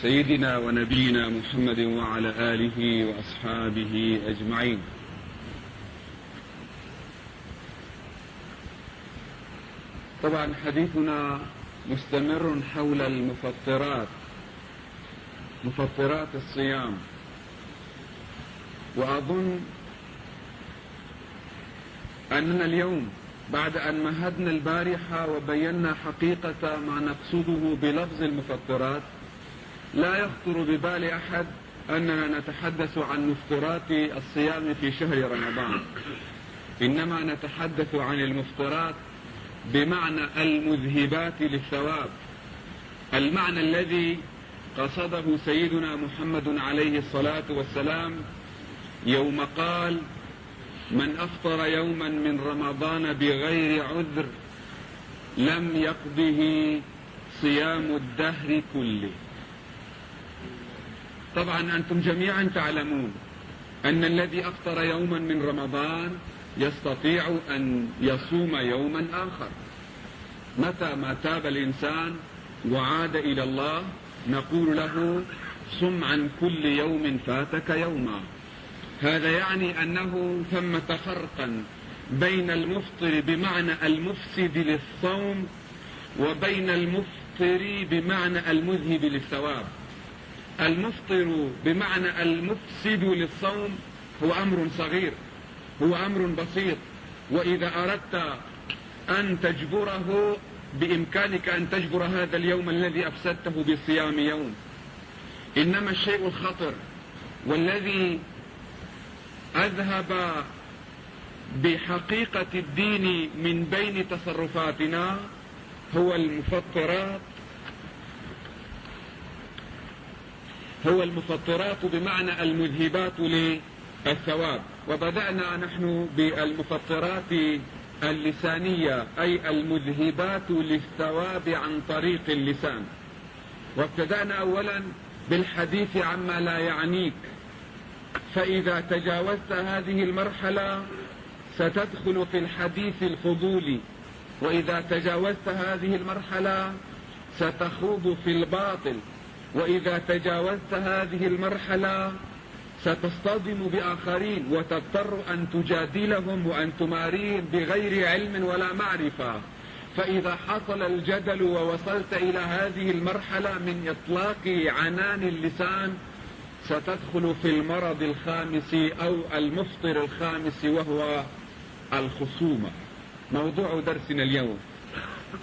سيدنا ونبينا محمد وعلى آله وأصحابه أجمعين. طبعا حديثنا مستمر حول المفطرات، مفطرات الصيام، وأظن أننا اليوم بعد أن مهدنا البارحة وبينا حقيقة ما نقصده بلفظ المفطرات، لا يخطر ببال أحد أننا نتحدث عن مفطرات الصيام في شهر رمضان، إنما نتحدث عن المفطرات بمعنى المذهبات للثواب، المعنى الذي قصده سيدنا محمد عليه الصلاة والسلام يوم قال: "من أفطر يوما من رمضان بغير عذر لم يقضه صيام الدهر كله". طبعا أنتم جميعا تعلمون أن الذي أفطر يوما من رمضان يستطيع أن يصوم يوما آخر. متى ما تاب الإنسان وعاد إلى الله، نقول له: صم عن كل يوم فاتك يوما. هذا يعني أنه ثمة فرقا بين المفطر بمعنى المفسد للصوم وبين المفطر بمعنى المذهب للثواب. المفطر بمعنى المفسد للصوم هو أمر صغير، هو أمر بسيط، وإذا أردت أن تجبره بإمكانك أن تجبر هذا اليوم الذي أفسدته بصيام يوم. إنما الشيء الخطر والذي أذهب بحقيقة الدين من بين تصرفاتنا هو المفطرات، هو المفطرات بمعنى المذهبات للثواب. وبدأنا نحن بالمفطرات اللسانية، أي المذهبات للثواب عن طريق اللسان. وابتدأنا أولا بالحديث عما لا يعنيك، فإذا تجاوزت هذه المرحلة ستدخل في الحديث الفضولي، وإذا تجاوزت هذه المرحلة ستخوض في الباطل، وإذا تجاوزت هذه المرحلة ستصطدم بآخرين وتضطر أن تجادلهم وأن تماريهم بغير علم ولا معرفة. فإذا حصل الجدل ووصلت إلى هذه المرحلة من إطلاق عنان اللسان، ستدخل في المرض الخامس أو المفطر الخامس، وهو الخصومة. موضوع درسنا اليوم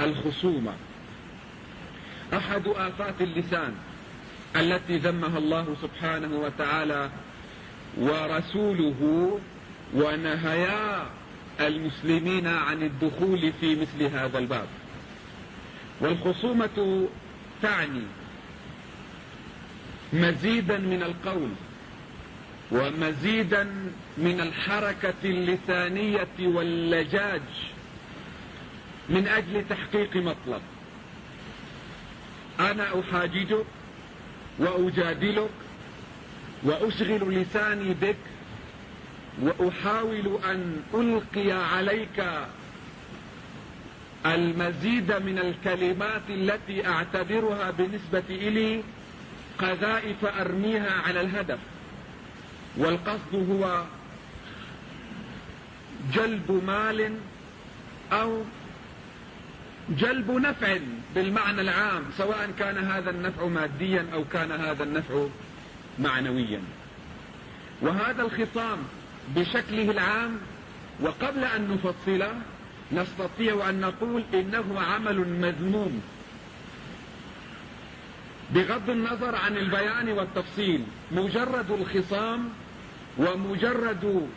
الخصومة، أحد آفات اللسان التي ذمها الله سبحانه وتعالى ورسوله، ونهيا المسلمين عن الدخول في مثل هذا الباب. والخصومة تعني مزيدا من القول ومزيدا من الحركة اللسانية واللجاج من أجل تحقيق مطلب. أنا أحاججك وأجادلك وأشغل لساني بك وأحاول أن ألقي عليك المزيد من الكلمات التي أعتبرها بالنسبة إلي قذائف أرميها على الهدف، والقصد هو جلب مال أو جلب نفع بالمعنى العام، سواء كان هذا النفع ماديا أو كان هذا النفع معنويا. وهذا الخصام بشكله العام، وقبل أن نفصله، نستطيع أن نقول إنه عمل مذموم، بغض النظر عن البيان والتفصيل. مجرد الخصام ومجرد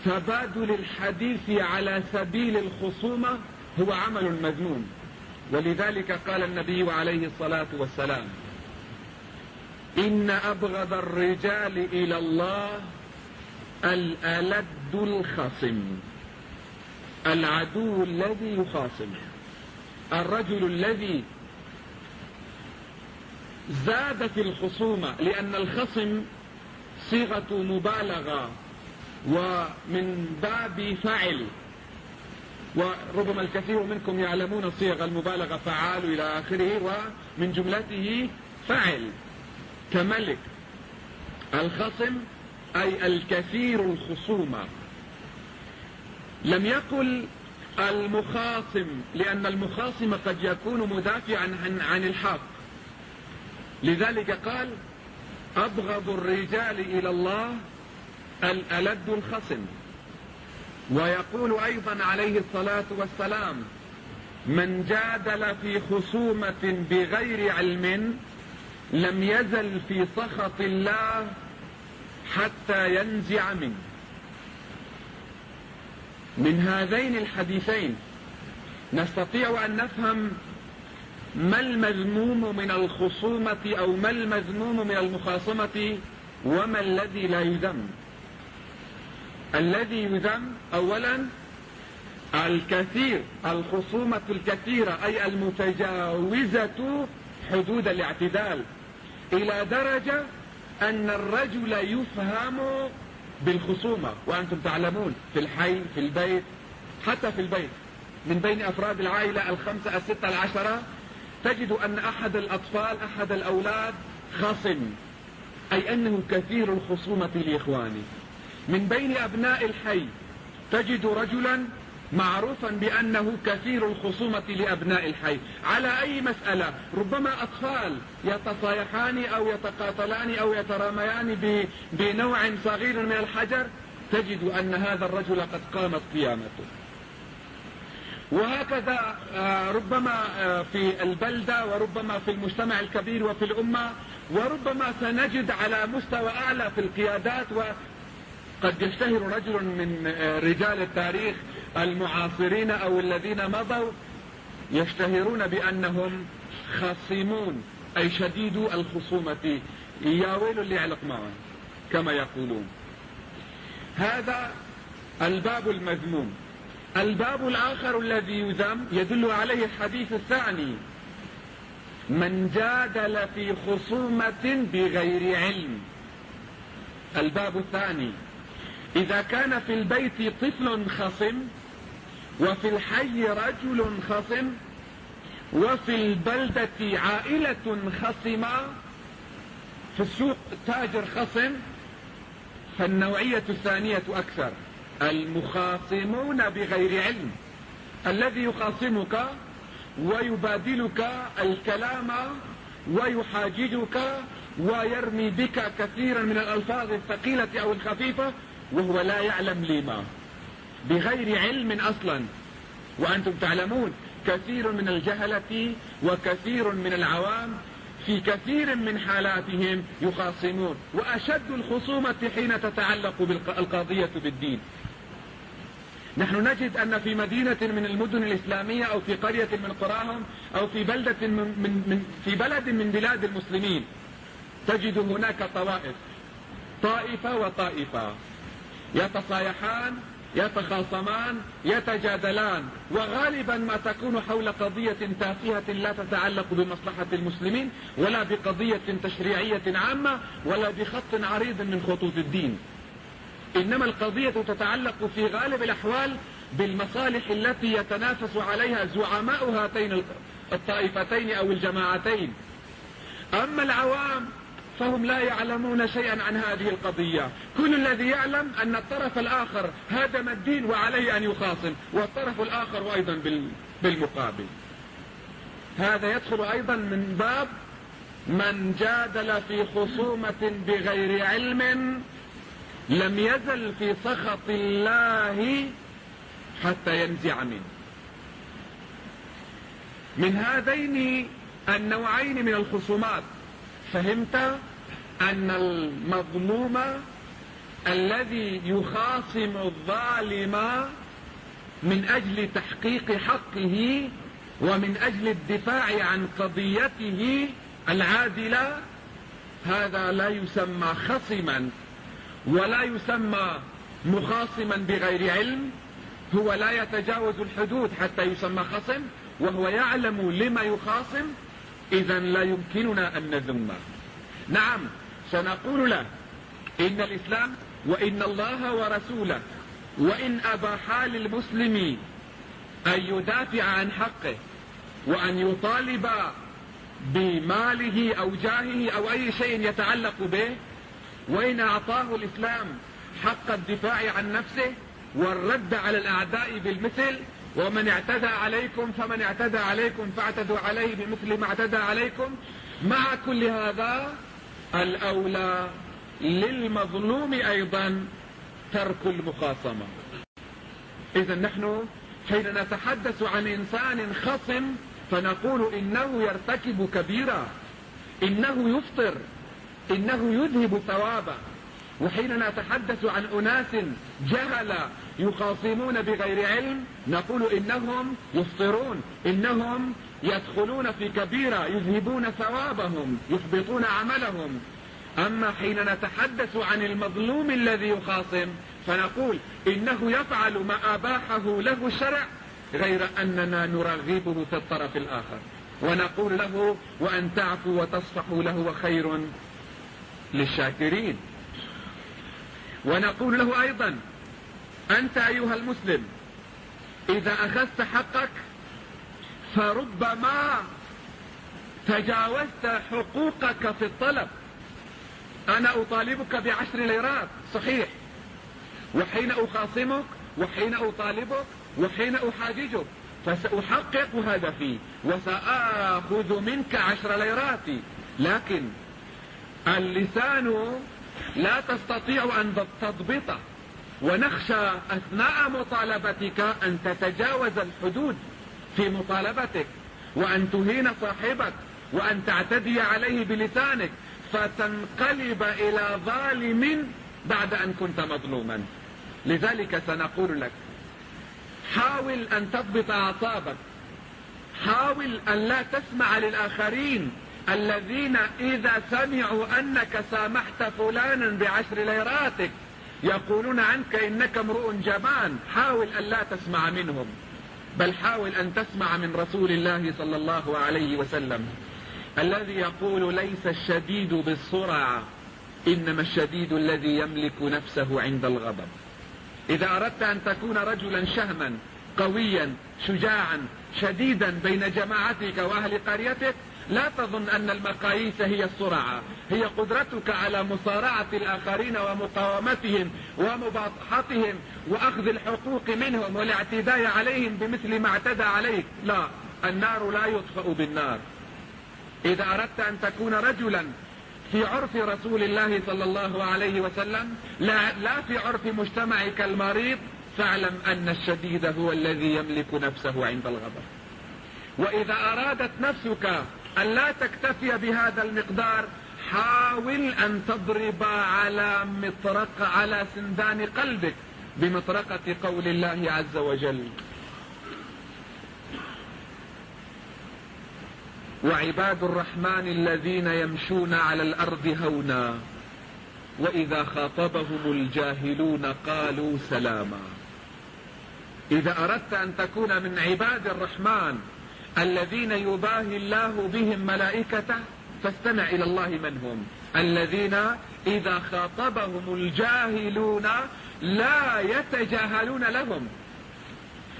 تبادل الحديث على سبيل الخصومة هو عمل مذموم. ولذلك قال النبي عليه الصلاة والسلام: إن أبغض الرجال إلى الله الألد الخصم، العدو الذي يخاصم، الرجل الذي زاد في الخصومة، لأن الخصم صيغة مبالغة ومن باب فعل، وربما الكثير منكم يعلمون صيغ المبالغة، فعال إلى آخره، ومن جملته فعل كملك. الخصم أي الكثير الخصومة. لم يقل المخاصم، لأن المخاصم قد يكون مدافعا عن، عن الحق، لذلك قال: أبغض الرجال إلى الله الألد الخصم. ويقول أيضا عليه الصلاة والسلام: من جادل في خصومة بغير علم لم يزل في سخط الله حتى ينزع منه. من هذين الحديثين نستطيع أن نفهم ما المذموم من الخصومة أو ما المذموم من المخاصمة وما الذي لا يذم. الذي يذم أولا الكثير، الخصومة الكثيرة، أي المتجاوزة حدود الاعتدال، إلى درجة أن الرجل يفهم بالخصومة، وأنتم تعلمون في الحي، في البيت، حتى في البيت، من بين أفراد العائلة الخمسة، الستة، العشرة، تجد أن أحد الأطفال، أحد الأولاد خصم، أي أنه كثير الخصومة لإخوانه. من بين أبناء الحي تجد رجلا معروفا بأنه كثير الخصومة لأبناء الحي على أي مسألة، ربما أطفال يتصايحان أو يتقاتلان أو يتراميان ب-، بنوع صغير من الحجر، تجد أن هذا الرجل قد قامت قيامته. وهكذا، آه، ربما، آه، في البلدة، وربما في المجتمع الكبير وفي الأمة، وربما سنجد على مستوى أعلى في القيادات، وقد يشتهر رجل من، آه، رجال التاريخ المعاصرين أو الذين مضوا، يشتهرون بأنهم خصيمون، أي شديدو الخصومة، يا ويل اللي علق معهم، كما يقولون. هذا الباب المذموم. الباب الآخر الذي يذم يدل عليه الحديث الثاني: من جادل في خصومة بغير علم. الباب الثاني: إذا كان في البيت طفل خصم، وفي الحي رجل خصم، وفي البلدة عائلة خصمة، في السوق تاجر خصم، فالنوعية الثانية أكثر، المخاصمون بغير علم، الذي يخاصمك ويبادلك الكلام ويحاججك ويرمي بك كثيرا من الألفاظ الثقيلة أو الخفيفة وهو لا يعلم لما، بغير علم أصلا. وأنتم تعلمون كثير من الجهلة وكثير من العوام في كثير من حالاتهم يخاصمون، وأشد الخصومة حين تتعلق بالق-، القضية بالدين. نحن نجد أن في مدينة من المدن الإسلامية أو في قرية من قراهم أو في بلدة من، من، من، في بلد من بلاد المسلمين تجد هناك طوائف، طائفة وطائفة، يتصايحان، يتخاصمان، يتجادلان، وغالبا ما تكون حول قضية تافهة لا تتعلق بمصلحة المسلمين ولا بقضية تشريعية عامة ولا بخط عريض من خطوط الدين. إنما القضية تتعلق في غالب الأحوال بالمصالح التي يتنافس عليها زعماء هاتين الطائفتين أو الجماعتين. أما العوام فهم لا يعلمون شيئا عن هذه القضية. كل الذي يعلم أن الطرف الآخر هدم الدين وعليه أن يخاصم، والطرف الآخر أيضا بال-، بالمقابل. هذا يدخل أيضا من باب من جادل في خصومة بغير علم لم يزل في سخط الله حتى ينزع منه. من هذين النوعين من الخصومات فهمت أن المظلوم الذي يخاصم الظالم من أجل تحقيق حقه ومن أجل الدفاع عن قضيته العادلة، هذا لا يسمى خصما ولا يسمى مخاصما بغير علم. هو لا يتجاوز الحدود حتى يسمى خصم، وهو يعلم لما يخاصم، إذن لا يمكننا أن نذمه. نعم، سنقول له إن الإسلام وإن الله ورسوله وإن أباحا للمسلم أن يدافع عن حقه وأن يطالب بماله أو جاهه أو أي شيء يتعلق به، وإن أعطاه الإسلام حق الدفاع عن نفسه والرد على الأعداء بالمثل، ومن اعتدى عليكم فمن اعتدى عليكم فاعتدوا عليه بمثل ما اعتدى عليكم. مع كل هذا، الأولى للمظلوم أيضا ترك المخاصمة. إذن نحن حين نتحدث عن إنسان خصم فنقول إنه يرتكب كبيرة، إنه يفطر، إنه يذهب ثوابه. وحين نتحدث عن أناس جهلة يخاصمون بغير علم نقول إنهم يفطرون، إنهم يدخلون في كبيرة، يذهبون ثوابهم، يحبطون عملهم. أما حين نتحدث عن المظلوم الذي يخاصم فنقول إنه يفعل ما أباحه له الشرع، غير أننا نرغبه في الطرف الآخر ونقول له: وأن تعفوا وتصفحوا لهو خير للشاكرين. ونقول له أيضا: أنت أيها المسلم، إذا أخذت حقك فربما تجاوزت حقوقك في الطلب. أنا أطالبك بعشر ليرات، صحيح، وحين أخاصمك، وحين أطالبك، وحين أحاججك، فسأحقق هدفي، وسآخذ منك عشر ليرات، لكن اللسان لا تستطيع أن تضبطه، ونخشى أثناء مطالبتك أن تتجاوز الحدود في مطالبتك، وأن تهين صاحبك، وأن تعتدي عليه بلسانك، فتنقلب إلى ظالم بعد أن كنت مظلوما. لذلك سنقول لك: حاول أن تضبط أعصابك، حاول أن لا تسمع للآخرين الذين إذا سمعوا أنك سامحت فلانا بعشر ليراتك يقولون عنك إنك امرؤ جبان. حاول أن لا تسمع منهم، بل حاول أن تسمع من رسول الله صلى الله عليه وسلم الذي يقول: ليس الشديد بالصرعة، إنما الشديد الذي يملك نفسه عند الغضب. إذا أردت أن تكون رجلا شهما، قويا، شجاعا، شديدا بين جماعتك وأهل قريتك، لا تظن أن المقاييس هي الصرعة، هي قدرتك على مصارعة الآخرين ومقاومتهم ومباطحتهم وأخذ الحقوق منهم والاعتداء عليهم بمثل ما اعتدى عليك. لا، النار لا يطفأ بالنار. إذا أردت أن تكون رجلا في عرف رسول الله صلى الله عليه وسلم، لا، لا في عرف مجتمعك المريض، فاعلم أن الشديد هو الذي يملك نفسه عند الغضب. وإذا أرادت نفسك أن لا تكتفي بهذا المقدار، حاول أن تضرب على مطرق، على سندان قلبك بمطرقة قول الله عز وجل: وعباد الرحمن الذين يمشون على الأرض هونا وإذا خاطبهم الجاهلون قالوا سلاما. إذا أردت أن تكون من عباد الرحمن الذين يباهي الله بهم ملائكته، فاستمع إلى الله من هم: الذين إذا خاطبهم الجاهلون لا يتجاهلون لهم.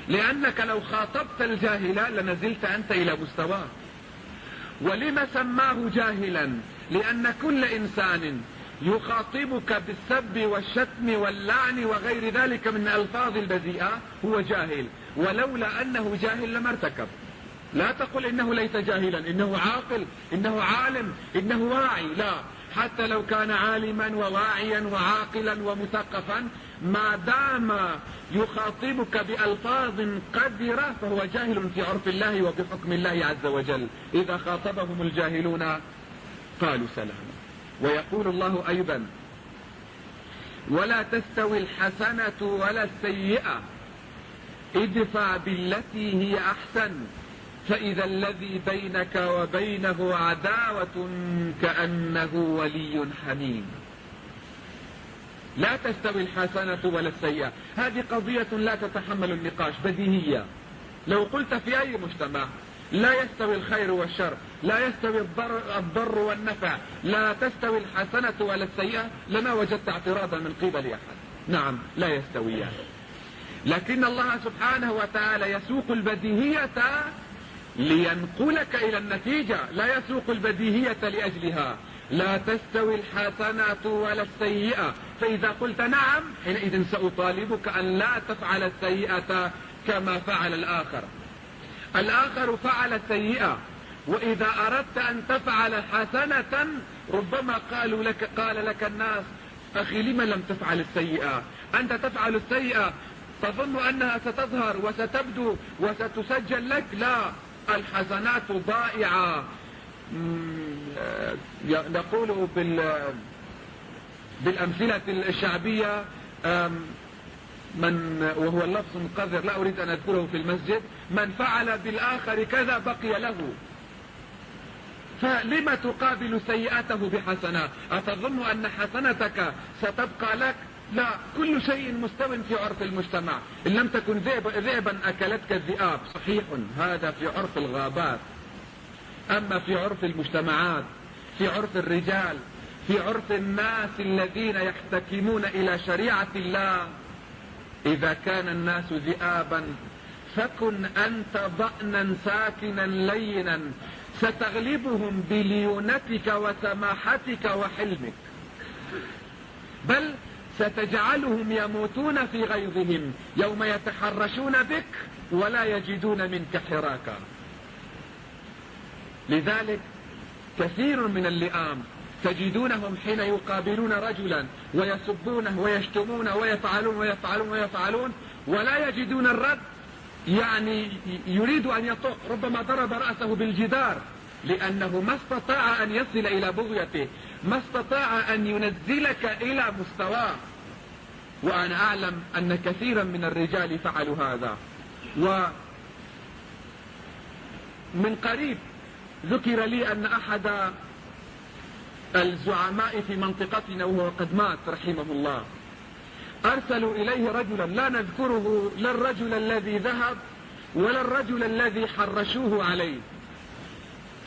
لأنك لو خاطبت الجاهل لنزلت أنت إلى مستواه. ولم سماه جاهلا؟ لأن كل إنسان يخاطبك بالسب والشتم واللعن وغير ذلك من الألفاظ البذيئة هو جاهل، ولولا أنه جاهل لما ارتكب. لا تقل إنه ليس جاهلا، إنه عاقل، إنه عالم، إنه واعي. لا، حتى لو كان عالما وواعيا وعاقلا ومثقفا، ما دام يخاطبك بألفاظ قذرة فهو جاهل في عرف الله وبحكم الله عز وجل. إذا خاطبهم الجاهلون قالوا سلاما. ويقول الله أيضا: ولا تستوي الحسنة ولا السيئة، ادفع بالتي هي أحسن، فإذا الذي بينك وبينه عداوة كأنه ولي حميم. لا تستوي الحسنة ولا السيئة. هذه قضية لا تتحمل النقاش، بديهية. لو قلت في أي مجتمع: لا يستوي الخير والشر، لا يستوي الضر، الضر والنفع، لا تستوي الحسنة ولا السيئة، لما وجدت اعتراضا من قبل أحد. نعم، لا يستويان. لكن الله سبحانه وتعالى يسوق البديهية لينقلك إلى النتيجة، لا يسوق البديهية لأجلها. لا تستوي الحسنة ولا السيئة، فإذا قلت: نعم، حينئذ سأطالبك أن لا تفعل السيئة كما فعل الآخر. الآخر فعل سيئة، وإذا أردت أن تفعل حسنة، ربما قالوا لك، قال لك الناس: أخي، لم لم تفعل السيئة؟ أنت تفعل السيئة، تظن أنها ستظهر وستبدو وستسجل لك. لا، الحسنات ضائعة. مم، آه، نقول بال-، بالأمثلة الشعبية، آم، من، وهو اللفظ قذر لا أريد أن أذكره في المسجد: من فعل بالآخر كذا بقي له. فلم تقابل سيئته بحسنة؟ أتظن أن حسنتك ستبقى لك؟ لا، كل شيء مستو في عرف المجتمع. إن لم تكن ذئب-، ذئبا أكلتك الذئاب، صحيح، هذا في عرف الغابات. أما في عرف المجتمعات، في عرف الرجال، في عرف الناس الذين يحتكمون إلى شريعة الله، إذا كان الناس ذئابا، فكن أنت ضأنا ساكنا لينا ستغلبهم بليونتك وسماحتك وحلمك، بل ستجعلهم يموتون في غيظهم يوم يتحرشون بك ولا يجدون منك حراكا. لذلك كثير من اللئام تجدونهم حين يقابلون رجلا ويسبونه ويشتمونه ويفعلون ويفعلون ويفعلون ولا يجدون الرد، يعني، يريد أن يطق، ربما ضرب رأسه بالجدار، لأنه ما استطاع أن يصل إلى بغيته، ما استطاع أن ينزلك إلى مستواه. وأنا أعلم أن كثيرا من الرجال فعلوا هذا. ومن قريب ذكر لي أن أحد الزعماء في منطقتنا، وهو قد مات رحمه الله، أرسلوا إليه رجلا لا نذكره، لا الرجل الذي ذهب ولا الرجل الذي حرشوه عليه.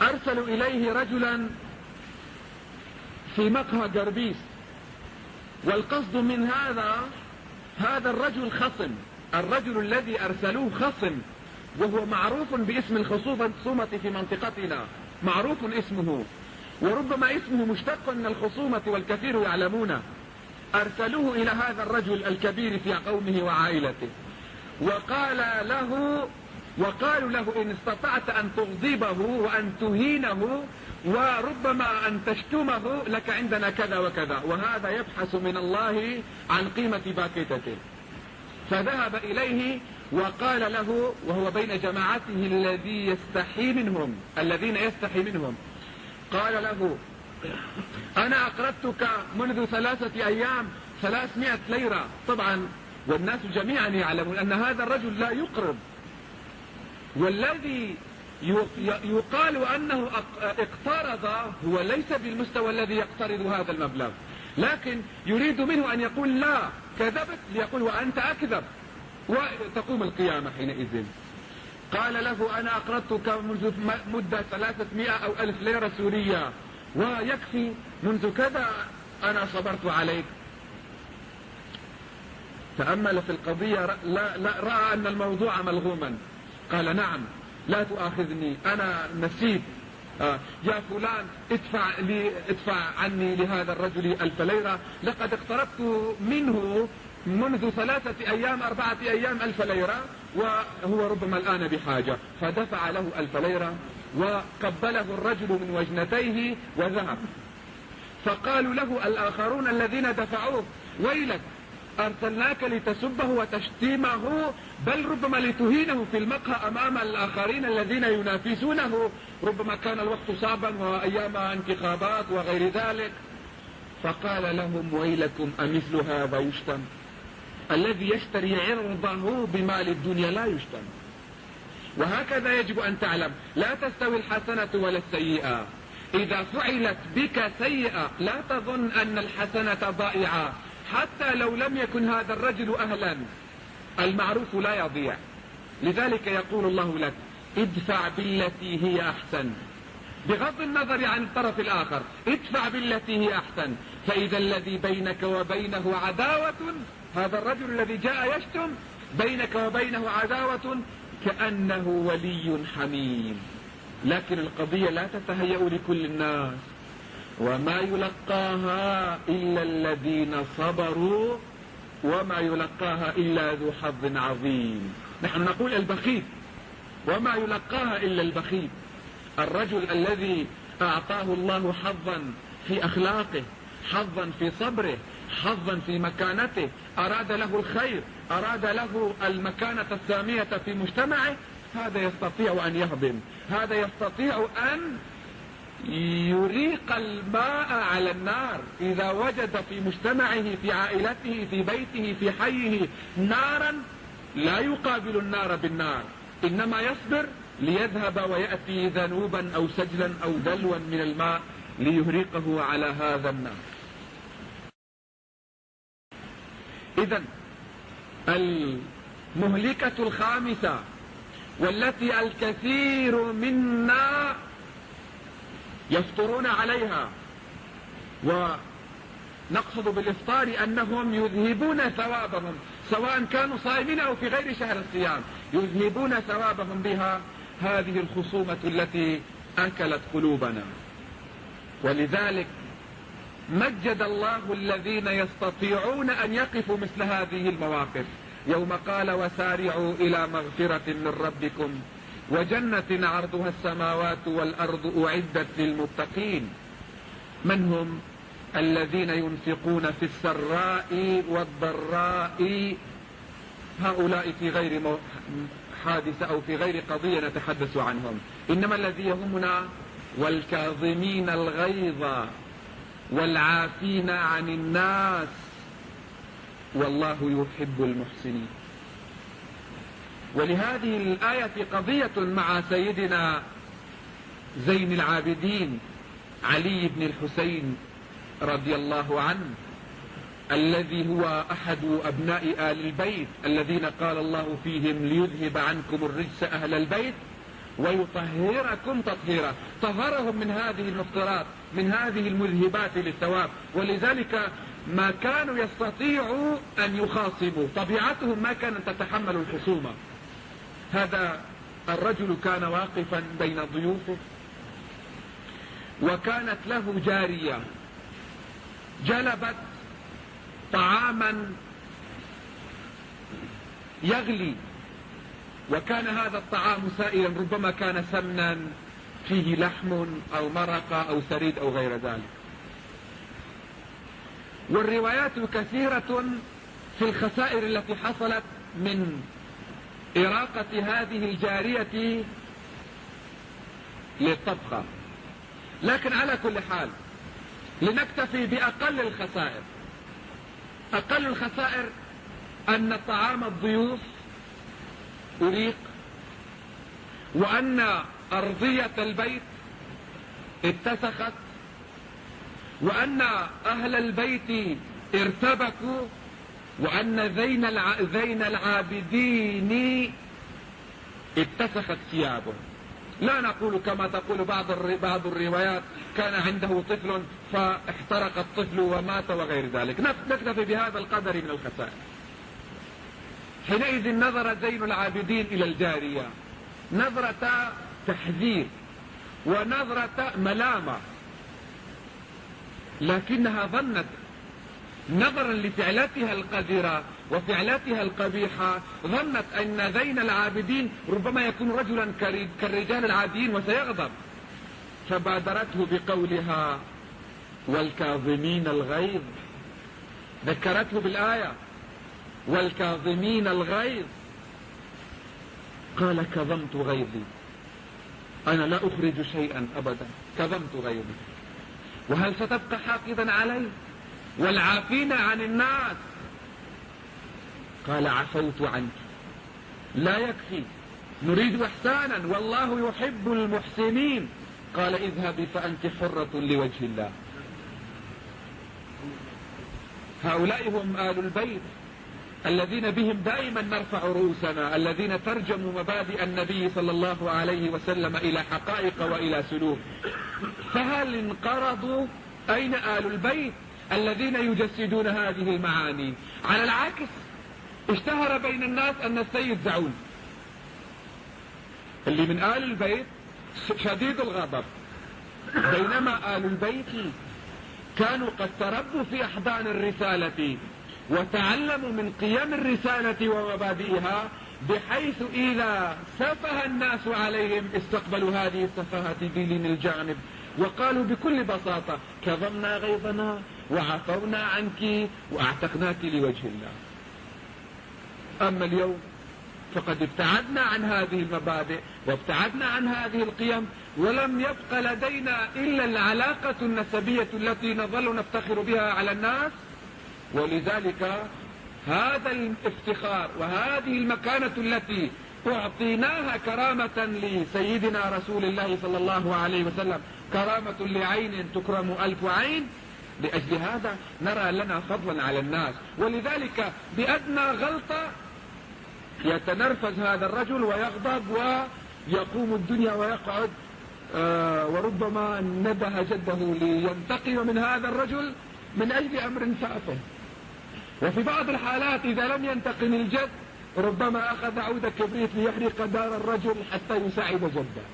أرسلوا إليه رجلا في مقهى قربيس، والقصد من هذا، هذا الرجل خصم، الرجل الذي أرسلوه خصم، وهو معروف باسم الخصومة في منطقتنا، معروف اسمه، وربما اسمه مشتق من الخصومة والكثير يعلمونه. أرسلوه إلى هذا الرجل الكبير في قومه وعائلته، وقال له، وقالوا له: إن استطعت أن تغضبه وأن تهينه وربما أن تشتمه، لك عندنا كذا وكذا، وهذا يبحث من الله عن قيمة باكيتته. فذهب إليه وقال له، وهو بين جماعته الذي يستحي منهم، الذين يستحي منهم، قال له: أنا أقرضتك منذ ثلاثة أيام ثلاثمائة ليرة. طبعا، والناس جميعا يعلمون أن هذا الرجل لا يقرض، والذي ي-، ي-، يقال أنه أق-، اقترض هو ليس بالمستوى الذي يقترض هذا المبلغ، لكن يريد منه أن يقول: لا، كذبت، ليقول: وأنت أكذب، وتقوم القيامة حينئذ. قال له: أنا أقرضتك منذ م-، مدة ثلاثمائة أو ألف ليرة سورية، ويكفي، منذ كذا أنا صبرت عليك. تأمل في القضية، ر-، لا، لا، رأى أن الموضوع ملغوما، قال: نعم، لا تؤاخذني، أنا نسيت. آه، يا فلان، ادفع لي، ادفع عني لهذا الرجل ألف ليرة، لقد اقترضت منه منذ ثلاثة أيام، أربعة أيام، ألف ليرة، وهو ربما الآن بحاجة. فدفع له ألف ليرة، وقبله الرجل من وجنتيه وذهب. فقالوا له الآخرون الذين دفعوه: ويلك، أرسلناك لتسبه وتشتمه، بل ربما لتهينه في المقهى أمام الآخرين الذين ينافسونه، ربما كان الوقت صعبا وأيام انتخابات وغير ذلك. فقال لهم: ويلكم، أمثل هذا يشتم؟ الذي يشتري عرضه بمال الدنيا لا يشتم. وهكذا يجب أن تعلم، لا تستوي الحسنة ولا السيئة. إذا فعلت بك سيئة، لا تظن أن الحسنة ضائعة، حتى لو لم يكن هذا الرجل أهلا. المعروف لا يضيع. لذلك يقول الله لك: ادفع بالتي هي أحسن، بغض النظر عن الطرف الآخر، ادفع بالتي هي أحسن، فإذا الذي بينك وبينه عداوة، هذا الرجل الذي جاء يشتم، بينك وبينه عداوة كأنه ولي حميم. لكن القضية لا تتهيأ لكل الناس، وما يلقاها إلا الذين صبروا وما يلقاها إلا ذو حظ عظيم. نحن نقول البخيل، وما يلقاها إلا البخيل، الرجل الذي أعطاه الله حظا في أخلاقه، حظا في صبره، حظا في مكانته، أراد له الخير، أراد له المكانة السامية في مجتمعه، هذا يستطيع أن يهضم، هذا يستطيع أن يريق الماء على النار. إذا وجد في مجتمعه، في عائلته، في بيته، في حيه نارا، لا يقابل النار بالنار، إنما يصبر ليذهب ويأتي ذنوبا أو سجلا أو دلوا من الماء ليهريقه على هذا النار. إذن المهلكة الخامسة، والتي الكثير منا يفطرون عليها، ونقصد بالإفطار أنهم يذهبون ثوابهم، سواء كانوا صائمين أو في غير شهر الصيام، يذهبون ثوابهم بها، هذه الخصومة التي أكلت قلوبنا. ولذلك مجد الله الذين يستطيعون أن يقفوا مثل هذه المواقف، يوم قال: "وسارعوا إلى مغفرة من ربكم وجنة عرضها السماوات والأرض أعدت للمتقين". من هم؟ الذين ينفقون في السراء والضراء. هؤلاء في غير مو-، حادثة أو في غير قضية نتحدث عنهم، إنما الذي يهمنا: "والكاظمين الغيظ والعافين عن الناس والله يحب المحسنين". ولهذه الآية قضية مع سيدنا زين العابدين علي بن الحسين رضي الله عنه، الذي هو أحد أبناء آل البيت الذين قال الله فيهم: "ليذهب عنكم الرجس أهل البيت ويطهركم تطهيرا". طهرهم من هذه المفطرات، من هذه المذهبات للثواب، ولذلك ما كانوا يستطيعوا أن يخاصموا، طبيعتهم ما كانت تتحمل الخصومة. هذا الرجل كان واقفا بين ضيوفه، وكانت له جارية جلبت طعاما يغلي، وكان هذا الطعام سائلا، ربما كان سمنا فيه لحم أو مرقة أو ثريد أو غير ذلك. والروايات كثيرة في الخسائر التي حصلت من إراقة هذه الجارية للطبخة. لكن على كل حال، لنكتفي بأقل الخسائر. أقل الخسائر أن طعام الضيوف أريق، وأن أرضية البيت اتسخت، وأن أهل البيت ارتبكوا، وأن زين الع-، زين العابدين اتسخت ثيابه. لا نقول كما تقول بعض الر-، بعض الروايات: "كان عنده طفل فاحترق الطفل ومات" وغير ذلك. نف-، نكتفي بهذا القدر من الخسائر. حينئذ نظر زين العابدين إلى الجارية نظرة تحذير ونظرة ملامة، لكنها ظنت، نظرا لفعلتها القذرة وفعلتها القبيحة، ظنت أن زين العابدين ربما يكون رجلا كري-، كالرجال العاديين وسيغضب، فبادرته بقولها: "والكاظمين الغيظ". ذكرته بالآية: "والكاظمين الغيظ". قال: "كظمت غيظي، أنا لا أخرج شيئا أبدا، كظمت غيظي، وهل ستبقى حافظا علي؟ والعافين عن الناس". قال: "عفوت عنك، لا يكفي، نريد إحسانا، والله يحب المحسنين". قال: "اذهبي فأنت حرة لوجه الله". هؤلاء هم آل البيت الذين بهم دائما نرفع رؤوسنا، الذين ترجموا مبادئ النبي صلى الله عليه وسلم إلى حقائق وإلى سلوك. فهل انقرضوا؟ أين آل البيت الذين يجسدون هذه المعاني؟ على العكس، اشتهر بين الناس أن السيد زعوم، اللي من آل البيت شديد الغضب، بينما آل البيت كانوا قد تربوا في أحضان الرسالة وتعلموا من قيم الرسالة ومبادئها، بحيث إذا سفه الناس عليهم استقبلوا هذه السفاهة بلين الجانب، وقالوا بكل بساطة: "كظمنا غيظنا وعفونا عنك وأعتقناك لوجه الله". أما اليوم فقد ابتعدنا عن هذه المبادئ وابتعدنا عن هذه القيم، ولم يبق لدينا إلا العلاقة النسبية التي نظل نفتخر بها على الناس. ولذلك هذا الافتخار وهذه المكانة التي أعطيناها كرامة لسيدنا رسول الله صلى الله عليه وسلم، كرامة لعين تكرم ألف عين، لأجل هذا نرى لنا فضلا على الناس، ولذلك بأدنى غلطة يتنرفز هذا الرجل ويغضب ويقوم الدنيا ويقعد، آه، وربما نده جده لينتقم من هذا الرجل من أجل أمر تافه. وفي بعض الحالات إذا لم ينتقم الجد ربما أخذ عود كبريت ليحرق دار الرجل حتى يساعد جده.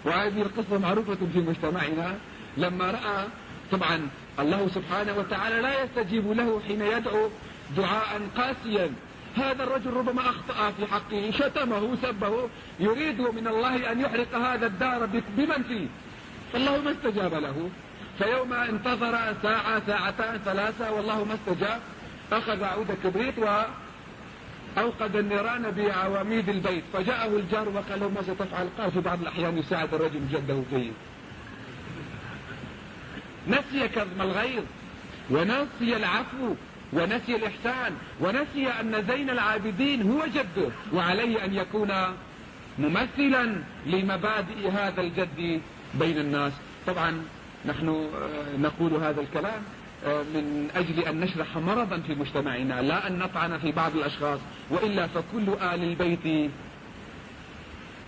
وهذه القصة معروفة في مجتمعنا. لما رأى، طبعًا، الله سبحانه وتعالى لا يستجيب له حين يدعو دعاء قاسيا. هذا الرجل ربما أخطأ في حقه، شتمه، سبه، يريد من الله أن يحرق هذا الدار ب-، بمن فيه، فالله ما استجاب له. فيوم انتظر ساعة، ساعتان، ثلاثة، والله ما استجاب. أخذ عود كبريت و أوقد النيران بعواميد البيت، فجاءه الجار وقال له: "ماذا تفعل؟" قال: "في بعض الأحيان يساعد الرجل جده فيه." نسي كظم الغيظ، ونسي العفو، ونسي الإحسان، ونسي أن زين العابدين هو جده، وعليه أن يكون ممثلا لمبادئ هذا الجد بين الناس. طبعًا، نحن، آه، نقول هذا الكلام، آه، من أجل أن نشرح مرضا في مجتمعنا، لا أن نطعن في بعض الأشخاص، وإلا فكل آل البيت،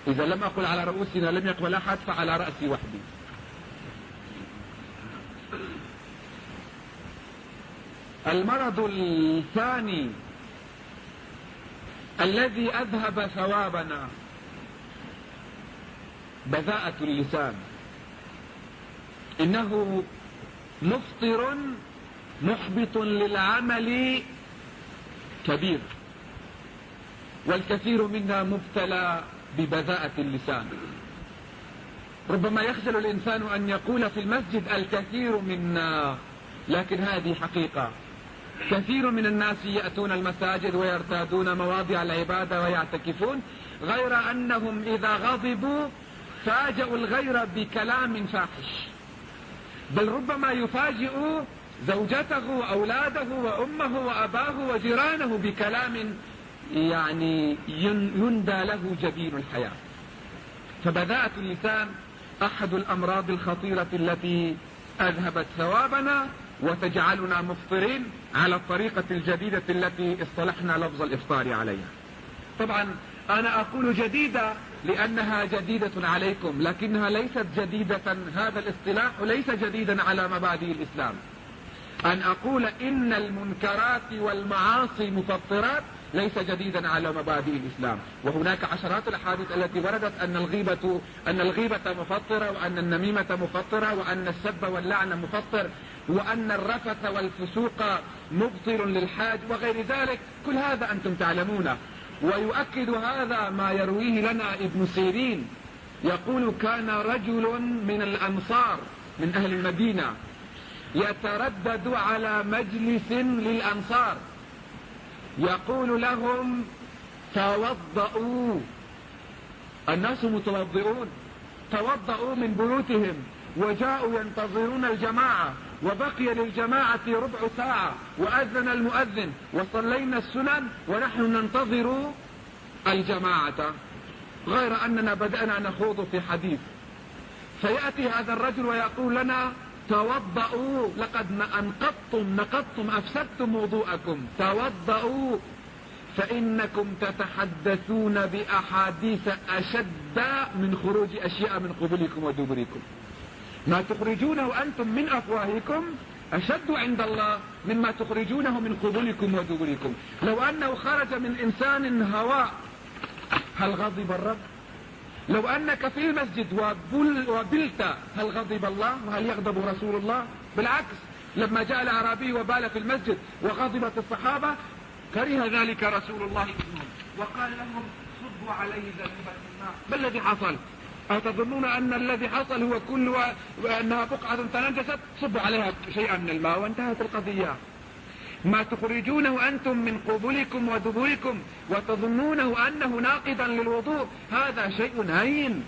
إذا لم أقل على رؤوسنا، لم يقبل أحد، فعلى رأسي وحدي. المرض الثاني الذي أذهب ثوابنا بذاءة اللسان، إنه مفطر محبط للعمل كبير، والكثير منا مبتلى ببذاءة اللسان. ربما يخجل الإنسان أن يقول في المسجد: "الكثير منا"، لكن هذه حقيقة. كثير من الناس يأتون المساجد ويرتادون مواضع العبادة ويعتكفون، غير أنهم إذا غضبوا فاجأوا الغير بكلام فاحش، بل ربما يفاجئ زوجته وأولاده وأمه وأباه وجيرانه بكلام، يعني، ين-، يندى له جبين الحياة. فبذاءة اللسان أحد الأمراض الخطيرة التي أذهبت ثوابنا وتجعلنا مفطرين على الطريقة الجديدة التي اصطلحنا لفظ الإفطار عليها. طبعًا، أنا أقول جديدة لأنها جديدة عليكم، لكنها ليست جديدة، هذا الاصطلاح ليس جديدا على مبادئ الإسلام. أن أقول إن المنكرات والمعاصي مفطرات ليس جديدا على مبادئ الإسلام، وهناك عشرات الأحاديث التي وردت أن الغيبة، أن الغيبة مفطرة، وأن النميمة مفطرة، وأن السب واللعن مفطر، وأن الرفث والفسوق مبطل للحاج، وغير ذلك، كل هذا أنتم تعلمونه. ويؤكد هذا ما يرويه لنا ابن سيرين، يقول: كان رجل من الأنصار، من أهل المدينة، يتردد على مجلس للأنصار، يقول لهم: "توضؤوا". الناس متوضئون، توضؤوا من بيوتهم، وجاءوا ينتظرون الجماعة، وبقي للجماعة ربع ساعة، وأذن المؤذن، وصلينا السنن، ونحن ننتظر الجماعة، غير أننا بدأنا نخوض في حديث، فيأتي هذا الرجل ويقول لنا: "توضؤوا، لقد أنقضتم، نقضتم، أفسدتم وضوءكم، توضؤوا، فإنكم تتحدثون بأحاديث أشد من خروج أشياء من قبلكم ودبركم". ما تخرجونه أنتم من أفواهكم أشد عند الله مما تخرجونه من قبلكم ودبركم. لو أنه خرج من إنسان هواء، هل غضب الرب؟ لو أنك في المسجد وبل-، وبلت، هل غضب الله؟ وهل يغضب رسول الله؟ بالعكس، لما جاء الأعرابي وبال في المسجد وغضبت الصحابة، كره ذلك رسول الله منهم وقال لهم: "صبوا عليه ذنوبة من ماء". ما الذي حصل؟ أتظنون أن الذي حصل هو كل و-، وأنها بقعة تنجست؟ صبوا عليها شيئا من الماء وانتهت القضية. ما تخرجونه أنتم من قبلكم ودبركم وتظنونه أنه ناقضا للوضوء، هذا شيء هين.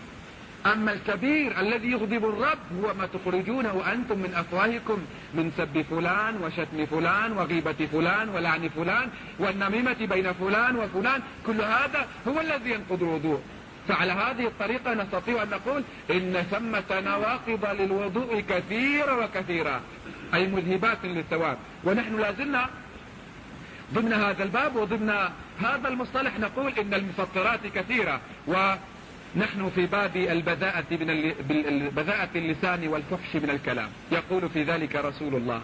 أما الكبير الذي يغضب الرب هو ما تخرجونه أنتم من أفواهكم من سب فلان وشتم فلان وغيبة فلان ولعن فلان والنميمة بين فلان وفلان، كل هذا هو الذي ينقض الوضوء. فعلى هذه الطريقة نستطيع أن نقول إن ثمة نواقض للوضوء كثيرة وكثيرة، أي مذهبات للثواب، ونحن لا زلنا ضمن هذا الباب وضمن هذا المصطلح نقول إن المفطرات كثيرة، ونحن في باب البذاءة من ال-، بال-، بذاءة اللسان والفحش من الكلام. يقول في ذلك رسول الله: